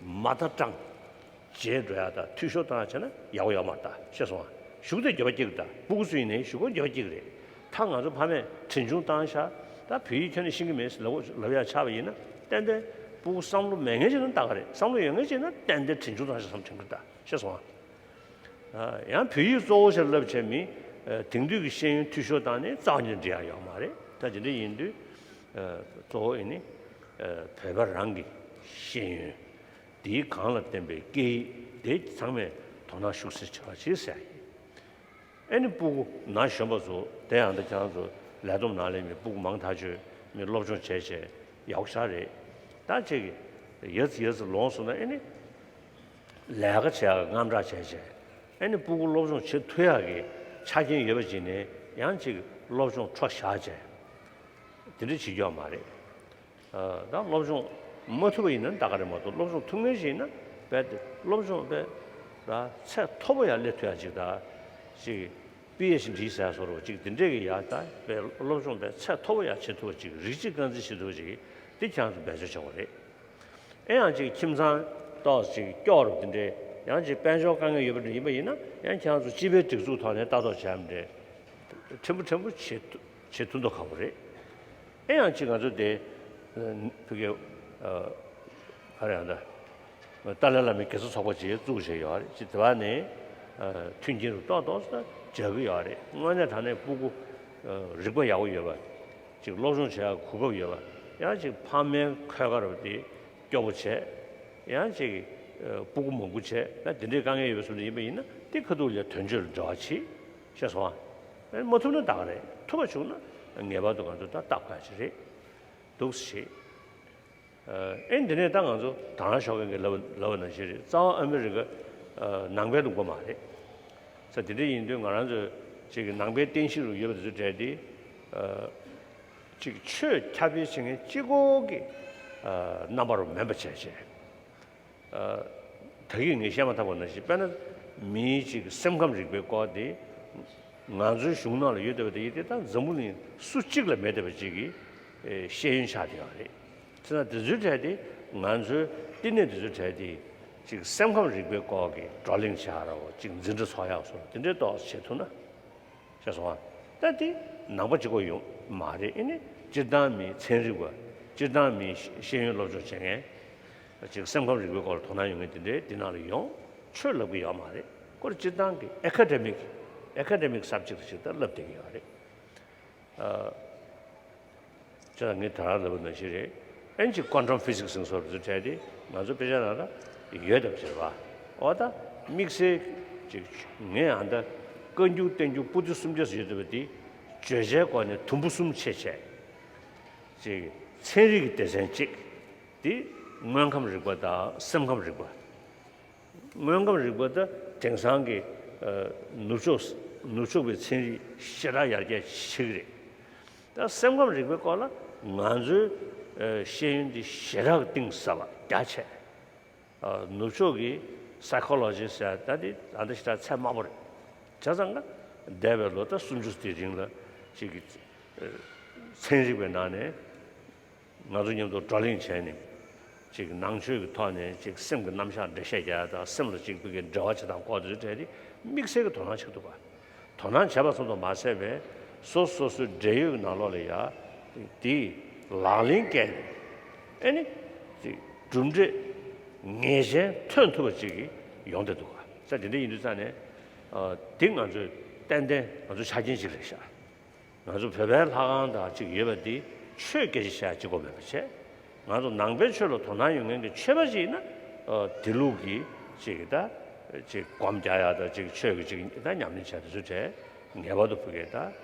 མ་མཐའ་སྐྲངས། རྗེས་འགྲོ་ཡག་དང་འཐུས་ཤོར་བཏང་ཡག་བྱས་ན་ཡག་པོ་ཡོད་མ་རེད། ད་ཤེས་སོང་ང་། གཞུག་དེ་འགྱོད་པ་སྐྱེ་གི། ད་སྤུ་གུ་ཚོ་ཡིན་ནའི་གཞུག་གུ་འགྱོད་པ་སྐྱེ་གི་རེད། ད་ང་ཚོ་ཕ་མས་དྲིན་ཆུང་བཏང་ཤག་ད་བོད་ཡིག་ཁྱོན་ནས་ཤེས་ཀྱི་མེད་ལབ་ལབ་ཡག་ཆགས་པ་ཡིན་ན་ཏན་ཏན་སྤུ་གུ་བསམ་བློ་མེད་མཁན་ཅིག་ན་ད་ག་རེད། བསམ་བློ་ཡོད་མཁན་ཅིག་ན་ཏན་ཏན་དྲིན་ཆུང་བཏང་ཤག་བསམ་དྲན་གི། ད་ཤེས་སོང་ང་། ཡང་བོད་ཡིག་གཙོ་བོ་ཆེར་བསླབ་བྱས་མི་དེང་དུས་ཀྱི་ཤེས་ཡོན་འཐུས་ཤོར་བཏང་ནས་རྩ་བ་ཉིད་ནས་འགྲིག་ཡག་ཡོད་མ་རེད། ད་དེ་འདྲ་ཡིན་དུས་གཙོ་བོ་ཡིན་ནི་བོད་པ་རང་གི་ཤེས་ཡོན། དེའི་སྒང་ལ་བརྟེན་པའི་སྐད་ཡིག་དེ་ཚང་མས་དོ་སྣང་ཤུགས་ཆེ་བྱེད་པ་བྱེད་ཟེར་ཡ་ཡིན། ཨེ་ནི་སྤུ་གུ་ན་གཞོན་པ་ཚོ་དེ་ཡང་ད་ཁྱེད་རང་ཚོ་ལས་བསྡོམས་ནང་ལས་མི་སྤུ་གུ་མང་ཐག་ཆོད་མི་སློབ་སྦྱོང་བྱས་བྱས་ཡག་པོ་ཞེ་དྲག་རེད། ད་ཅིག་ཡ་ཙི་ཡ་ཙི་ལོངས་སོང་ན་ཨེ་ནི་ལས་ཀ་བྱེད་ཡག་དངངས་སྐྲག་བྱས་བྱས་ཨེ་ནི་སྤུ་གུ་སློབ་སྦྱོང་བྱེད་ཐུབ་ཡག་གི་ཆ་རྐྱེན་ཡོད་པ་ཅིག་ནས་ཡང་ཅིག་སློབ་སྦྱོང་འཕྲོ་བཞག་བྱས་དེ་འདྲ་བྱེད་རྒྱུ་ཡོད་མ་རེད། ད་སློབ་སྦྱོང་མ་ཐུབ་པ་ཡིན་ན་ད་ག་རེ་མ་གཏོགས་སློབ་སྦྱོང་ཐུབ་མཁན་ཞིག་ཡིན་ན་རྦད་དེ་སློབ་སྦྱོང་རྦད་ར་ཚད་མཐོ་པོ་ཡར་སླེབས་ཐུབ་ཡག་ཅིག་ད་ཅིག་པི་ཨེཆ་ཌི་ཟེར་བཟོ་འདྲ་ཅིག་དེ་འདྲས་ཀྱི་ཡར་ད་རྦད་སློབ་སྦྱོང་རྦད་ཚད་མཐོ་པོ་ཡར་བྱེད་ཐུབ་པ་ཅིག་རིགས་གཅིག་རྐང་འཛིན་བྱེད་ཐུབ་པ་ཅིག་དེ་ཁྱེད་རང་ཚོ་འབད་རྩོལ་བྱེད་དགོས་རེད། ཨེ་ཡང་ཅིག་ཁྱིམ་ཚང་ཏོག་ཙམ་ཅིག་སྐྱོ་རུ་དེ་འདྲས་ཡང་ཅིག་དཔལ་འབྱོར་དཀའ་ངལ་ཡོད་པ་འདྲ་ཡིན་པ་ཡིན་ན་ཡང་ཁྱེད་རང་ཚོ་སྤྱི་པའི་སྒྲིག་འཛུགས་ཐོག་ནས་ལྟ་རྟོག་བྱས་མི་འདྲས་ཕྲན་བུ་ཕྲན་བུ་བྱེད་ཐུབ། བྱེད་ཐུབ་མདོག་ཁ་པོ་རེད། ཨེ་ཡང་ཅིག་ང་ཚོ་དེ་ཕ་གི་ག་རེ་ཡང་ད་ཏཱ་ལའི་བླ་མའི་དགེ་རྩ་ཚོགས་པ་ཅིག་བཙུགས་བྱས་ཡོད་རེད། ཅིག་དེ་བ་ནས་མཐུན་རྐྱེན་རུ་ཏོག་ཏོག་ཙམ་སྦྱར་གི་ཡོད་རེད། དངོས་གནས་དྲང་གནས་སྤུ་གུ་རིག་པ་ཡག་པོ་ཡོད་པ་ཅིག་སློབ་སྦྱོང་བྱེད་ཡག་གོ་སྐབས་ཡོད་པ་ཡང་ཅིག་ཕ་མའི་འཁོས་ཀ་རུ་དེ་སྐྱོ་པོ་བྱས་ཡང་ཅིག་སྤུ་གུ་མང་པོ་བྱས་ད་དེ་འདྲའི་དཀའ་ངལ་ཡོད་པ་བཟོ་འདྲ་ཡིན་པ་ཡིན་ན་དེ་ཁ་ཐུག་ལ་དོན་གཅོད་ལ་འབྲེལ་བ་བྱེད། ཤེས་སོང་ཨ། མ་ཐུབ་ན་ད་ག་རེད། ཐུབ་པ་བྱུང་ན་ངེས་པར་དུ་ང་ཚོ་ད་བལྟ་དགོས་ཡ་ཅིག་རེད་འདུག་ཟེར། ཨེ་འདི་ནས་ད་ང་ཚོ་དང་བླངས་ཤོག་མཁན་གྱིས་ལབ་ལབ་པ་ནང་བཞིན་རེད། རྩ་བ་ཨ་མི་རི་ཀ་ ཨ་ནང་པའི་ལུང་པ་མ་རེད། ས་དེ་འདྲ་ཡིན་དུས་ང་རང་ཚོ་ཅིག་ནང་པའི་རྟེན་གཞི་རུ་ཡོད་པ་དེ་ཚོ་གྲས་དེ་ཨ་ཅིག་ཆོས་ཁྱབ་སྤེལ་བྱེད་མཁན་གཅིག་པོ་གི་ཨ་རྣམ་པ་རུ་མིན་པ་བྱས་བྱས། ཨ་ད་གིན་ངས་བཤད་མ་ཐག་པ་ནང་བཞིན། དཔེར་ན་མིའི་ཅིག་སེམས་ཁམས་རིག་པའི་སྐོར་དེ་ང་ཚོའི་གཞུང་ནང་ལ་ཡོད་བསྡད་པ་དེ་ཡིན་དུས། ད་འཛམ་བུ་གླིང་སུ་གཅིག་ལ་མེད་བསྡད་པ་ཅིག་གི་ཨེ་ཤེས་ཡོན་ཆགས་བསྡད་ཡོད་རེད། བྱས་ཙང་དེ་ཚོའི་གྲས་དེ་ང་ཚོའི་བསྟི་གནས་དེ་ཚོའི་གྲས་དེ་ཅིག་སེམས་ཁམས་རིག་པའི་སྐོར་གྱི་བགྲོ་གླེང་བྱེད་ཡག་ར་བོ། ཅིག་འཛིན་གྲྭ་ཚོགས་ཡག་སོགས་དེ་འདྲའི་ཏོག་ཙམ་བྱེད་ཐུབ་ན། ཤེས་སོང་ང་། ད་དེ་ནང་པ་གཅིག་པོ་ཡོད་མ་རེད། ཨེ་ནི་སྤྱིར་བཏང་མིའི་ཚན་རིག་པ། སྤྱིར་བཏང་མིའི་ཤེས་ཡོན་སློབ་སྦྱོང་བྱེད་མཁན། ཅིག་སེམས་ཁམས་རིག་པའི་སྐོར་ལ་དོ་སྣང་ཡོད་མཁན་དེ་འདྲའི་དེ་ནང་ལ་ཡོང་། ཆོས་ལབ་ཀྱི་ཡོད་མ་རེད། ཁོ་རང་སྤྱིར་བཏང་གི་ཨེ་ཁ་ཌེ་མིག་ཨེ་ཁ་ཌེ་མིག་སབ་ཇེག་ཞིག་ད་བསླབ་བསྡད་ཀྱི་ཡོད་རེད། ཨ། བྱས་ཙང་ངས་ད་རང་ལབ་པ་ནང་བཞིན་རེད། ཨེ་ནི་ཅིག་ཀོན་ཊམ་ཕི་ཟིག་སི་ཟེར་མཁན་ཚོ་དེ་ཚོའི་གྲས་དེ་ང་ཚོ་དཔེ་ཆ་ནང་ལ་ཡོད་དམ་ཟེར་བ། འོ་ད་དམིགས་བསལ་ཅིག་ངས་ཨ་ད་བཀའ་འགྱུར་བསྟན་འགྱུར་པོ་ཏི་སུམ་བརྒྱ་ཟེར་ཡོད་བསྡད་པ་དེ་བརྗོད་བྱའི་སྒོ་ནས་དུམ་བུ་གསུམ་ཕྱེ་བྱས། ཅིག་ཚན་རིག་གི་སྡེ་ཚན་གཅིག་དེ་དངོས་ཁམས་རིག་པ་དང་སེམས་ཁམས་རིག་པ། དངོས་ཁམས་རིག་པ་ད་དེང་སང་གི་ཨ་ནུབ་ཕྱོགས་ནུབ་ཕྱོགས་པའི་ཚན་རིག་ཞེ་དྲག་ཡར་རྒྱས་བྱེད་ཀྱི་རེད། ད་སེམས་ཁམས་རིག་པའི་སྐོར་ལ་ང་ཚོའི་ཨ་ཤེས་ཡོན་འདི་ཞེ་དྲག་གཏིང་ཟབ་པ་རྒྱ་ཆེ། ཨ་ནུབ་ཕྱོགས་ཀྱི་སའི་ཁོ་ལོ་ཇི་ཟེར་ཡ་ད་འདི་ད་ལྟ་ཞེ་དྲག་ཚད་དམའ་པོ་རེད། བྱས་ཙང་ང་འདས་པའི་ལོ་ད་སུམ་ཅུ་དེའི་རིང་ལ་ཅིག་གི་ཨ་ཚན་རིག་པའི་ནང་ནས། ང་ཚོ་མཉམ་དུ་བགྲོ་གླེང་བྱས་ནས། ཅིག་ནང་ཆོས་ཀྱི་ཐོག་ནས་ཅིག་སེམས་ཀྱི་རྣམ་གཞག་འགྲེལ་བཤད་རྒྱག་ཡ་དང་། སེམས་ལ་ཅིག་ཕ་གིའི་འབྲེལ་བ་བྱེད་སྟངས་སྐོར་དེ་ཚོའི་གྲས་དེ་དམིགས་བསལ་གྱི་དོ་སྣང་བྱེད་ཀྱི་འདུག་ག་དོ་སྣང་བྱས་པ་ཙམ་དུ་མ་ཟད་པའི་སོ་སོ་སོའི་འབྲེལ་ཡོད་ཀྱི་ནང་ལོགས་ལ་ཡ་དེའི་ལག་ལེན་བཀལ་ནས། ཨེ་ནི་ཅིག་གྲུབ་འབྲས་ངེས་ཅན་ཐོན་ཐུབ་པ་ཅིག་ཡོང་བསྡད་འདུག་ག་ས་དེ་འདྲ་ཡིན་དུས་ཙང་ནས། ཨ་དེ་ང་ཚོས་ཏན་ཏན་ང་ཚོའི་ཆ་རྐྱེན་ཅིག་རེད་ཤག་ང་ཚོ་བོད་པའི་ལྷ་ཁང་དང་གཅིག་ཡོད་པ་འདི་ཆོས་སྐད་ཆ་བཤད་གཅིག་པོ་མེད་པ་བྱས། ང་ཚོ་ནང་པའི་ཆོས་ལ་དོ་སྣང་ཡོད་མཁན་གྱི་ཆོས་པ་ཅིག་ཡིན་ན། ཨ་དེ་ལུགས་ཀྱི་ཅིག་ད་ཅིག་སྒོམ་རྒྱག་ཡ་དང་། ཅིག་ཆོས་ཀྱི་ཅིག་ད་ཉམས་ལེན་བྱ་དེ་ཚོའི་གྲས་ངེས་པར་དུ་ཕ་གིའི་ད་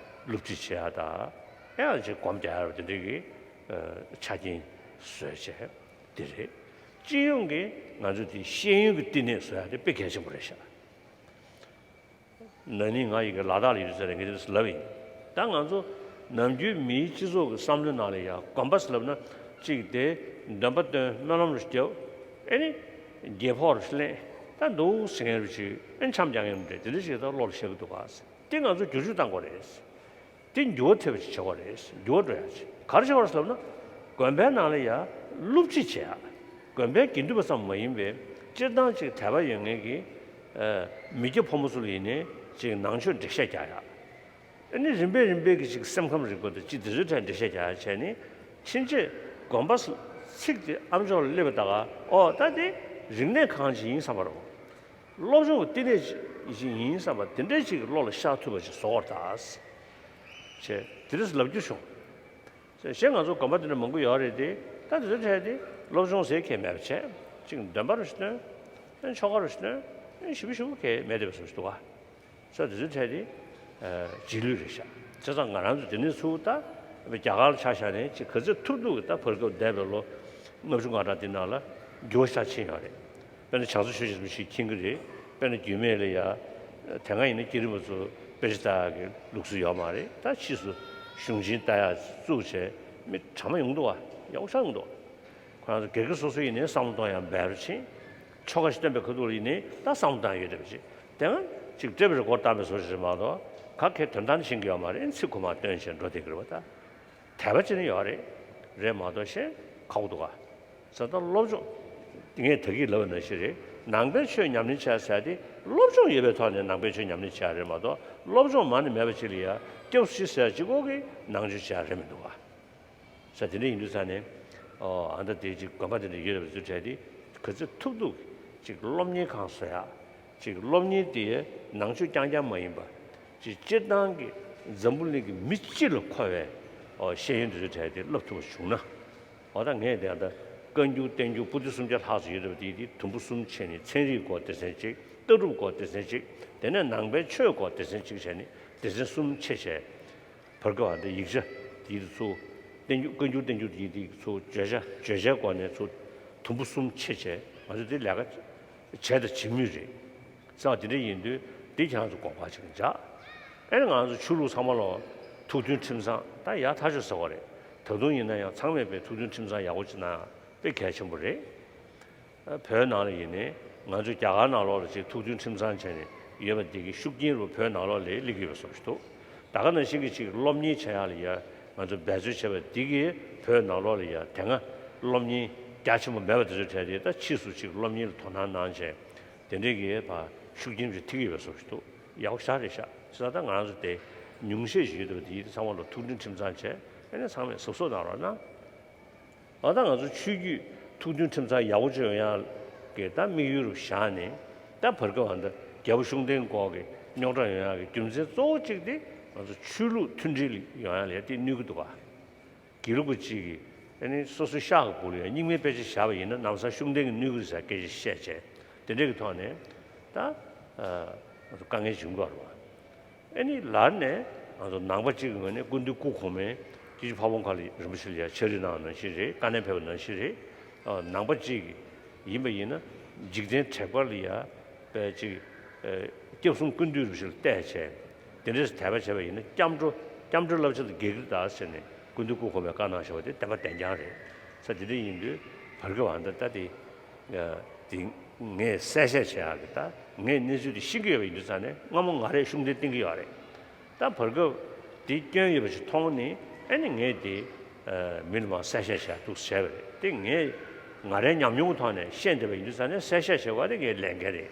སློབ་ཁྲིད་བྱེད་ཡ་དང་། ཡང་ཅིག་སྒོམ་རྒྱག་ཡ་དེ་འདྲའི་གི་ཨ་ཆ་རྐྱེན་བཟོས་བྱས་དེ་རེད། སྤྱི་ཡོངས་ཀྱི་ང་ཚོ་དེ་ཤེས་ཡོན་གྱི་བསྟི་གནས་བཟོ་ཡ་དེ་དཔེ་གལ་ཆེན་པོ་རེད་ཤག་ན་ནིང་ང་ཡི་གེ་ལ་དྭགས་ལ་ཡོད་ཚེ་རེ་ངས་དེ་ལབ་ཡིན། ད་ང་ཚོ་ནམ་རྒྱུན་མིའི་སྤྱི་ཚོགས་ཀྱི་བསམ་བློའི་ནང་ལ་ཡང་དགོན་པ་ཟེར་ལབ་ན། གཅིག་དེ་འདོན་པ་བཏོན། སྨོན་ལམ་རུ་བརྒྱབ། ཨེ་ནི་རྒྱལ་ཕོགས་རུ་ལེན། ད་འདུག་ཟེར་མཁན་རུ་ཅིག་ཨེ་འཆམ་རྒྱག་མཁན་རུ་འདྲ། དེ་འདྲ་ཞིག་ད་བློ་ལ་ཤར་གི་འདུག་ག་དེ་ང་ཚོ་བསྒྱུར་བཅོས་གཏང་དགོས་རེད། དེ་འགྱུར་བ་ཐེབས་པ་ཅིག་བྱེད་དགོས་རེད། འགྱུར་བ་འགྲོ་ཡ་ཅིག་ག་རེ་བྱེད་དགོས་རེད་ཟེར་ལབ་ན། དགོན་པའི་ནང་ལ་ཡ་སློབ་ཁྲིད་བྱེད་ཡ། དགོན་པའི་དགེ་འདུན་པ་ཙམ་མ་ཡིན་པའི་སྤྱིར་བཏང་ཅིག་དད་པ་ཡོད་མཁན་གྱི་ཨ་མི་སྐྱ་ཕོ་མོ་ཚོ་ལ་ཡིན་ནའི་ཅིག་ནང་ཆོས་འགྲེལ་བཤད་རྒྱག་ཡ། ཨ་ནི་རིམ་པས་རིམ་པས་ཀྱི་ཅིག་སེམས་ཁམས་རིག་པ་དང་ཅིག་དེ་ཚོའི་གྲས་འགྲེལ་བཤད་རྒྱག་ཡ་བྱས་ནས། ཕྱིན་ཆད་དགོན་པ་ཚིག་དེ་ཨ་མཆོག་ལ་སླེབས་པ་ད་ག་ཨོ་ད་དེ་རིག་གནས་ཁང་ཅིག་ཡིན་བསམ་པ་རེད། སློབ་སྦྱོང་གི་བསྟི་གནས་ཅིག་ཡིན་བསམ་པ་དེ་འདྲའི་ཅིག་བློ་ལ་ཤར་ཐུབ་པ་ཅིག་བཟོ་དགོས་རེད་ད་ཅེས་དེ་རིང་ལབ་རྒྱུ་བྱུང་། གཞན་ང་ཚོ་དགོན་པ་དེ་འདྲ་མང་པོ་ཡོད་རེད་དེ། ད་དེ་ཚོའི་གྲས་དེ་སློབ་སྦྱོང་ཟེར་མཁན་མེད་པ་བྱས། ཅིག་འདོན་པ་རུ་ཞིག་བཏོན། ཨེ་ཆོ་ག་རུ་ཞིག་བཏོན། ཨེ་ཞིབ་པོ་ཞིབ་པོ་གས་མེད་བསྡད་པ་བཟོ་ཞིག་འདུག་ག་ས་དེ་ཚོའི་གྲས་དེ་ཨ་རྗེས་ལུས་རེད་ཤག་བྱས་ཙང་ང་རང་ཚོ་དེ་ནས་ཚུར་ད་རྒྱ་གར་ལ་ཆ་བཞག་ནས་ཅིག་ག་ཚོད་ཐུབ་ཐུབ་ཀྱིས། ད་བར་སྐབས་འདས་པའི་ལོ་ལྔ་བཅུ་ང་གྲངས་འདི་ནང་ལ་འགྱུར་བ་ཞེ་དྲག་ཕྱིན་ཡོད་རེད། དཔེར་ན་བྱང་ས་ཆོས་རྗེ་རིན་པོ་ཆེས་མཁྱེན་གྱི་རེད། དཔེར་ན་རྒྱུད་སྨད་ལ་ཡ་དེ་སྔ་ཡིན་ན་རྒྱ་རིགས་པ་ཚོ་དཔེ་ཆ་ལྟ་ཡག་གི་ལུགས་སྲོལ་ཡོད་མ་རེད། ད་ཕྱིས་སུ་གཞུང་ཆེན་ལྟ་ཡག་བཙུགས་བྱས་མི་གྲངས་མང་ཡོང་འདུག་བ། ཡག་པོ་ཞེ་དྲག་ཡོང་འདུག་ཁོ་རང་ཚོ་སྒེར་སྒེར་སོ་སོ་ཡིན་ནའི་བསམ་བློ་གཏོང་ཡག་འབད་རུ་ཕྱིན། ཆོ་ག་ཞིག་བཏོན་པའི་ཁ་ཐུག་ལ་ཡིན་ནའི་ད་བསམ་བློ་གཏོང་ཡག་ཡོད་བསྡད་པ་ཅིག་དེ་སྔ་ཅིག་ཏྲེ་བི་རི་ཀོར་བཏང་བའི་བཟོ་ཞིག་རེད་མ་གཏོགས། ག་གེ་དོན་དག་ནི་ཤེས་ཀྱི་ཡོད་མ་རེད། ཚིག་ཁོ་མ་བཏོན་བྱས་འགྲོ་བསྡད་ཀྱི་རེད་པ། ད་དད་པ་ཅིག་ནི་ཡོད་རེད། རེད་མ་གཏོགས་ཤེས་ཁག་པོ་འདུག་ག་ས་ད་སློབ་སྦྱོང་དེ་ངས་ད་གིན་ལབ་པ་ནང་བཞིན་རེད། ནང་པའི་ཆོས་ཉམས་ལེན་བྱ་ཟེར་དེ་སློབ་སྦྱོང་ཡོད་པའི་ཐོག་ནས་ནང་པའི་ཆོས་ཉམས་ལེན་བྱ་རེད་མ་གཏོགས། སློབ་སྦྱོང་མ་ནི་མེད་པ་ཅིག་ལ་ཡ་སྐྱབས་སུ་མཆི་ཟེར་གཅིག་པོ་གིས་ནང་ཆོས་བྱ་རེད་མི་འདུག་ག་ས་དེ་འདྲ་ཡིན་དུས་ཙང་ནས། ཨོ་ཨ་ད་དེ་ཅིག་དགོན་པ་དེ་འདྲ་ཡོད་རེད་པ་ཚོའི་གྲས་དེ་ག་ཚོད་ཐུབ་ཐུབ་ཅིག་སློབ་གཉེར་ཁང་བཟོ་ཡག་ཅིག་སློབ་གཉེར་དེ་ནང་ཆོས་རྐྱང་རྐྱང་མ་ཡིན་པ། ཅིག་སྤྱིར་བཏང་གི་འཛམ་བུ་གླིང་གི་མི་སྤྱི་ལ་མཁོ་བའི་ཨོ་ཤེས་ཡོན་དེ་ཚོའི་གྲས་དེ་བསླབ་ཐུབ་པ་བྱུང་ན། འོ་ད་ངས་དེ་ད་བཀའ་འགྱུར་བསྟན་འགྱུར་པོ་ཏི་སུམ་བརྒྱ་ལྷག་ཙམ་ཡོད་རེད་པ། དེ་དེ་དུམ་བུ་གསུམ་ཕྱེ་ནས་ཚན་རིག་སྐོར་སྡེ་ཚན་གཅིག་ལྟ་གྲུབ་སྐོར་སྡེ་ཚན་གཅིག་དེ་ནས་ནང་པའི་ཆོས་སྐོར་སྡེ་ཚན་གཅིག་བྱས་ནས་སྡེ་ཚན་གསུམ་ཕྱེ་བྱས། བར་སྐབས་ཨ་འདི་ཡིག་ཆ་དེ་ཚོ་བསྟན་འགྱུར་བཀའ་འགྱུར་བསྟན་འགྱུར་དེ་དེ་ཚོ་བརྗོད་བྱ་བརྗོད་བྱའི་སྒོ་ནས་ཚོ་དུམ་བུ་གསུམ་ཕྱེ་བྱས། ང་ཚོ་དེ་ལས་ཀ་བྱས་དང་བྱེད་མུས་རེད། ཟེར་བ་དེ་འདྲ་ཡིན་དུས་འདི་ཁྱེད་རང་ཚོ་དགོངས་པ་ཅིག་འཇགས། ཨེ་ནི་ང་ཚོ་ཆོས་ལུགས་ཚང་མ་ལོ་ཐུགས་མཐུན་ཁྲིམས་གཙང་ད་ཡག་ཐག་ཆོད་ཟེར་བ་རེད། ད་དུང་ཡིན་ན་ཡང་ཚང་མས་པའི་ཐུགས་མཐུན་ཁྲིམས་གཙང་ཡག་པོ་ཅིག་གནང་ཡ་དཔེ་གལ་ཆེན་པོ་རེད། བོད་ནང་ལ་ཡིན་ནའི་ང་ཚོ་རྒྱ་གར་ནང་ལོགས་ལ་ཅིག་ཐུགས་མཐུན་ཁྲིམས་གཙང་བྱས་ནས་ཡོད་པ་འདི་གི་ཤུགས་རྐྱེན་རུ་བོད་ནང་ལོགས་ལ་སླེབས་ཀྱི་ཡོད་པ་བཟོ་ཞིག་འདུག་ད་ག་ནང་བཞིན་གྱི་ཅིག་སློབ་གཉེར་བྱེད་ཡག་ལ་ཡ་ང་ཚོ་འབད་རྩོལ་བྱས་པ་འདི་གིས་བོད་ནང་ལོགས་ལ་ཡ་དེ་སྔ་སློབ་གཉེར་རྒྱ་ཆེན་པོ་མེད་པ་དེ་ཚོའི་གྲས་དེ་ད་ཕྱིས་སུ་ཅིག་སློབ་གཉེར་ལ་དོ་སྣང་གནང་བྱས་དེ་འདྲའི་གི་ཕ་ཤུགས་རྐྱེན་ཅིག་ཐེབས་ཀྱི་ཡོད་པ་བཟོ་ཞིག་འདུག་ཡག་པོ་ཞེ་དྲག་རེད་ཤག་ཅི་ད་ལྟ་ང་རང་ཚོ་དེ་ཉུང་ཤས་ཤིག་ཡོད་འདུག་དེ་ཚང་མ་ལ་ཐུགས་མཐུན་ཁྲིམས་གཙང་བྱས་ཨ་ནི་ཚང་མས་གཟབ་གཟབ་གནང་རོགས་གནང་། ཨ་ད་ང་ཚོ་ཆོས་བརྒྱུད་ཐུགས་མཐུན་ཁྲིམས་གཙང་ཡག་པོ་ཅིག་ཡོང་ཡག་གི་ད་དམིགས་ཡུལ་རུ་བཞག་ནས་ད་བར་སྐབས་ཨ་ད་རྒྱལ་པོ་ཤུགས་ལྡན་སྐོར་གྱི་རྙོག་དྲ་ཡོང་ཡག་གི་རྒྱུ་མཚན་གཙོ་བོ་གཅིག་དེ་ང་ཚོ་ཆོས་ལུགས་མཐུན་སྒྲིལ་ཡོང་ཡག་ལ་དེ་གནོད་ཀྱི་འདུག་ག་དགེ་ལུགས་པ་གཅིག་གིས་ཨ་ནི་སོ་སོའི་ཤག་གི་སྦུག་ལ་ཡང་རྙིང་མའི་དཔེ་ཆ་བཞག་པ་ཡིན་ན་ལམ་སང་ཤུགས་ལྡན་གྱི་གནོད་ཀྱི་རེད་ཟེར་སྐད་ཆ་བཤད་བྱས་དེ་འདྲ་གི་ཐོག་ནས་ད་ང་ཚོ་དཀའ་ངལ་བྱུང་གི་རེད་བ། ཨ་ནི་ལར་ནས་ང་ཚོ་ནང་པ་གཅིག་གི་ངོས་ནས་སྐུ་མདུན་སྐུ་གོང་མའི་སྐྱབས་རྗེ་ཕ་བོང་ཁ་ལ་རིན་པོ་ཆེ་ལ་ཡང་ཕྱག་བྲིས་གནང་བ་ནང་བཞིན་རེད། བཀའ་ནན་ཕེབས་པ་ནང་བཞིན་རེད། ཨ་ནང་པ་གཅིག་ཡིན་པ་ཡིན་ན་འཇིག་རྟེན་དྲེགས་པ་ལ་ཡ་པའི་གཅིག་ཨ་སྐྱབས་གསུམ་ཀུན་འདུས་རིན་པོ་ཆེ་ལ་བལྟས་བྱས་དེ་འདྲས་དད་པ་བྱས་པ་ཡིན་ན་སྐྱབས་འགྲོ་སྐྱབས་འགྲོའི་བསླབ་བྱ་དང་འགལ་གྱི་རེད་ད་ཟེར་ནས་སྐུ་མདུན་སྐུ་གོང་མས་བཀའ་གནང་བཞག་པ་དེ་བདེན་པ་བདེན་རྐྱང་རེད། ས་དེ་འདྲ་ཡིན་དུས་བར་སྐབས་ཨ་ད་ད་དེ་དེ་ངས་གསལ་བཤད་བྱེད་ཡག་གི་ད་ངས་གནས་ཚུལ་དེ་ཤེས་ཀྱི་ཡོད་པ་ཡིན་དུས་ཙང་ནས་སྔ་མོ་ང་རས་ཤུགས་ལྡན་བསྟེན་གྱི་ཡོད་རེད། ད་བར་སྐབས་དེ་སྐྱོན་ཡོད་པ་ཞིག་མཐོང་ནས་ཨ་ནི་ངས་དེ་མི་ལ་མར་གསལ་བཤད་བྱེད་ཡག་འདུག་བྱས་པ་རེད། དེ་ངས་ང་རའི་ཉམས་མྱོང་གི་ཐོག་ནས་ཤེས་བསྡད་པ་ཡིན་དུས་ཙང་ནས་གསལ་བཤད་བྱེད་དགོས་དེ་ངའི་ལས་འགན་རེད།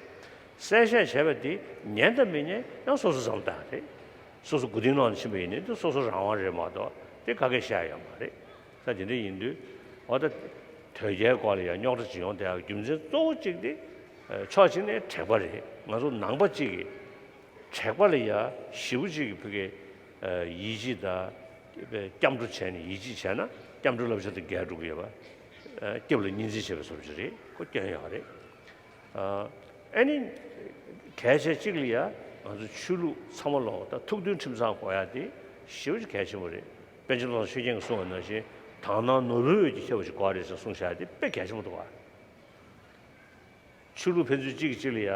གསལ་བཤད་བྱས་པ་དེ་ཉན་དང་མི་ཉན་ཡང་སོ་སོ་བསམ་བཏང་རེད། སོ་སོ་མགོ་རྟིང་ནང་ལ་ཕྱིན་པ་ཡིན་ནའི་དེ་སོ་སོ་རང་དབང་རེད་མ་གཏོགས་དེ་ག་གེ་བཤད་ཡོད་མ་རེད། ད་དེ་འདྲ་ཡིན་དུས་འོ་ད་དོལ་རྒྱལ་སྐོར་ལ་ཡང་རྙོག་དྲ་ཅིག་ཡོང་བསྡད་ཡག་རྒྱུ་མཚན་གཙོ་བོ་གཅིག་དེ་ཕྱོགས་གཅིག་ནས་དྲེགས་པ་རེད། ང་ཚོ་ནང་པ་གཅིག་གིས་དྲེགས་པ་ལ་ཡ་ཞེ་པོ་ཅིག་གི་ཕ་གི་ཡིད་ཆེས་དང་སྐྱབས་འགྲོ་བྱས་ནས་ཡིད་ཆེས་བྱས་ན་སྐྱབས་འགྲོའི་བསླབ་བྱ་དང་འགལ་འགྲོ་གི་ཡོད་པ། སྐྱབས་ལ་གཉིས་འཛིན་བྱས་པའི་བཟོ་འདྲ་ཅིག་རེད། ཁོ་སྐྱོན་ཡོད་རེད། ཨ་ནི་གལ་ཆེ་གཅིག་ལ་ཡ་ང་ཚོ་ཆོས་ལུགས་ཚང་མ་ལོག་ད་ཐུགས་མཐུན་ཁྲིམས་གཙང་དགོས་ཡ་དེ་ཞེ་པོ་ཅིག་གལ་ཆེན་པོ་རེད། པཎ་ཆེན་བློ་བཟང་ཆོས་རྒྱན་གྱིས་གསུངས་པ་ནང་བཞིན་དག་སྣང་ནོར་བུའི་འོད་ཀྱིས་ཁྱབ་པ་ཞིག་དགོས་རེད་ཟེར་གསུངས་བཞག་ཡ་དེ་དཔེ་གལ་ཆེན་པོ་འདུག་ག་ཆོས་ལུགས་ཕན་ཚུན་གཅིག་གིས་གཅིག་ལ་ཡ་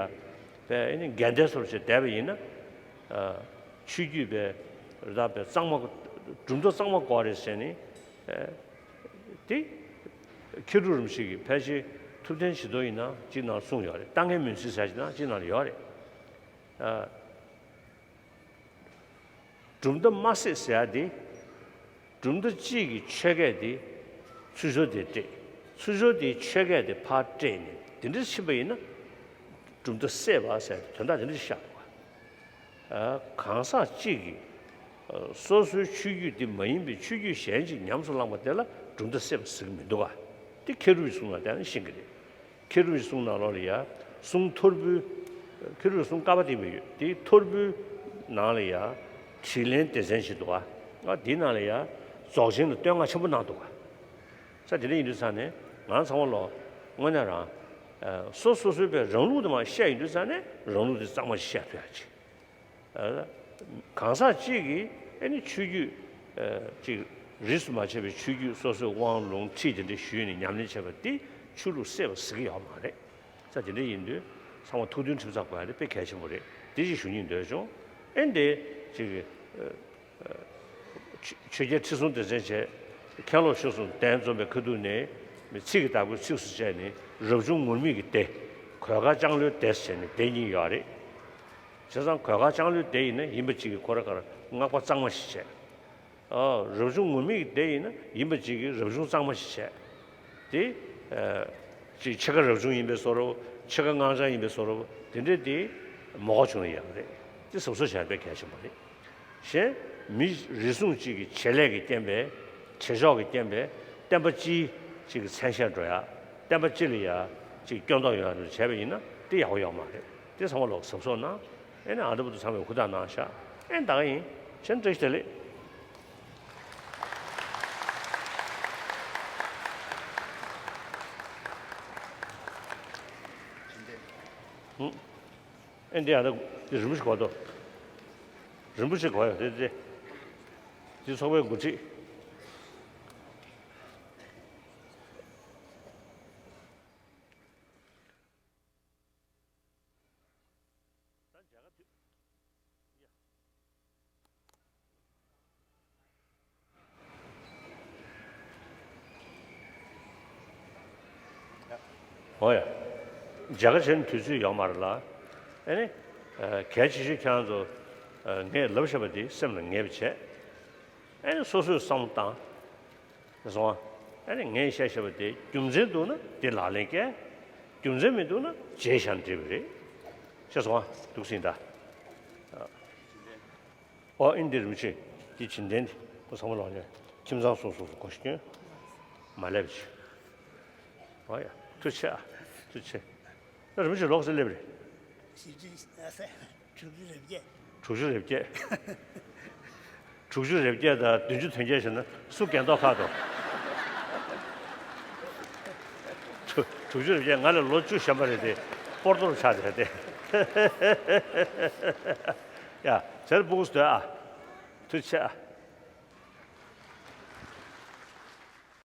དཔེ་ཨ་ནི་འགལ་ཟླའི་བཟོ་འདྲ་བྱས་བསྡད་པ་ཡིན་ན་ཆོས་བརྒྱུད་པའི་རི་དྭགས་པའི་གཙང་མ་གྲུབ་མཐའ་གཙང་མ་དགོས་རེད་ཟེར་ནས་དེ། མཁས་གྲུབ་རིན་པོ་ཆེ་གིས་ཕལ་ཆེར་ཐུབ་བསྟན་བྱེ་ཐང་ཡིན་ན་ཅིག་ནང་གསུངས་ཡོད་རེད། ལྟ་ངན་མུན་སེལ་ཟེར་ཅིག་ནང་ཅིག་ནང་ལ་ཡོད་རེད། ཨ། གྲུབ་མཐའ་མ་བསྲེས་ཟེར་ཡ་དེ། གྲུབ་མཐའ་གཅིག་གི་ཆོས་སྐད་དེ་ཚུར་ཕྱོགས་དེ་སྤྲད། ཚུར་ཕྱོགས་དེའི་ཆོས་སྐད་དེ་ཕར་སྤྲད་ནས་དེ་འདྲ་ཕྱིན་པ་ཡིན་ན། གྲུབ་མཐའ་བསྲེས་པ་ཟེར་དོན་དག་དེ་འདྲ་ཞིག་བཞག་འདུག་ག་ཨ། གང་ཟག་གཅིག་གིས་ཨ་སོ་སོའི་ཆོས་བརྒྱུད་དེ་མ་ཡིན་པའི་ཆོས་བརྒྱུད་གཞན་ཅིག་ཉམས་སུ་བླངས་པ་དེ་ལ་གྲུབ་མཐའ་བསྲེས་པ་ཟེར་གྱི་མི་འདུག་ག་དེ་མཁས་གྲུབ་ཀྱི་གསུང་ལ་བལྟས་ན་ཤེས་ཀྱི་རེད། མཁས་གྲུབ་ཀྱི་གསུང་ནང་ལོགས་ལ་ཡ་གསུང་ཐོར་བུ། མཁས་གྲུབ་ཀྱི་གསུང་བཀའ་པ་དེ་མི་ཡོད་དེའི་ཐོར་བུའི་ནང་ལ་ཡ་དྲིས་ལན་སྡེ་ཚན་ཞིག་འདུག་ག་ཨ་དེའི་ནང་ལ་ཡ་རྫོགས་ཆེན་ལ་བསྟོད་བསྔགས་ཆེན་པོ་གནང་འདུག་ག་ས་དེ་འདྲ་ཡིན་དུས་ཙང་ནས་ང་རང་ཚང་མ་ལོ་དངོས་གནས་རང་། སོ་སོ་སོའི་པའི་རང་ལུགས་དེ་མར་བཤད་ཡོང་དུས་ཙང་ནས་རང་ལུགས་དེ་གཙང་མ་ཞིག་བཤད་ཐུབ་ཡག་ཅིག་གང་ཟག་གཅིག་གིས་ཨ་ནི་ཆོས་བརྒྱུད་ཅིག་རིས་སུ་མ་ཆད་པའི་ཆོས་བརྒྱུད་སོ་སོའི་དབང་ལུང་ཁྲིད་དེ་འདྲ་ཞུས་ནས་ཉམས་ལེན་བྱས་པ་དེ་ཆོས་ལུགས་བསྲེས་པ་ཟེར་གྱི་ཡོད་མ་རེད། ས་དེ་འདྲ་ཡིན་དུས་ཚང་མ་ཐུགས་མཐུན་ཁྲིམས་གཙང་དགོས་ཡ་དེ་དཔེ་གལ་ཆེན་པོ་རེད། དེ་ཅིག་ཞུ་སྙིང་འདོད་བྱུང་། ཨེ་འདི་ཅིག་ཆོས་རྒྱལ་ཁྲི་སྲོང་ལྡེ་བཙན་བྱས། མཁན་སློབ་ཆོས་གསུམ་གདན་འཛོམས་པའི་ཁ་ཐུག་ནས་ཚིག་གི་བདག་པོས་ཚིགས་སུ་བཅད་ནས་རབ་བྱུང་ངུར་སྨྲིག་གི་སྡེ། གོས་དཀར་ལྕང་ལོའི་སྡེ་ཟེར་ནས་སྡེ་གཉིས་ཡོད་རེད། བྱས་ཙང་གོས་དཀར་ལྕང་ལོའི་སྡེ་ཡིན་ན་ཡིན་པ་གཅིག་གིས་ཁོ་རང་གར་སྔགས་པ་གཙང་མ་ཞིག་བྱས། ཨ། རབ་བྱུང་ངུར་སྨྲིག་གི་སྡེ་ཡིན་ན་ཡིན་པ་གཅིག་གིས་རབ་བྱུང་གཙང་མ་ཞིག་བྱས། དེ། ཨ། ཅིག་ཕྱེད་ཀ་རབ་བྱུང་ཡིན་པའི་བཟོ་འདྲ་ཕྱེད་ཀ་སྔགས་འཆང་ཡིན་པའི་བཟོ་འདྲ་དེ་འདྲས་དེ་མ་གོ་བྱུང་ན་ཡག་རེད། དེ་གཟབ་གཟབ་བྱས་པའི་གལ་ཆེན་པོ་རེད། གཞན་མི་རེ་ཟུང་གཅིག་གི་བྱེད་ལས་ཀྱི་རྐྱེན་པས་བྱེད་ཕྱོགས་ཀྱི་རྐྱེན་པས་བསྟན་པ་སྤྱིའི་གཅིག་གི་མཚན་ཤས་འགྲོ་ཡ། བསྟན་པ་སྤྱི་ལ་ཡ་གཅིག་སྐྱོན་འདོགས་ཡོང་ཡ་འདྲ་བྱས་པ་ཡིན་ན་དེ་ཡག་པོ་ཡོད་མ་རེད། དེ་ཚང་མ་ལོག་གཟབ་གཟབ་གནང་། ཨེ་ནི་ཨ་འདྲ་པོ་དེ་ཚང་མས་ཧུར་ཐག་གནང་ཤག་ཨེ་ད་ག་ཡིན། ཕྱིན་བཀྲ་ཤིས་བདེ་ལེགས། ཨེ་འདི་ཨ་འདྲ་འདི་རིན་པོ་ཆེ་གོ་དོ། རིན་པོ་ཆེ་གོ་ཡ་དེ་དེ། འདི་ཚོགས་པའི་འགོ་ཁྲིད། འོ་ཡ། མཇལ་ཁ་བྱེད་ནས་དུས་ཚོད་ཡོད་མ་རེད་ལ། ཨེ་ནི། ཨ། གལ་ཆེ་ཤོས་ཁྱེད་རང་ཚོ། ཨ། ངས་ལབ་བཞག་པ་དེ་སེམས་ལ་ངེས་པ་བྱས། ཨེ་ནི་སོ་སོས་བསམ་བློ་བཏང་། ཤེས་སོང་ང་། ཨེ་ནི་ངས་བཤད་བཞག་པ་དེ་རྒྱུ་མཚན་འདུག་ན་དེ་ལག་ལེན་བཀལ། རྒྱུ་མཚན་མི་འདུག་ན་བརྗེད་བཞག་ན་འགྲིག་པ་རེད། ཤེས་སོང་ང་། འདུག་སེ་ཡིན་ད། ཨོ། ཨིན། འདི་རིན་པོ་ཆེ། འདི་བྱིན་ལྡན་འདི་ཁོ་ཚང་མ་ལོག་ནས་ཁྱིམ་ཚང་སོ་སོ་སོ་སྒོ་ཕྱེ་སྐྱོན། མ་ལས་པ་བྱེད། ཨོ་ཡ། ཐུགས་རྗེ་ཆེ་ཨ། ཐུགས་རྗེ་ཆེ། ད་རིན་པོ་ཆེ་ལོགས་སུ་སླེབས་རེད། བཞི་བཅུ། ཨ། ས། དྲུག་ཅུ་རེ་བརྒྱད། དྲུག་ཅུ་རེ་བརྒྱད། དྲུག་ཅུ་རེ་བརྒྱད་དང་བདུན་ཅུ་དོན་བརྒྱད་བྱས་ན་སུ་རྒན་མདོག་ཁ་དོ། དྲུག་དྲུག་ཅུ་རེ་བརྒྱད། ང་ལས་ལོ་བཅུ་གཞན་པ་རེད་དེ། སྤོར་ཏོར་ཆགས་བསྡད་དེ། ཡ། ཟེར་སྤུ་གུ་སྡོད་ཨ། ཐུགས་རྗེ་ཆེ་ཨ།